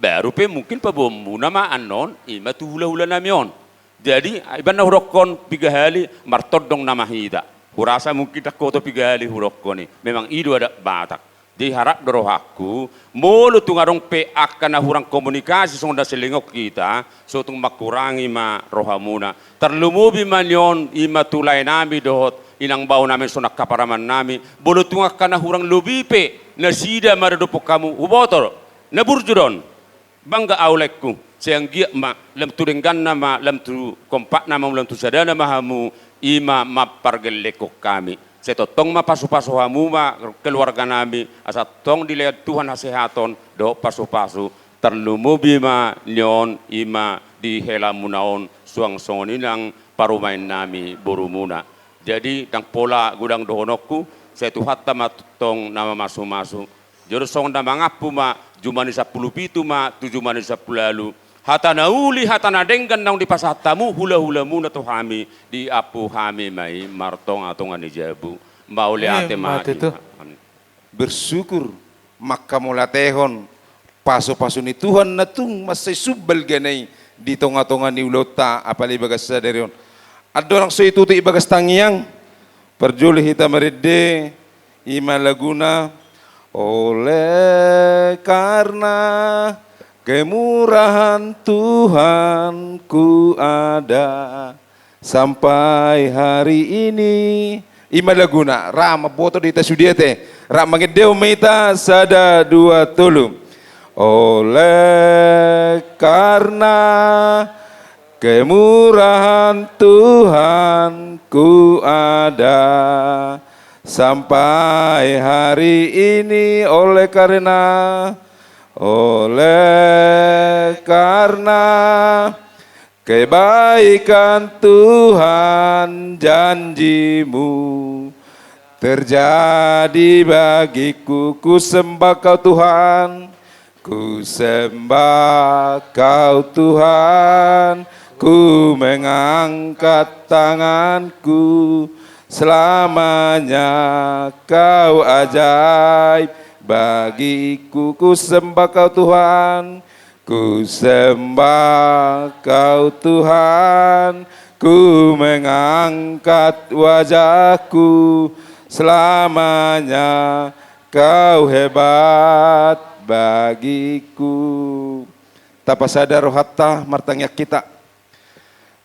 Baru pe mungkin paboaonmuna ma annon, ima tu hula-hula nami on. Jadi, iba na hudokkon piga hali, martondong nama hita. Hurasa mungkin dang hoto piga hali hudokkon i. Memang i do adat Batak. Jadi harap do rohangku, molo tung adong pe angka na hurang komunikasi songon na silingon hita, so tung mangkurangi ma rohamuna. Tarlumobi ma nion, ima tu lae nami dohot inang bao nami songon angka paraman nami. Molo tung angka na hurang lobi pe, nasida maradophon hamu, huboto, na burju do on. Bangga au laengku, sai anggiat ma, lam tu dengganna ma, lam tu kompakna ma, lam tu sadana ma hamu, ima mampargellenghon hami. Sai tongtong ma pasu-pasu hamu ma keluarga nami, asa tong dilean Tuhan hasehaton, dohot pasu-pasu, tarlumobi ma nion ima di helamuna on, suang songon i nang parumaen nami borumuna. Jadi, dang pola godang dohononku, sai Tuhanta ma tong na mamasu-masu. Jolo songon na mangampu ma, jumani sampulu pitu ma, tu jumani sampulu ualu. Hata na uli, hata na denggan naung dipasahat hamu, hula-hulamuna tu hami, diampu hami ma i, martonga-tonga ni jabu. Mauliate ma. Bersyukur, manghamauliatehon, pasu-pasu ni Tuhan na tung mansai sumbal gana i, di tonga-tonga ni ulaonta, apala di bagas sadari on. Andorang so itutu i bagas tangiang, parjolo hita marende, ima laguna, oleh karena kemurahan Tuhan ku ada sampai hari ini. Ima laguna, ra mamboto di hita sude ate, ra mangendehon ma hita, sada, dua, tolu. Oleh karena kemurahan Tuhan ku ada sampai hari ini, oleh karena, oleh karena kebaikan Tuhan, janji-Mu terjadi bagiku. Ku sembah Kau Tuhan, ku sembah Kau Tuhan, ku mengangkat tanganku, selamanya Kau ajaib bagiku. Ku sembah Kau Tuhan, ku sembah Kau Tuhan, ku mengangkat wajahku, selamanya Kau hebat bagiku. Tapasada rohanta, martangiang hita.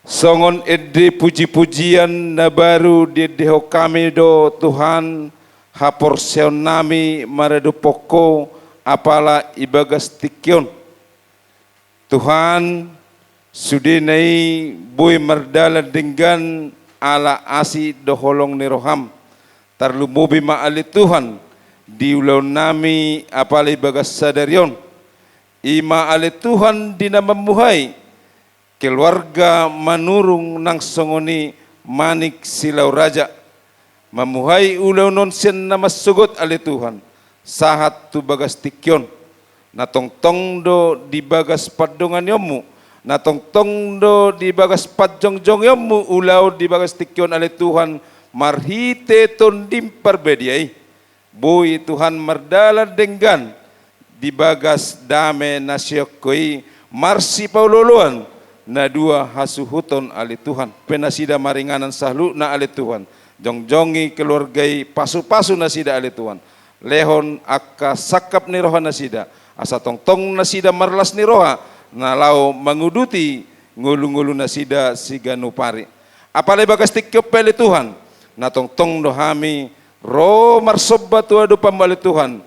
Songon ende puji-pujian na baru diendehon hami do Tuhan, haporseaon nami maradophon Ho apala ibagas tingki on. Tuhan, sudena i boi mardalan denggan ala asi dohot holong ni roham. Tarlumobi ma ale Tuhan, di ulaon nami apala ibagas sadari on. Ima ale Tuhan di na mambuhai keluarga Manurung nang songon i Manik Silauraja. Mambuhai ulaon on sian na mansogot ale Tuhan, sahat tu bagas tingki on. Na tongtong do di bagas pandonganionmu, na tongtong do di bagas panjongjongionmu ulaon di bagas tingki on ale Tuhan, marhite Tondim Parbadia i. Boi Tuhan mardalan denggan di bagas dame na sian Ho i, marsipaolo-oloan na dua hasuhuton ale Tuhan. Pe nasida maringanan saluhutna ale Tuhan. Jongjongi keluarga i, pasu-pasu nasida ale Tuhan. Lehon angka sangkap ni roha nasida, asa tongtong nasida marlas ni roha na laho manguduti ngolu-ngolu nasida siganup ari. Apala ibagas tingki on pe ale Tuhan, na tongtong do hami ro marsomba tu adopanmu ale Tuhan,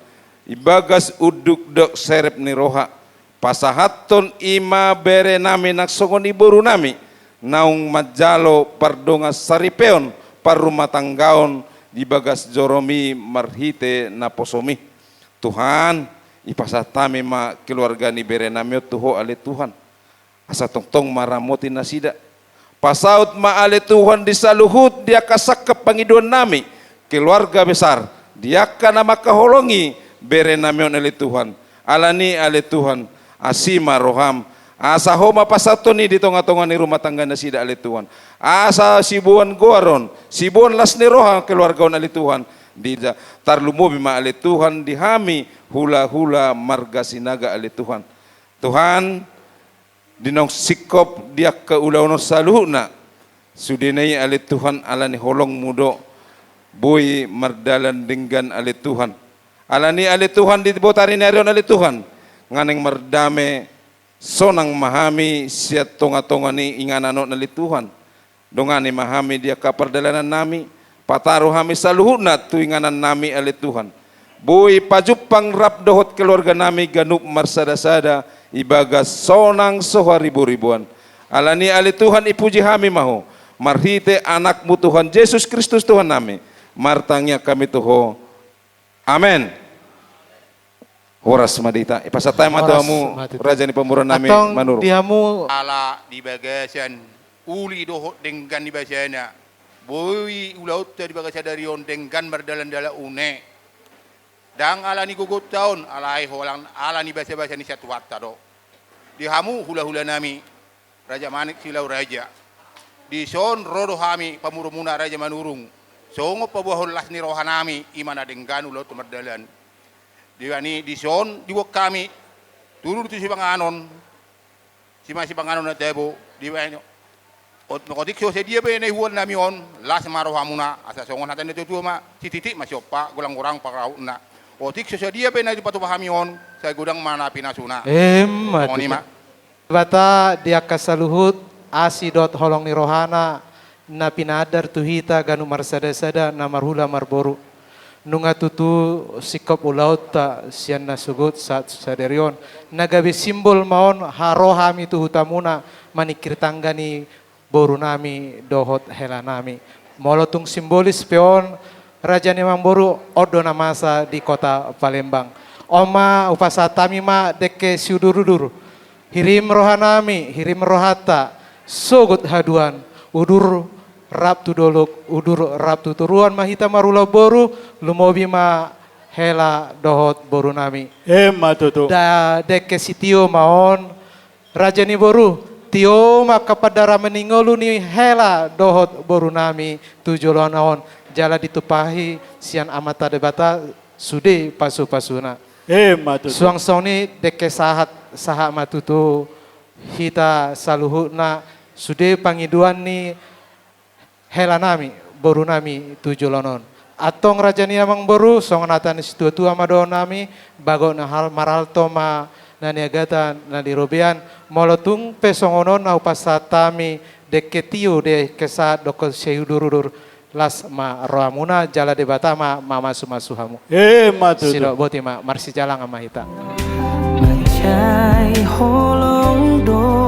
ibagas unduk dohot serep ni roha. Pasahathon ima bere nami nang songon i boru nami, naung manjalo pardongan saripeon, parrumatanggaon di bagas joromi marhite naposomi. Tuhan, ipasahat hami ma keluarga ni bere nami on tu Ho ale Tuhan. Asa tongtong ma ramoti nasida. Pasaut ma ale Tuhan di saluhut di angka sangkap pangidoan nami, keluarga besar, di angka na mangkaholongi bere nami on ale Tuhan. Alani ale Tuhan, asi ma roham. Asa Ho ma pasahathon i di tonga-tonga ni rumah tangga nasida ale Tuhan. Asa siboan goar on, siboan las ni roha keluarga on ale Tuhan. Di, tarlumobi ma ale Tuhan di hami hula-hula marga Sinaga ale Tuhan. Tuhan, di naung singkop di angka ulaon on saluhutna, sudena i ale Tuhan ala ni holongmu do boi mardalan denggan ale Tuhan. Alani i ale Tuhan di botari ni ari on ale Tuhan, nga naeng mardame sonang ma hami sian tonga-tonga ni inganan on ale Tuhan. Dongani ma hami di angka pardalanan nami, pataru hami saluhutna tu inganan nami ale Tuhan. Boi pajumpang rap dohot keluarga nami ganup marsada-sada ibagas sonang so haribo-riboan. Alani i ale Tuhan ipuji hami ma Ho, marhite Anakmu Tuhan Jesus Kristus Tuhan nami, martangiang hami tu Ho. Amen. Horas ma di hita. Ipasahat ma tu hamu, raja ni pamoruon nami Manurung. Antong di hamu. Ala di bagasan uli dohot denggan ni basana, boi ulaonta di bagasan sadari on denggan mardalan-dalan une. Ndang ala ni gogonta on, alai holan ala ni basa-basa ni satuanta do. Di hamu hula-hula nami, Raja Manik Silau Raja. Dison ro do hami pamoruonmuna Raja Manurung, songon paboahon las ni roha nami, i ma na denggan ulaonta mardalan. Di bani dison diboan hami tudu tu sipanganon, sima sipanganon na tabo, di bani ot-, otik so sadia pe na ihuan nami on, las ma rohamuna, asa songon hata ni natua-tua ma, sititik ma siompa, golang-golang pangarahutna. Otik so sadia pe na dipatupa hami on, sai godang ma na pinasuna. Emma tutu. Debata di angka saluhut asi dohot holong ni rohana na pinaandar tu hita ganup marsada-sada na marhula marboru. Nunga tutu singkop ulaonta sian nasogot sahat sadari on, na gabe simbol ma on haroha hami tu hutamuna maningkir tangga ni boru nami dohot hela nami. Molo tung simbolis pe on, raja ni amangboru, on do na masa di kota Palembang. On ma hupasahat hami ma dengke siudur-udur. Hirim roha nami, hirim rohanta, sogot haduan, udur rap tu dolok, udur rap tu toruan ma hita marulaon boru, lumobi ma hela dohot boru nami. Emma tutu. Da dengke sitio ma on, raja ni boru, tio ma angka pandaramon ni ngolu ni hela dohot boru nami tu joloan on, jala ditumpahi sian Amanta Debata sude pasu-pasuna. Emma tutu. Suang songon i dengke sahat, sahat ma tutu hita saluhutna sude pangidoan ni hela nami, boru nami tu joloan on. Antong raja ni amangboru, songon hata ni situa-tua ma dohonon nami, bagot na hal-, marhalto ma na niagatan, na nirobean, molo tung pe songon on na hupasahat hami dengke tio, dengke sahat dohot siudur-udur, las ma rohamuna, jala Debata ma mamasu-masu hamu. Emma tutu. Sidok boti ma, marsijalangan ma hita. Mansai holong do